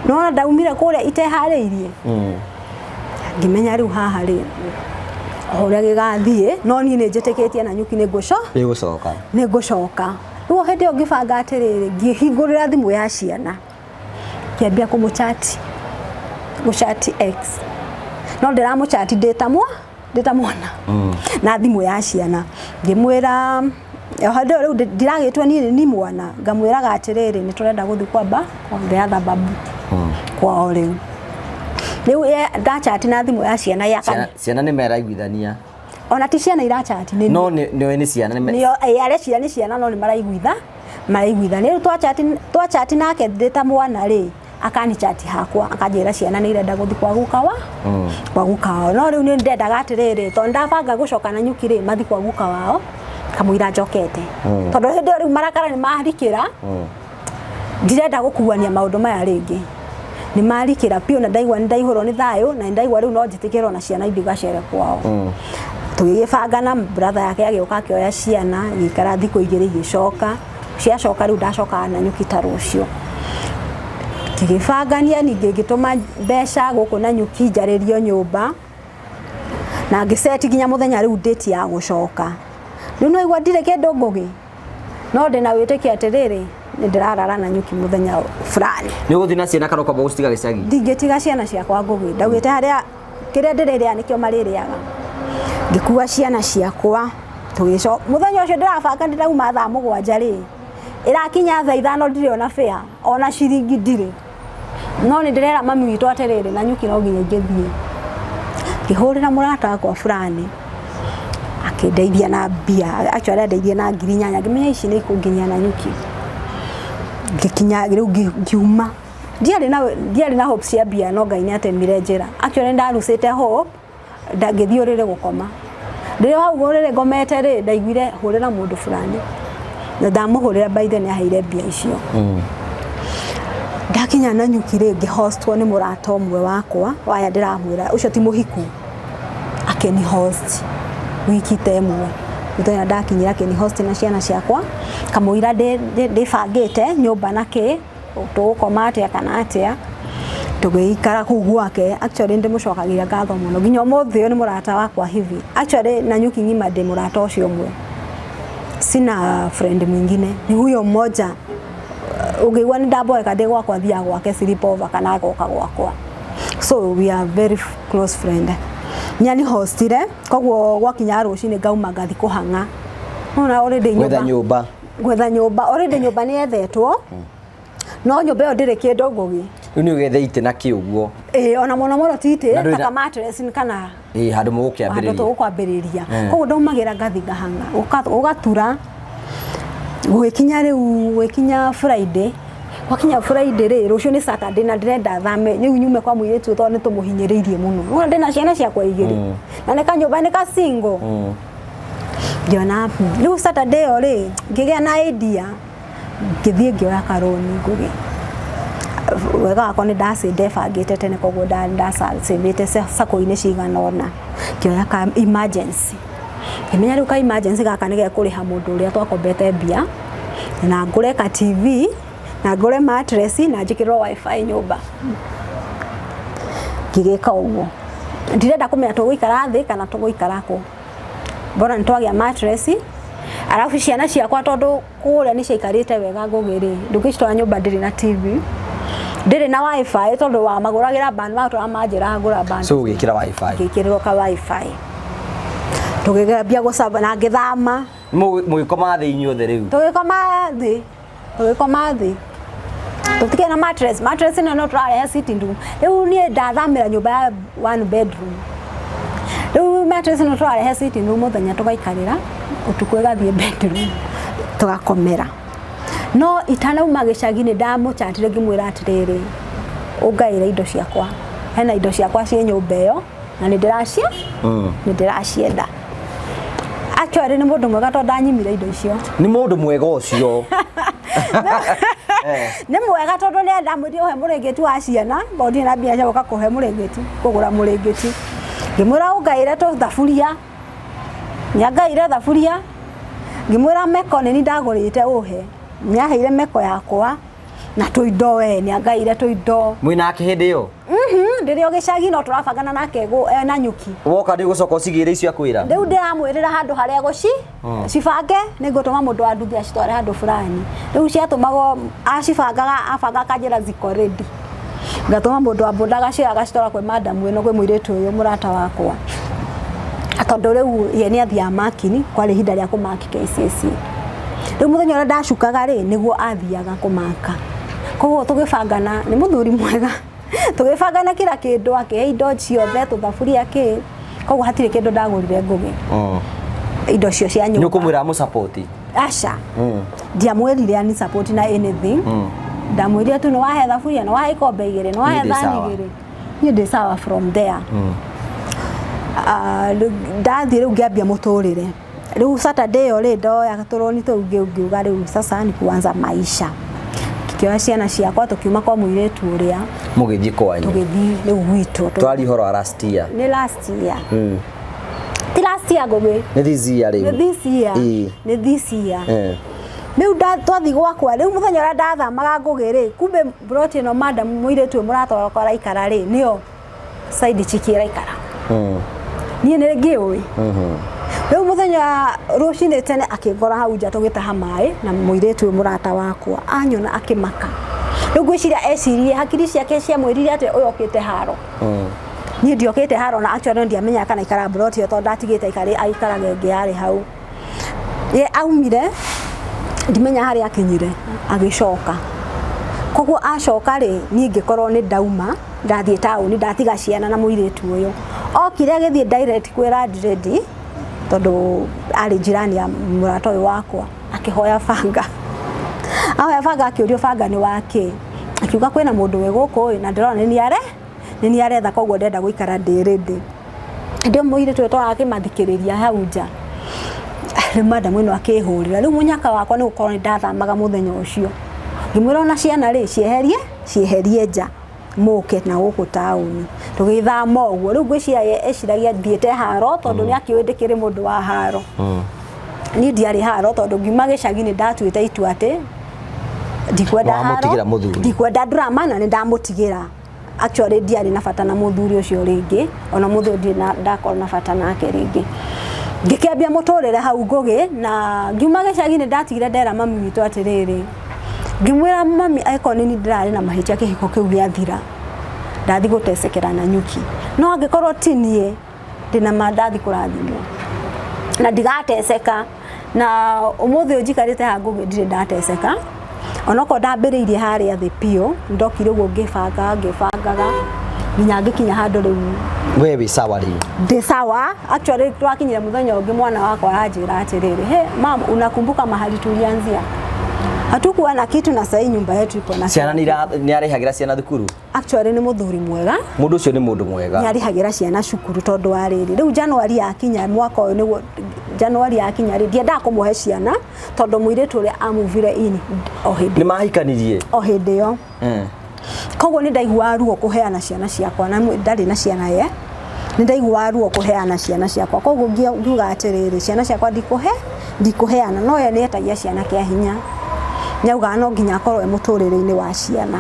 nona ndaumire kũrĩa iteharĩirie, ngĩmenya rĩu haha rĩ, o ũrĩa gĩgathiĩ, no niĩ nĩ njĩtĩkĩtie na nyuki nĩ ngũco Nĩ gũcoka. Nĩ ngũcoka. Rĩu o hĩndĩ ĩyo ngĩbanga atĩrĩrĩ, ngĩhingũrĩra thimũ ya ciana, ngĩambia kũmũchati, gũchati ex, no ndĩramũchati ndĩ ta mwana na thimũ ya ciana. Ngĩmwĩra o hĩndĩ ĩyo rĩu ndiragĩtwo niĩ ni mwana, ngamwĩraga atĩrĩrĩ, nĩ tũrenda gũthiĩ kwamba kwa the other babu kwao. Rĩu ndachati na thimũ ya ciana ya Ciana, ciana nĩ meraiguithania? Ona ti ciana irachati, nĩ No nĩ nĩ ciana nĩ nĩo areciria nĩ ciana, no nĩ maraiguithania. Rĩu twachati nake ndĩ ta mwana rĩ, akanichati hakwa, akanjĩra ciana nĩ irenda gũthiĩ kwa guka wa kwa guka wao. No rĩu nĩ ndendaga atĩrĩrĩ, tondũ ndabanga gũcoka na nyuki rĩ, mathi kwa guka wao kamũira njokete, tondũ hĩndĩ ĩyo rĩu marakara nĩ marikĩra, ndirenda gũkuania maũndũ maya rĩngĩ, nĩ marikĩra biũ, na ndaigua nĩ ndaihũrwo nĩ thayũ, na nĩ ndaigua rĩu no njĩtĩkĩrwo na ciana ithiĩ gacere kwao. Tũgĩgĩbanga na brother yake, agĩũka akĩoya ciana, igĩikara thikũ 2 igĩcoka. Ciacoka rĩu ndacokaga na nyuki ta rũciũ. Ngĩgĩbangania ningĩ, ngĩtũma mbeca gũkũ na nyuki njarĩrio nyũmba, na ngĩceti nginya mũthenya rĩu date ya gũcoka. Rĩu no igua ndirĩ kĩndũ, Ngũgĩ, no ndĩna wĩtĩkio atĩrĩrĩ, nĩ ndĩrarara na nyuki mũthenya fulani. Nĩ ũgũthiĩ na ciana kana ũkwamba gũcitiga gĩcagi? Ndingĩtiga ciana ciakwa, Ngũgĩ. Ndaugĩte harĩa kĩrĩa ndĩrĩrĩa nĩkĩo marĩrĩaga. Ngĩkua ciana ciakwa, tũgĩco mũthenya ũcio ndĩrabanga, ndĩrauma thaa 7 rĩ, ĩrakinya thaa 5 ndirĩ ona fare, ona ciringi ndirĩ, no nĩ ndĩrera mami witũ atĩrĩrĩ, na nyuki no nginya ingĩthiĩ. Ngĩhũrĩra mũrata wakwa fulani, akĩndeithia na mbia, actually andeithia na 8,000. Ngĩmenya ici nĩ ikũnginyia na nyuki. Ngĩkinya rĩu, ngiuma. Ndiarĩ na hope cia mbia, no Ngai nĩ atemire njĩra. Actually ndarucĩte hope. Ngĩthiĩ ũrĩrĩ gũkoma. Rĩrĩa hau ũrĩrĩ ngomete rĩ, ndaiguire hũrĩra mũndũ fulani, na ndamũhũrĩra, by then nĩ aheire mbia icio. Ndakinya na nyuki rĩ, ngĩhostwo nĩ mũrata ũmwe wakwa waya ndĩramwĩra ũcio ti mũhiku, akĩni host wiki ta ĩmwe. Mũthenya ndakinyire akĩni host na ciana ciakwa, kamũira ndĩbangĩte nyũmba na kĩ, tũgũkoma atĩa kana atĩa, tũgĩikara kũu gwake. Actually ndĩmũcokagĩria ngatho mũno nginya ũmũthĩ ũyũ, nĩ mũrata wakwa hivi. Actually na nyuki ng'ima ndĩ mũrata ũcio ũmwe, sina friend mwingine, ni huyo mmoja. Ũngĩigua nĩ ndamboeka ndĩ gwakwa, thiaga gwake sleepover kana agoka gwakwa, so we are very close friend. Nyani hostire, koguo gwakinya rũcinĩ ngauma ngathi kũhang'a nona already Gwetha nyũmba. Gwetha nyũmba. Already nyũmba nĩ yethetwo, no nyũmba ĩyo ndĩrĩ kĩndũ, Ngũgĩ. Rĩu nĩ ũgethe itĩ na kĩ ũguo? Ĩĩ, ona mũno mũno ti itĩ Na ndũrĩ ta mattress kana Ĩĩ, handũ handũ mũgũkĩambĩrĩria. Tũgũkwambĩrĩria. Koguo ndaumagĩra ngathi ngahang'a, ũgatura. Gũgĩkinya rĩu, gũgĩkinya Friday, gwakinya Friday rĩ, rũciũ nĩ Saturday na ndĩrenda thame rĩu nyume kwa mũirĩtu ũyũ tondũ nĩ tũmũhinyĩrĩirie mũno. Nĩwona ndĩna ciana ciakwa igĩrĩ na nĩ kanyũmba nĩ ka single. Ngĩona rĩu Saturday ĩyo rĩ, ngĩgĩa na idea, ngĩthiĩ ngĩoya karũni Ngũgĩ. Wega wakwa nĩ ndebangĩte tene koguo ndacĩvĩte sacco-inĩ cigana ũna. Ngĩoya ka emergency. Ngĩmenya rĩu ka emergency gaka nĩ gekũrĩha mũndũ ũrĩa twakombete mbia, na ngũre ka TV, na ngũre mattress, na njĩkĩrĩrwo WiFi nyũmba. Ngĩgĩka ũguo. Ndirenda kũmenya tũgũikara thĩ kana tũgũikara kũ. Bora nĩ twagĩa mattress, arabu ciana ciakwa tondũ kũrĩa nĩ ciaikarĩte wega Ngũgĩ rĩ, ndũngĩcitwara nyũmba ndĩrĩ na TV, ndĩrĩ na WiFi tondũ wamagũragĩra band, watũra manjĩra ngũra band. So ũgĩkĩra WiFi. Ngĩkĩrĩrwo ka WiFi. Tũgĩkĩambia gũcaba na ngĩthama. Mũgĩkoma thĩ inyuothe rĩu. Tũgĩkoma thĩ, tũgĩkoma thĩ. Tũtikĩrĩ na mattress, mattress ĩno no tũrarehe sitting room. Rĩu niĩ ndathamĩra nyũmba ya one bedroom. Rĩu mattress ĩno tũrarehe sitting room mũthenya tũgaikarĩra, ũtukũ ĩgathiĩ bedroom tũgakomera. No itanauma gĩcagi nĩ ndamũchatire ngĩmwĩra atĩrĩrĩ, ũngaĩre indo ciakwa. Hena indo ciakwa ciĩ nyũmba ĩyo na nĩ ndĩracia nĩ ndĩracienda. Actually nĩ mũndũ mwega tondũ ndanyimire indo icio. Nĩ mũndũ mwega ũcio. Nĩ mwega tondũ nĩ ndamwĩrire ũhe mũrĩngĩti wa ciana, tondũ ndirĩ na mbia cia gũka kũhe mũrĩngĩti, kũgũra mũrĩngĩti. Ngĩmwĩra ũngaĩre tũthaburia, nĩangaĩire thaburia, ngĩmwĩra meko nĩ niĩ ndagũrĩte ũhe, nĩaheire meko yakwa na tũindo we, nĩangaĩire tũindo. Mwĩnake hĩndĩ ĩyo? Ndĩrĩ o gĩcagi no tũrabangana nake na nyuki. Woka nĩ ũgũcoka ũcigĩre icio akwĩra? Rĩu ndĩramwĩrĩra handũ harĩa gũci cibange nĩ ngũtũma mũndũ wa nduthi acitware handũ fulani. Rĩu ciatũmagwo acibangaga abanga akanjĩra ziko ready. Ngatũma mũndũ wa boda agacioya agacitwara kwĩ madam ĩno kwĩ mũirĩtu ũyũ mũrata wakwa. Tondũ rĩu ye nĩ athiaga makini, kwarĩ ihinda rĩa kũmaki KCSE. Rĩu mũthenya ũrĩa ndacukaga rĩ, nĩguo athiaga kũmaka. Koguo tũgĩbangana, nĩ mũthuri mwega. Tũgĩbangana kila kĩndũ, akĩhe indo ciothe, tũthaburia kĩ. Koguo hatirĩ kĩndũ ndagũrire Ngũgĩ. Indo cio cia nyũmba. Nĩ ũkũmwĩra amũ-support? Aca. Ndiamwĩrire ani support na anything. Ndamwĩrire tu nĩ wahe thaburia, nĩ wahe ikombe igĩrĩ, nĩ wahe Niĩ ndĩ thani sawa. igĩrĩ. Niĩ ndĩ sawa from there. Ndathiĩ rĩu ngĩambia mũtũrĩre. Rĩu Saturday ĩyo rĩ, ndoya tũroni tũu ngiuga rĩu sasa ni kuanza maisha. Ngĩoya ciana ciakwa tũkiuma kwa mũirĩtu ũrĩa. Mũgĩthiĩ kwanyu. Tũgĩthiĩ rĩu gwitũ. Twari ũhoro wa last year. Nĩ last year. Ti last year Ngũgĩ. Nĩ this year rĩu. Nĩ this year. Nĩ this year. Rĩu twathiĩ gwakwa, rĩu mũthenya ũrĩa ndathamaga Ngũgĩ rĩ, kumbe plot ĩno madam mũirĩtu ũyũ mũrata wakwa araikara rĩ, nĩyo side chick ĩraikara. Niĩ nĩ ngĩũĩ. Rĩu mũthenya rũcinĩ tene akĩngora hau nja tũgĩtaha maĩ na mũirĩtu ũyũ mũrata wakwa anyona akĩmaka. Rĩu ngwĩciria eciririe hakiri ciake ciamwĩrire atĩ ũyũ okĩte haro. Niĩ ndiokĩte haro na actually ndiamenyaga kana aikaraga plot ĩyo tondũ ndatigĩte aikaraga ĩngĩ yarĩ hau. Ye aumire ndimenya harĩa akinyire agĩcoka. Koguo acoka rĩ, niĩ ngĩkorwo nĩ ndauma ndathiĩ taũni ndatiga ciana na mũirĩtu ũyũ. Okire agĩthiĩ direct kwĩ landlady tondũ arĩ jirani ya mũrata ũyũ wakwa, akĩhoya banga. Ahoya banga akĩũrio banga nĩ wakĩ. Akiuga kwĩna mũndũ wĩ gũkũ ĩ na ndĩrona nĩ niĩ aretha koguo ndĩrenda gũikara ndĩ ready. Hĩndĩ ĩyo mũirĩtu ũyũ tũrakĩmathikĩrĩria hau nja. Rĩu madam ĩno akĩhũrĩra. Rĩu mũnyaka wakwa nĩ gũkorwo nĩ ndathamaga mũthenya ũcio. Ngĩmwĩra ona ciana rĩ, cieherie nja mũke na gũkũ taũni. Tũgĩthama ũguo. Rĩu ngwĩciria ye eciragia thiĩte haro tondũ nĩ akĩũĩ ndĩkĩrĩ mũndũ wa haro. Niĩ ndiarĩ haro tondũ ngiuma gĩcagi nĩ ndatuĩte itua atĩ ndikwenda haro, Wamũtigĩra mũthuri. ndikwenda drama na nĩ ndamũtigĩra. Actually ndiarĩ na bata na mũthuri ũcio rĩngĩ, ona mũthuri ndirĩ na ndakorwo na bata nake rĩngĩ. Ngĩkĩambia mũtũrĩre hau Ngũgĩ na ngiuma gĩcagi nĩ ndatigire ndera mami witũ atĩrĩrĩ, ngĩmwĩra mami angĩkorwo nĩ niĩ ndĩrarĩ na mahĩtia kĩhiko kĩu gĩathira, ndathiĩ gũtecekera na nyuki. No angĩkorwo ti niĩ, ndĩna ma ndathiĩ kũrathimwo na ndigateceka. Na ũmũthĩ ũyũ njikarĩte haha Ngũgĩ ndirĩ ndateceka. Onokorwo ndambĩrĩirie harĩa thĩ biũ, ndokire ũguo ngĩbanga, ngĩbangaga. Nginya ngĩkinya handũ rĩu We wĩ sawa rĩu? Ndĩ sawa. Actually, twakinyire muthenya ũngĩ, mwana wakwa aranjĩra atĩrĩrĩ, "He mam, unakumbuka mahali tulianzia? Hatukuwa na kitu na sahii nyumba yetu iko na Ciana nĩ arĩhagĩra ciana thukuru? Actually, nĩ mũthuri mwega. Mũndũ ũcio nĩ mũndũ mwega. Nĩ arĩhagĩra ciana cukuru, tondũ wa rĩrĩ, rĩu Januari yakinya, mwaka ũyũ nĩguo Januari yakinya rĩ, ndiendaga kũmũhe ciana tondũ mũirĩtu ũrĩa amuvire in o hĩndĩ Nĩ mahikanirie? O hĩndĩ ĩyo. Koguo nĩ ndaiguaga ruo kũheana ciana ciakwa na ndarĩ na ciana ye, nĩ ndaiguaga ruo kũheana ciana ciakwa. Koguo ngiuga atĩrĩrĩ, ciana ciakwa ndikũhe, ndikũheana. No ye nĩ etagia ciana kĩa hinya, nĩ augaga no nginya akorwo e mũtũrĩre-inĩ wa ciana.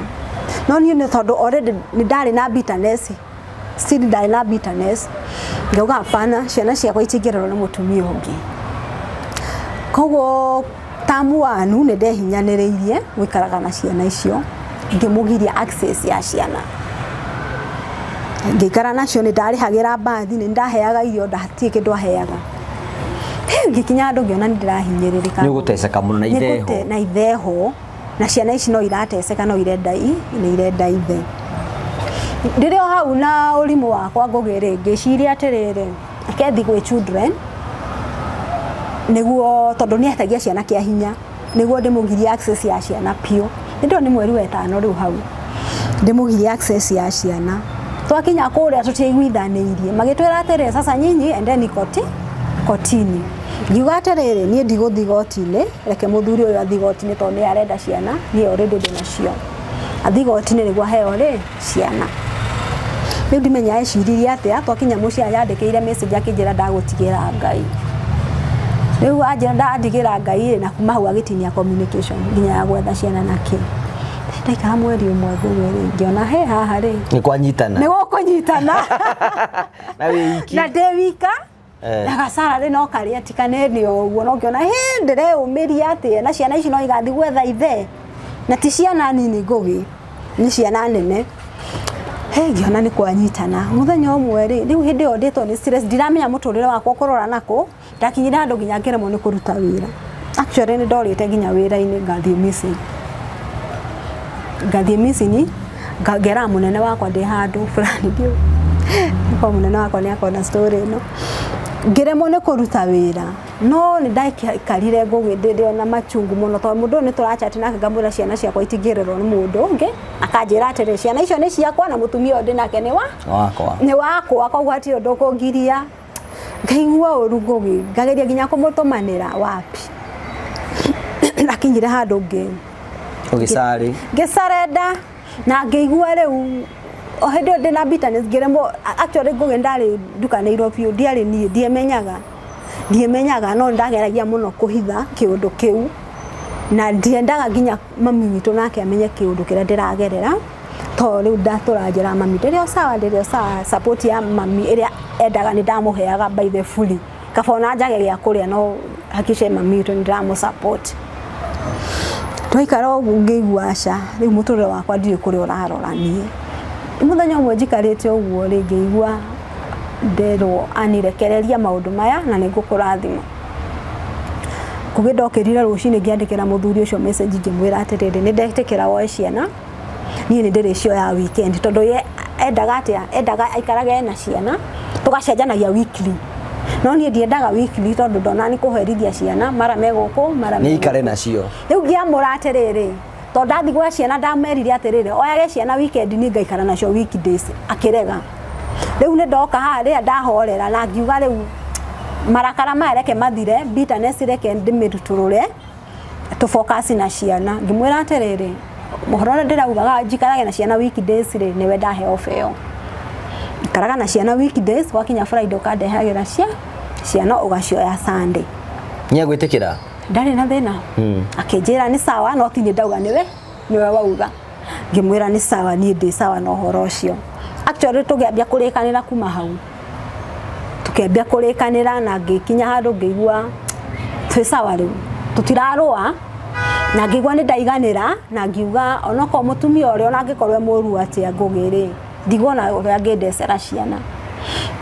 No niĩ nĩ tondũ already nĩ ndarĩ na bitterness, still ndarĩ na bitterness, ngauga hapana, ciana ciakwa itingĩrerwo nĩ mũtumia ũngĩ. Koguo tamu wanu nĩ ndehinyanĩrĩirie gũikaraga na ciana icio, ngĩmũgiria access ya ciana, ngĩikara nacio. Nĩ ndarĩhagĩra mbathi, nĩ ndaheaga irio, ndatirĩ kĩndũ aheaga. Ngĩkinya handũ ngĩona nĩ ndĩrahinyĩrĩrĩka. Nĩ ũgũteceka mũno na itheho. Na itheho, na ciana ici no irateceka, no irenda i nĩ irenda ithe. Ndĩrĩ o hau na ũrimũ wakwa, Ngũgĩ rĩ, ngĩciria atĩrĩrĩ, kethi gwĩ children nĩguo, tondũ nĩ etagia ciana kĩa hinya, nĩguo ndĩmũgirie access ya ciana biũ. Nĩ ndĩrona nĩ mweri wa ĩtano rĩu hau ndĩmũgirie access ya ciana. Twakinya kũrĩa tũtiaiguithanĩirie, magĩtwĩra atĩrĩ, "Sasa nyinyi endeni kotini." Ngiuga atĩrĩrĩ, niĩ ndigũthiĩ goti-inĩ, reke mũthuri ũyũ athiĩ goti-inĩ, tondũ nĩ arenda ciana, niĩ already ndĩ nacio. Athiĩ goti-inĩ nĩguo aheo rĩ ciana. Rĩu ndimenya eciririe atĩa. Twakinya mũciĩ anyandĩkĩire message akĩnjĩra, "Ndagũtigĩra Ngai." Rĩu anjĩra ndandigĩra Ngai rĩ, na kuma hau agĩtinia communication nginya ya gwetha ciana na kĩ. Ndaikara mweri ũmwe, Ngũgĩ rĩ, ngĩona he haha rĩ Nĩ kwanyitana. Nĩ gũkũnyitana. Na wĩ iki. Na ndĩ wika. Na gacararĩ no karĩa tikanene o ũguo, no ngĩona hĩ ndĩreyũmĩria atĩa na ciana ici no igathiĩ gwetha ithe, na ti ciana nini, Ngũgĩ, nĩ ciana nene. He ngĩona nĩ kwanyitana. Mũthenya ũmwe rĩ, rĩu hĩndĩ ĩyo ndĩtwo nĩ stress, ndiramenya mũtũrĩre wakwa ũkũrora nakũ. Ndakinyire handũ nginya ngĩremwo nĩ kũruta wĩra. Actually, nĩ ndorĩte nginya wĩra-inĩ, ngathiĩ missing, ngathiĩ missing, ngeraga mũnene wakwa ndĩ handũ fulani. Ndiũ kwa mũnene wakwa nĩ akona story ĩno. Ngĩremwo nĩ kũruta wĩra, no nĩ ndaikarire, Ngũgĩ, ndĩ ona machungu mũno, tondũ mũndũ ũyũ nĩ tũrachat nake, ngamwĩra ciana ciakwa itingĩrerwo nĩ mũndũ ũngĩ. Akanjĩra atĩrĩ, ciana icio nĩ ciakwa na mũtumia ũyũ ndĩ nake nĩ wa Wakwa. Nĩ wakwa, koguo hatirĩ ũndũ ũkũngiria. Ngaigua ũru, Ngũgĩ, ngageria nginya kũmũtũmanĩra, wapi. Ndakinyire handũ ngĩ Ũgĩcarĩ. Ngĩcarenda na ngĩigua rĩu o hĩndĩ ĩyo ndĩna bitterness, ngĩremwo. Actually, Ngũgĩ, ndarĩ ndukanĩirwo biũ, ndiarĩ niĩ, ndiemenyaga, ndiemenyaga, no ndageragia mũno kũhitha kĩũndũ kĩu, na ndiendaga nginya mami witũ nake amenye kĩũndũ kĩrĩa ndĩragerera, tondũ rĩu ndatũra njĩra mami, ndĩrĩ o sawa, ndĩrĩ o sawa. Support ya mami ĩrĩa endaga nĩ ndamũheaga by the fully, kaba ona njage gĩa kũrĩa, no hakikishe mami witũ nĩ ndĩramũ support. Twaikara ũguo ngĩigua aca, rĩu mũtũrĩre wakwa ndirĩ kũrĩa ũrarora niĩ. Mũthenya ũmwe njikarĩte ũguo rĩ, ngĩigua nderwo anirekereria maũndũ maya na nĩ ngũkũrathima. Ngũgĩ, ndokĩrire rũcinĩ, ngĩandĩkĩra mũthuri ũcio message, ngĩmwĩra atĩrĩrĩ, nĩ ndetĩkĩra woe ciana, niĩ nĩ ndĩrĩcioya weekend, tondũ ye endaga atĩa, endaga aikarage na ciana tũgacenjanagia weekly, no niĩ ndiendaga weekly, tondũ ndona nĩ kũherithia ciana, mara me gũkũ, mara Nĩ me ikare nacio. Rĩu ngĩamũra atĩrĩrĩ, tondũ ndathiĩ gwa ciana ndamerire atĩrĩrĩ, oyage ciana weekend, niĩ ngaikara nacio weekdays. Akĩrega. Rĩu nĩ ndoka haha rĩrĩa ndahorera na ngiuga rĩu marakara maya reke mathire, bitterness reke ndĩmĩrutũrũre, tũ focus na ciana. Ngĩmwĩra atĩrĩrĩ, ũhoro ũrĩa ndĩraugaga njikarage na ciana weekdays rĩ, nĩwe ndahe ofa ĩyo. Ikaraga na ciana weekdays, gwakinya Friday ũkandehagĩra ciana, ũgacioya Sunday. Nĩ egwĩtĩkĩra? Ndarĩ na thĩna. Akĩnjĩra nĩ sawa, no ti niĩ ndauga, nĩwe wauga. Ngĩmwĩra nĩ sawa, niĩ ndĩ sawa na ũhoro ũcio. Actually, tũkĩambia kũrĩkanĩra kuma hau, tũkĩambia kũrĩkanĩra na ngĩkinya handũ ngĩigua twĩ sawa, rĩu tũtirarũa, na ngĩigua nĩ ndaiganĩra, na ngiuga onokorwo mũtumia ũrĩa ona angĩkorwo e mũru atĩa, Ngũgĩ rĩ, ndiguona ũrĩa angĩndecera ciana,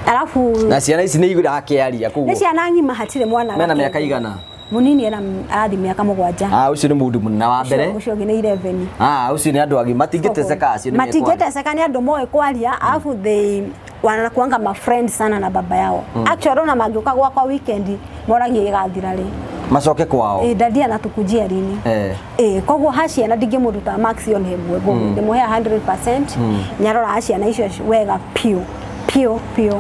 alafu Na ciana ici nĩ irakĩaria koguo? Nĩ ciana ng'ima, hatirĩ mwana. Mena gakenge. mĩaka igana? Munini ena arathi mĩaka 7. Ah, ucio nĩ mũndũ mũnene wa mbere. Ũcio ũngĩ nĩ 11. Ah, ucio nĩ andũ agima matingĩteceka, acio nĩ mekwaria. Matingĩteceka, nĩ andũ moĩ kwaria, alafu they wanakuanga ma friend sana na baba yao. Actually ona mangĩũka gwakwa weekend moragia ĩgathira rĩ. Macoke kwao. Ĩ daddy anatukujia lini? Ĩ koguo ha ciana ndingĩmũruta max ona ĩmwe, ngũgĩ ndĩmũhea 100%. Nĩaroraga ciana icio wega piũ piũ piũ.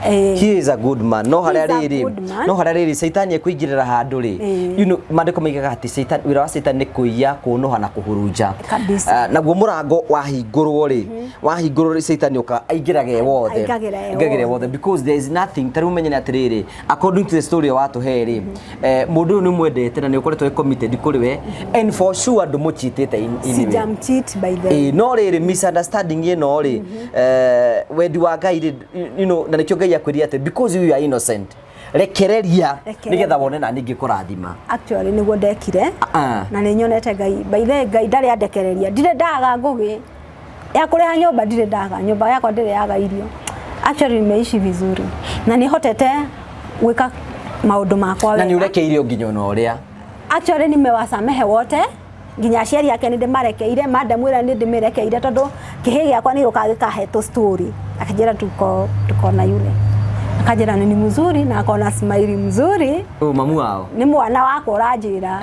Ĩ. He is a good man. No He harĩa is a rĩrĩ, good man. no harĩa rĩrĩ Caitani ekũingĩrĩra handũ rĩ. Maandĩko maigaga atĩ Caitani, wĩra wa Caitani nĩ kũiya, kũnũha na kũhurunja. Kabisa. Ah, naguo mũrango wahingũrwo rĩ, wahingũrwo rĩ, Caitani ũka aingĩraga e wothe. Aingagĩra e Aingagĩra e wothe. wothe because there is nothing. Ta rĩu ũmenye nĩ atĩrĩrĩ, according to the story watũhe rĩ, mũndũ ũyũ nĩ ũmwendete na nĩ ũkoretwo wĩ committed kũrĩ we, and for sure ndũmũcheatĩte in anyway. Sijamcheat by the way. Ĩĩ, no rĩrĩ misunderstanding ĩno rĩ, wendi wa Ngai rĩ, na nĩkĩo Ngai akwĩrire atĩ because you are innocent, rekereria Rekereria. nĩgetha wone na ningĩ kũrathima. Actually nĩguo ndekire. Ah. Na nĩ nyonete Ngai, by the way, Ngai ndarĩ andekereria, ndirĩ ndaga ngũgĩ ya kũrĩha nyũmba, ndirĩ ndaga nyũmba yakwa, ndirĩ yaga irio. Actually nimeishi vizuri na nĩ hotete gwĩka maũndũ makwa Na nĩ wega. ũrekeire o nginya ona ũrĩa. Actually nimewasamehe wote, nginya aciari ake nĩ ndĩmarekeire, madam ĩrĩa nĩ ndĩmĩrekeire, tondũ kĩhĩ gĩakwa nĩ gĩũkaga gĩkahe tũ story, akanjĩra tuko na yule, akanjĩra ni mzuri na akona smile mzuri. Ũyũ mamu wao. Nĩ mwana wakwa ũranjĩra.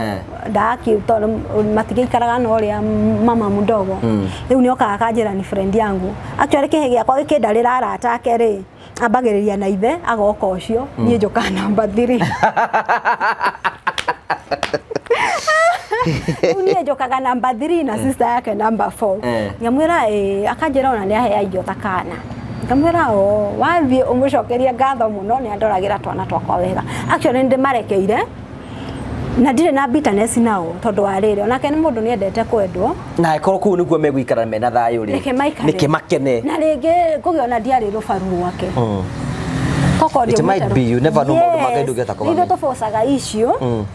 Ndaki tondũ matigĩikaraga na ũrĩa mama mdogo rĩu nĩ okaga akanjĩra ni friend yangu. Actually kĩhĩ gĩakwa gĩkĩndarĩra arata ake rĩ, ambagĩrĩria na ithe, agoka ũcio, niĩ njũkaga namba 3. Rĩu niĩ njũkaga namba 3 na sister yake namba 4. Ngamwĩra ĩ, akanjĩra ona nĩ ahea irio ta kana. Ngamwĩra o wathiĩ ũmũcokerie ngatho mũno, nĩ andoragĩra twana twakwa wega. Actually nĩ ndĩmarekeire na ndirĩ na bitterness nao, tondũ wa rĩrĩ, onake nĩ mũndũ nĩendete kwendwo. Na ĩkorwo kũu nĩkuo megũikara mena thayũ rĩ. Reke maikare. Nĩkĩ makene. Na rĩngĩ ngũgĩ ona ndiarĩ rũbaru rwake. Koko It might be, you never know, maũndũ ma Ngai ndũngĩhota kũmamenya. Ithuĩ tũbocaga icio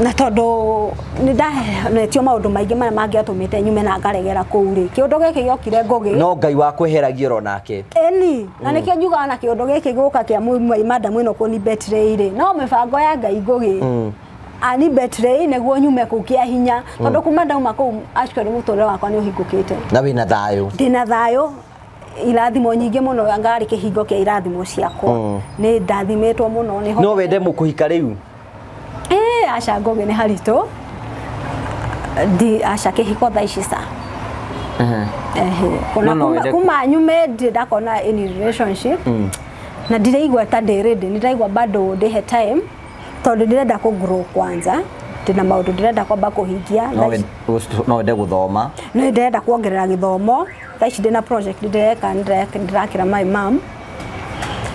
na tondũ nĩ ndahonetio maũndũ maingĩ marĩa mangĩatũmĩte nyume na ngaregera kũu rĩ, kĩũndũ gĩkĩ gĩokire ngũgĩ. No Ngai wakweheragia oro nake. Ĩni, na nĩkĩo njugaga na kĩũndũ gĩkĩ gũka kĩa madam ĩno kũni betray rĩ, no mĩbango ya Ngai ngũgĩ ani betray nĩguo nyume kũu kĩa hinya, tondũ kuma ndauma kũu actually mũtũrĩre wakwa nĩ ũhingũkĩte. Na wĩna thayũ. Ndĩna thayũ, irathimo nyingĩ mũno, ngarĩ kĩhingo kĩa irathimo ciakwa, nĩ ndathimĩtwo mũno nĩ No wende mũkũhika rĩu? Ĩ aca ngũgĩ, nĩ haritũ, ndi aca kĩhiko thaa ici ca. Ehe. No, Ona no, wende- kuma nyume ndirĩ ndakona any relationship na ndiraigua ta ndĩ ready, ndĩraigua bado ndĩhe time, tondũ ndĩrenda kũ grow kwanza, ndĩna maũndũ ndĩrenda kwamba kũhingia. No wende gũthoma. Nĩ ndĩrenda kuongerera gĩthomo. Thaa ici ndĩna project ndĩreka, ndĩrakĩra my mom,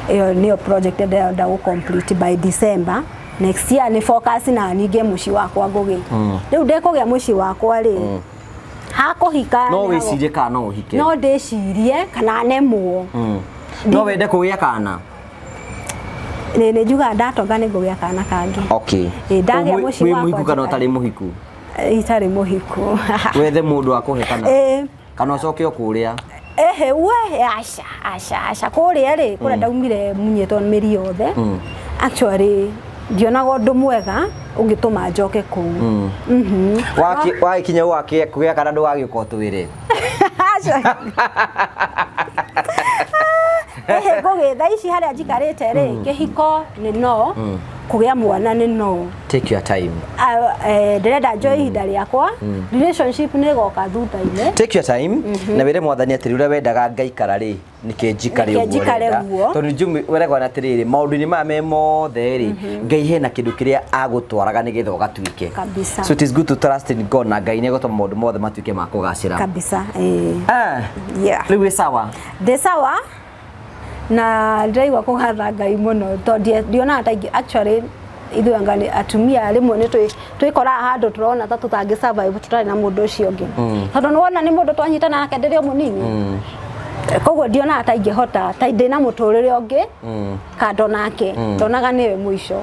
ĩyo nĩyo project ndĩrenda gũ complete by December next year. Nĩ focus na ningĩ mũciĩ wakwa ngũgĩ. Rĩu ndĩkũgĩa mũciĩ wakwa rĩ, hakũhika No wĩcirie kana no ũhike. No ndĩcirie kana nemwo. No wende kũgĩa kana. Nĩ njugaga ndatonga nĩ ngũgĩa kana kangĩ. Okay. Ĩ, ndagĩa mũciĩ Wĩ wakwa mũhiku kana njikare. ũtarĩ mũhiku? Itarĩ mũhiku. Wethe mũndũ wa kũhe kana. Ĩ. Kana ũcoke o kũrĩa. Ehe, we aca aca aca, kũrĩa rĩ, kũrĩa ndaumire munyĩtwo mĩri yothe. Actually ndionaga ũndũ mwega ũngĩtũma njoke kũu. Wagĩkinya kũgĩa kana ndũgagĩũka ũtwĩre. Aca. Ehe ngũgĩ, thaa ici harĩa njikarĩte rĩ, kĩhiko nĩ no, kũgĩa mwana nĩ no. Take your time. Ah, ndĩrenda njoe ihinda rĩakwa, relationship nĩ ĩgoka thutha-inĩ. Take your time na wĩre mwathani atĩrĩ, ũrĩa wendaga ngaikara rĩ, nĩkĩ njikare Nĩkĩ ũguo njikare ũrenda. ũguo. Tondũ njũĩ ũregwo na atĩrĩrĩ, maũndũ-inĩ maya me mothe rĩ, Ngai hena kĩndũ kĩrĩa agũtwaraga nĩgetha ũgatuĩke. Kabisa. So it is good to trust in God, na Ngai nĩegũtũma maũndũ mothe matuĩke ma kũgacĩra. Kabisa, eh. Ah, Yeah. rĩu wĩ sawa? Ndĩ sawa na ndĩraigua kũgatha Ngai mũno, tondũ ndionaga ta ingĩ. Actually ithuĩ anga nĩ atumia rĩmwe nĩ twĩkoraga handũ tũrona ta tũtangĩ survive tũtarĩ na mũndũ ũcio ũngĩ, tondũ nĩ wona nĩ mũndũ twanyitana nake ndĩrĩ o mũnini. Koguo ndionaga ta ingĩhota ta ndĩna mũtũrĩre ũngĩ kando nake, ndonaga nĩwe mũico.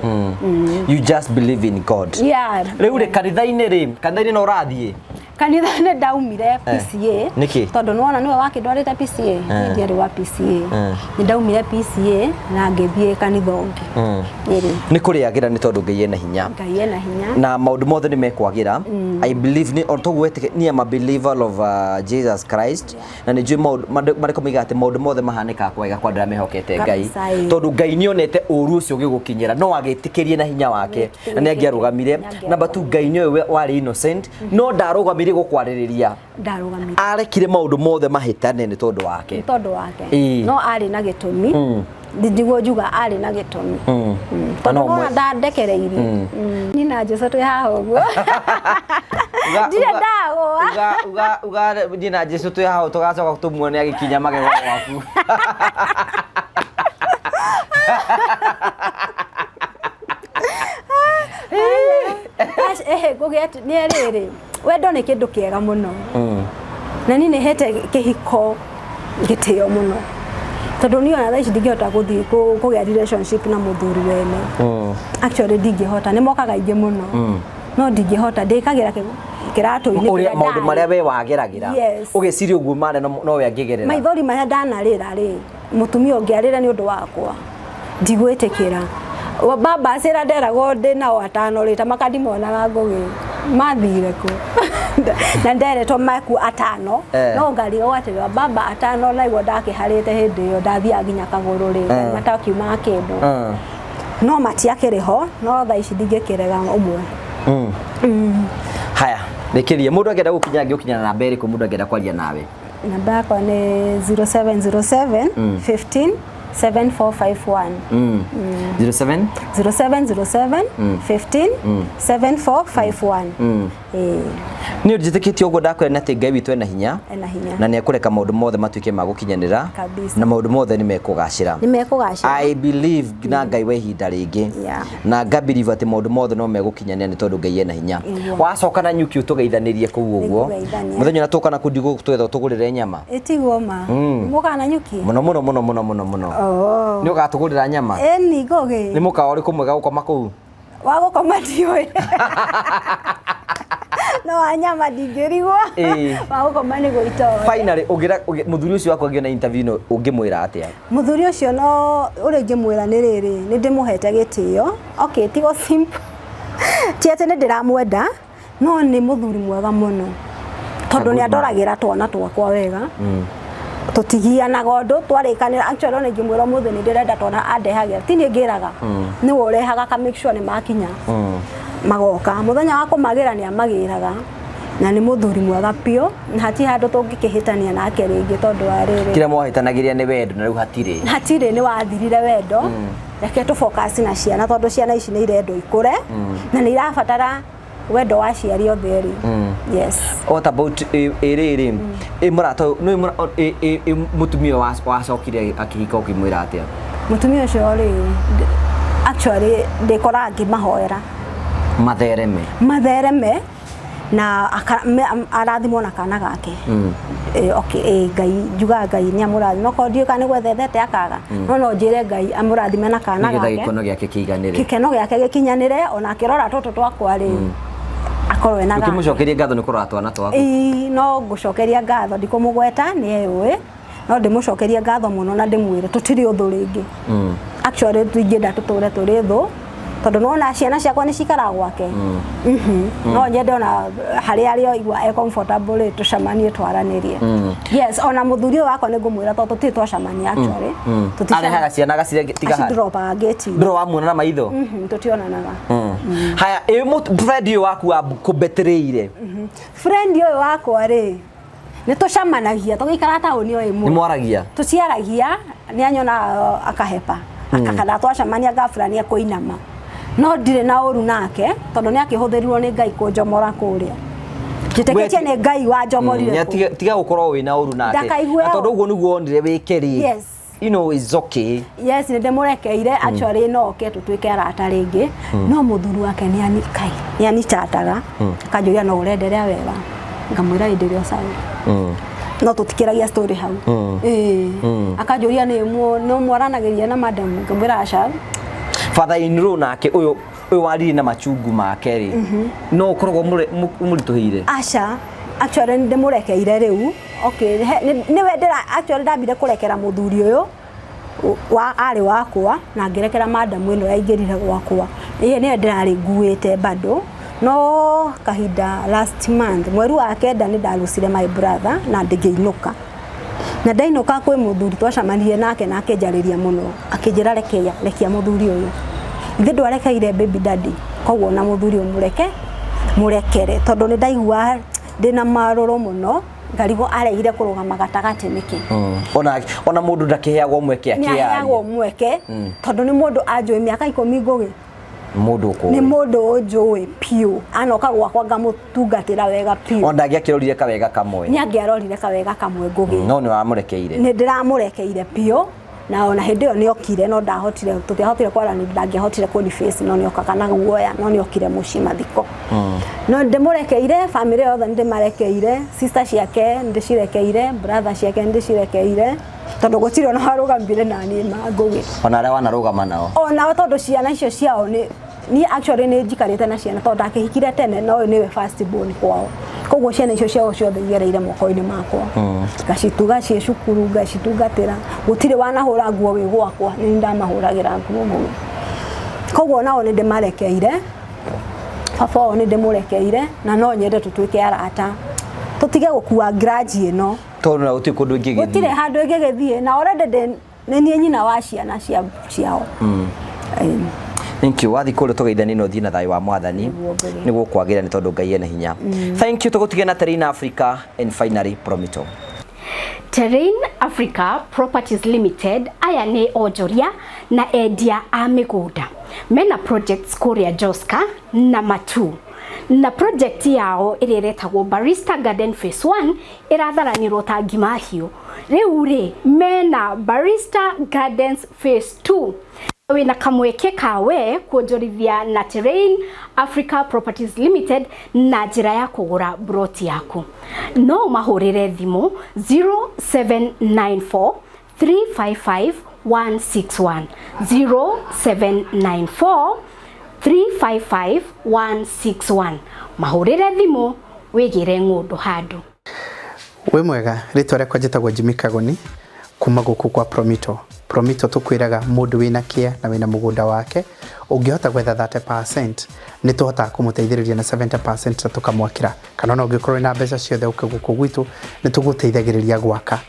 You just believe in God. Yeah. Rĩu rĩ, kanitha-inĩ rĩ, kanitha-inĩ no ũrathiĩ? Kanitha nĩ ndaumire PCA. Nĩkĩ? Tondũ nĩwona nĩwe wakĩndwarĩte PCA. Niĩ ndiarĩ wa PCA. Nĩ ndaumire PCA na ngĩthiĩ kanitha ũngĩ. Ĩrĩ. Nĩ kũrĩagĩra nĩ tondũ Ngai ena hinya. Ngai ena hinya. Na maũndũ mothe nĩ mekwagĩra. I believe nĩ o toguo wetĩkĩ niĩ am a believer of Jesus Christ na nĩ njũĩ maũndũ marĩko moigaga atĩ maũndũ mothe mahanĩkaga kwega kwa andũ arĩa mehokete Ngai. Kabisa, ĩĩ. Tondũ Ngai nĩ onete ũru ũcio ũgĩgũkinyĩra no agĩtĩkĩrie na hinya wake na nĩ angĩarũgamire. Number two, Ngai nĩoĩ warĩ innocent no ndarũgamire gũkwarĩrĩria. Ndarũgamire. Arekire maũndũ mothe mahĩtane nĩ tondũ wake. Nĩ tondũ wake. Ĩĩ. No arĩ na gĩtũmi. Nĩguo njuga arĩ na gĩtũmi. Na no Tondũ mwe- wona ndandekereirie. Niĩ na Jesũ twĩ haha ũguo. Ndirĩ ndagũa. Uga uga uga niĩ na Jesu twĩ haha tũgacoka tũmuone agĩkinya magego gwaku. Ehe, ngũgĩa atĩ nĩ rĩrĩ, wendo nĩ kĩndũ kĩega mũno. Na niĩ nĩ hete kĩhiko gĩtĩo mũno. Tondũ niĩ ona thaa ici ndingĩhota gũthiĩ kũgĩa relationship na mũthuri wene. Actually ndingĩhota, nĩ mokaga aingĩ mũno. No ndingĩhota, ndĩkagĩra kĩratũ-inĩ Ũrĩa kĩrĩa maũndũ ndarĩ. marĩa we wageragĩra. Yes. Ũgĩciria ũguo marĩa no we angĩgerera. Maithori marĩa ndanarĩra rĩ, mũtumia ũngĩ arĩre nĩ ũndũ wakwa, ndigwĩtĩkĩra. Baba acĩra nderagwo ndĩ nao atano rĩ, ta makandimonaga ngũgĩ mathire kũ. Na nderetwo maku atano, no ngarigwo atĩrĩ, baba atano naiguo ndakĩharĩte hĩndĩ ĩyo ndathiaga nginya kagũrũ rĩ, matakiumaga kĩndũ. No matiakĩrĩ ho, no thaa ici ndingĩkĩrega ũmwe. Haya, rĩkĩrie mũndũ angĩenda gũkinya angĩũkinya na namba ĩrĩkũ mũndũ angĩenda kwaria nawe? Namba yakwa nĩ 0707 15 7451. 07 0707 15 7451. Ĩĩ, Nĩ njĩtĩkĩtie ũguo ndakwĩra nĩ atĩ Ngai witũ ena hinya ena hinya. na nĩ ekũreka maũndũ mothe matuĩke ma gũkinyanĩra Kabisa. na maũndũ mothe nĩ mekũgacĩra. Nĩ mekũgacĩra. I believe na Ngai wa ihinda rĩngĩ Yeah. na nga believe atĩ maũndũ mothe no megũkinyanĩra nĩ tondũ Ngai ena hinya. Nĩguo. Wacoka na nyuki ũtũgeithanĩrie kũu ũguo. Nĩngũgeithania. Mũthenya ũrĩa tũka na kũu ndigũgũtwetha ũtũgũrĩre nyama. Ĩtiguo ma. Mũkaga na nyuki? Mũno mũno mũno mũno mũno mũno. Oh. Nĩ ũgatũgũrĩra nyama? Ĩni ngũgĩ. Nĩ mũkawa ũrĩkũ mwega gũkoma kũu? Wa gũkoma ndiũĩ. No wa nyama ndingĩrigwo. Ĩĩ. Wa gũkoma nĩ gũitoĩ. Finally ũngĩra mũthuri ũcio waku angĩona interview ĩno ũngĩmwĩra atĩa? Mũthuri ũcio no ũrĩa ingĩmwĩra nĩ rĩrĩ, nĩ ndĩmũhete gĩtĩo. Okay, tigo simple. Ti atĩ nĩ ndĩramwenda, no nĩ mũthuri mwega mũno. Tondũ nĩ andoragĩra twana twakwa wega. Tũtigianaga ũndũ, twarĩkanĩra. Actually ona ingĩmwĩra ũmũthĩ nĩ ndĩrenda twana andehagĩra. Ti niĩ ngĩraga. Nĩwe ũrehaga aka make sure nĩ makinya. Magoka. Mũthenya wa kũmagĩra nĩ amagĩraga. Na nĩ mũthuri mwega biũ. Na hatirĩ handũ tũngĩkĩhĩtania nake rĩngĩ tondũ wa rĩrĩ. Kĩrĩa mwahĩtanagĩria nĩ wendo na rĩu hatirĩ. Hatirĩ, nĩ wathirire wendo. Reke tũ focus na ciana tondũ ciana ici nĩ irendwo ikũre. Na nĩ irabatara wendo wa aciari othe erĩ. Yes. What about ĩrĩrĩ ĩ mũrata ũyũ nĩ mũtumia wacokire akĩhika ũkĩmwĩra atĩa? Mũtumia ũcio rĩ, actually ndĩkoraga ngĩmahoera. Mathereme. Mathereme na arathimwo na kana gake. Okay, Ngai njugaga Ngai nĩ amũrathime. Okorwo ndiũĩ kana nĩ gwethethete akaga. No njĩre Ngai amũrathime na kana Nĩgetha gake. gĩkono gĩake kĩiganĩre. Gĩkeno gĩake gĩkinyanĩre ona akĩrora tũtũ twakwa rĩ. Akorwo ena gake. Ũkĩmũcokeria ngatho nĩ kũrora twana twaku. Ĩĩ, no ngũcokeria ngatho ndikũmũgweta nĩ eũĩ. No ndĩmũcokerie ngatho mũno na ndĩmwĩre tũtirĩ ũthũ rĩngĩ. Actually tũingĩenda tũtũre tũrĩ thũ tondũ nĩwona ciana ciakwa nĩ cikaraga gwake. No nyende ona harĩa arĩ oigua e comfortable rĩ tũcemanie twaranĩrie. Yes, ona mũthuri ũyũ wakwa nĩ ngũmwĩra tondũ tũtirĩ twacemania actually. Arehaga ciana agacitiga handũ. Acidropaga gate-inĩ. Ndũrĩ wamuona na maitho? Tũtionanaga. Haya, ĩ friend ũyũ waku wa kũbetrĩire. Friend ũyũ wakwa rĩ, nĩ tũcemanagia tũgĩikara taũni o ĩmwe. Nĩ mwaragia? Tũciaragia, nĩ anyonaga akahepa. Akakana twacemania ghafla nĩ ekũinama. No ndirĩ na ũru nake tondũ nĩ akĩhũthĩrirwo nĩ Ngai kũnjomora kũrĩa. Njĩtĩkĩtie nĩ Ngai wanjomorire kũu. Tiga gũkorwo wĩna ũru nake. Ndakaigue Na tondũ ũguo nĩguo wonire wĩke rĩ. Yes. You know it's okay. Yes, nĩ ndĩmũrekeire actually no oke tũtuĩke arata rĩngĩ. No mũthuri wake nĩ anikai, nĩ anichataga. Akanjũria no ũrenderea wega. Ngamwĩra ĩndĩ ĩrĩa sawa. No tũtikĩragia story hau. Ĩĩ. Akanjũria nĩ mwaranagĩria na madam, ngamwĩra aca. Father in law nake ũyũ waririe na machungu make rĩ. No ũkoragwo mũritũhĩire? Aca. Actually nĩ ndĩmũrekeire rĩu. Okay, nĩwe ndĩra actually ndambire kũrekera mũthuri ũyũ wa arĩ wakwa na ngĩrekera madamu ĩno yaingĩrire gwakwa. Ĩĩ nĩyo ndĩrarĩ nguĩte bado, no kahinda last month mweri wa 9 nĩ ndarucire my brother na ndĩngĩinũka. Na ndainũka kwĩ mũthuri twacemanirie nake na akĩnjarĩria mũno, akĩnjĩra rekeya rekia mũthuri ũyũ, ithe ndwarekeire baby daddy, koguo na mũthuri ũyũ mũreke mũrekere, tondũ nĩ ndaigua ndĩna marũrũ mũno, ngarigwo aregire kũrũgama gatagatĩ nĩkĩ. Ona mũndũ ndakĩheagwo mweke. Nĩ aheagwo akĩaria mweke, tondũ nĩ mũndũ anjũĩ mĩaka 10 ngũgĩ. Mũndũ ũkũĩ. Nĩ mũndũ ũnjũĩ piũ, anoka gwakwa ngamũtungatĩra wega piũ. Ona ndangĩakĩrorire kawega kamwe. Nĩ angĩarorire kawega kamwe ngũgĩ. No nĩ wamũrekeire. Nĩ ndĩramũrekeire piũ, na ona hĩndĩ ĩyo nĩokire, no ndahotire, tũtiahotire kwaranĩria, ndangĩahotire kũni face, no nĩokaga na guoya, no nĩokire mũciĩ mathiko. No ndĩmũrekeire, family yothe nĩndĩmarekeire, sister ciake nĩndĩcirekeire, brother ciake nĩndĩcirekeire, tondũ gũtirĩ ona warũgamire na niĩ ma ngũgĩ. Ona arĩa wanarũgama nao. Onao, tondũ ciana icio ciao nĩ niĩ actually nĩ njikarĩte na ciana, tondũ ndakĩhikire tene, no ũyũ nĩwe first born kwao, koguo ciana icio ciao ciothe igereire moko-inĩ makwa, ngacituga ciĩ cukuru, ngacitungatĩra, gũtirĩ wanahũra nguo wĩ gwakwa, nĩ ndamahũragĩra nguo mũno, koguo nao nĩ ndĩmarekeire. Baba wao nĩ ndĩmũrekeire, na no nyende tũtuĩke arata, tũtige gũkua grudge ĩno. Tondũ na gũtirĩ kũndũ Gũtirĩ ingĩgĩthiĩ. Handũ ĩngĩgĩthiĩ, na already nĩ niĩ nyina wa ciana ciao. Thank you. Wathi kũrĩa tũgeithanie na ũthiĩ na thayũ wa Mwathani. Nĩguo Ngai. Nĩguo kwagĩra, nĩ tondũ Ngai ena hinya. Thank you. Tũgũtige na Terrain Africa and finally Promito. Terrain Africa Properties Limited, aya nĩ onjoria na endia a mĩgũnda mena projects kũrĩa Joska na Matu, na project yao ĩrĩa ĩretagwo Barista Garden Phase 1 ĩratharanĩrwo ta ngima hiũ. Rĩu rĩ mena Barista Gardens Phase 2. Wĩna kamweke kawe kuonjorithia na Terrain Africa Properties Limited na njĩra ya kũgũra broti yaku. No mahũrĩre thimũ 0794 355 161, 0794 355 161. Mahũrĩre thimũ wĩgĩre ng'ũndũ handũ. Wĩ mwega, rĩtwa rĩakwa njĩtagwo Jimmy Kagoni kuma gũkũ kwa Promito. Promito tũkwĩraga mũndũ wĩna kĩa na wĩna mũgũnda wake, ũngĩhota gwetha 30%, nĩ tũhotaga kũmũteithĩrĩria na 70% na tũkamwakĩra, kana ona ũngĩkorwo wĩna mbeca ciothe ũke gũkũ gwitũ, nĩ tũgũteithagĩrĩria gwaka.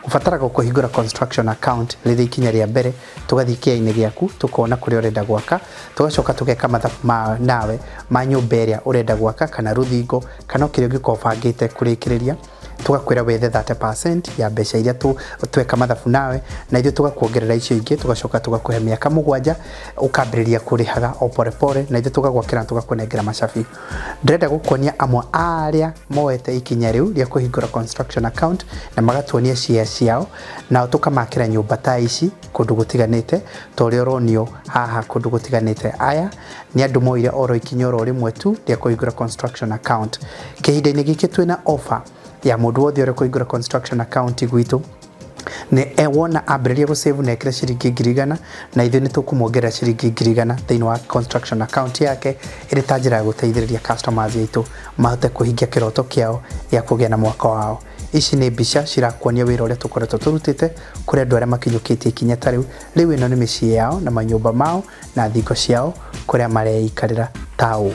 Ũbataraga kũhingũra construction account rĩrĩ ikinya rĩa mbere, tũgathiĩ kĩainĩ gĩaku, tũkona kũrĩa ũrenda gwaka, tũgacoka tũgeka mathabu ma nawe ma nyũmba ĩrĩa ũrenda gwaka kana rũthingo kana o kĩrĩa ũngĩkorwo ũbangĩte kũrĩkĩrĩria. Tũgakwĩra wethe 30% ya mbeca iria tweka mathabu nawe, na ithuĩ tũgakuongerera icio ingĩ, tũgacoka tũgakũhe mĩaka 7, ũkambĩrĩria kũrĩhaga o polepole, na ithuĩ tũgagwakĩra na tũgakũnengera macabi. Ndĩrenda gũkuonia amwe a arĩa moete ikinya rĩu rĩa kũhingũra construction account na magatuonia share ciao, nao tũkamakĩra nyũmba ta ici kũndũ gũtiganĩte, ta ũrĩa ũronio haha kũndũ gũtiganĩte. Aya nĩ andũ moire oro ikinya oro rĩmwe tu rĩa kũhingũra construction account. Kĩhinda-inĩ gĩkĩ twĩna offer ya mũndũ wothe ũrĩa kũhingũra construction account gwitũ, nĩ wona ambĩrĩria gũsave na ekĩre ciringi 100,000, na ithuĩ nĩ tũkũmuongerera ciringi 100,000 thĩinĩ wa construction account yake, ĩrĩ ta njĩra ya gũteithĩrĩria customers aitũ mahote kũhingia kĩroto kĩao gĩa kũgĩa na mwaka wao. Ici nĩ mbica cirakuonia wĩra ũrĩa tũkoretwo tũrutĩte kũrĩ andũ arĩa makinyũkĩtie ikinya ta rĩu. Rĩu ĩno nĩ mĩciĩ yao na manyũmba mao na thingo ciao kũrĩa mareikarĩra ta ũũ.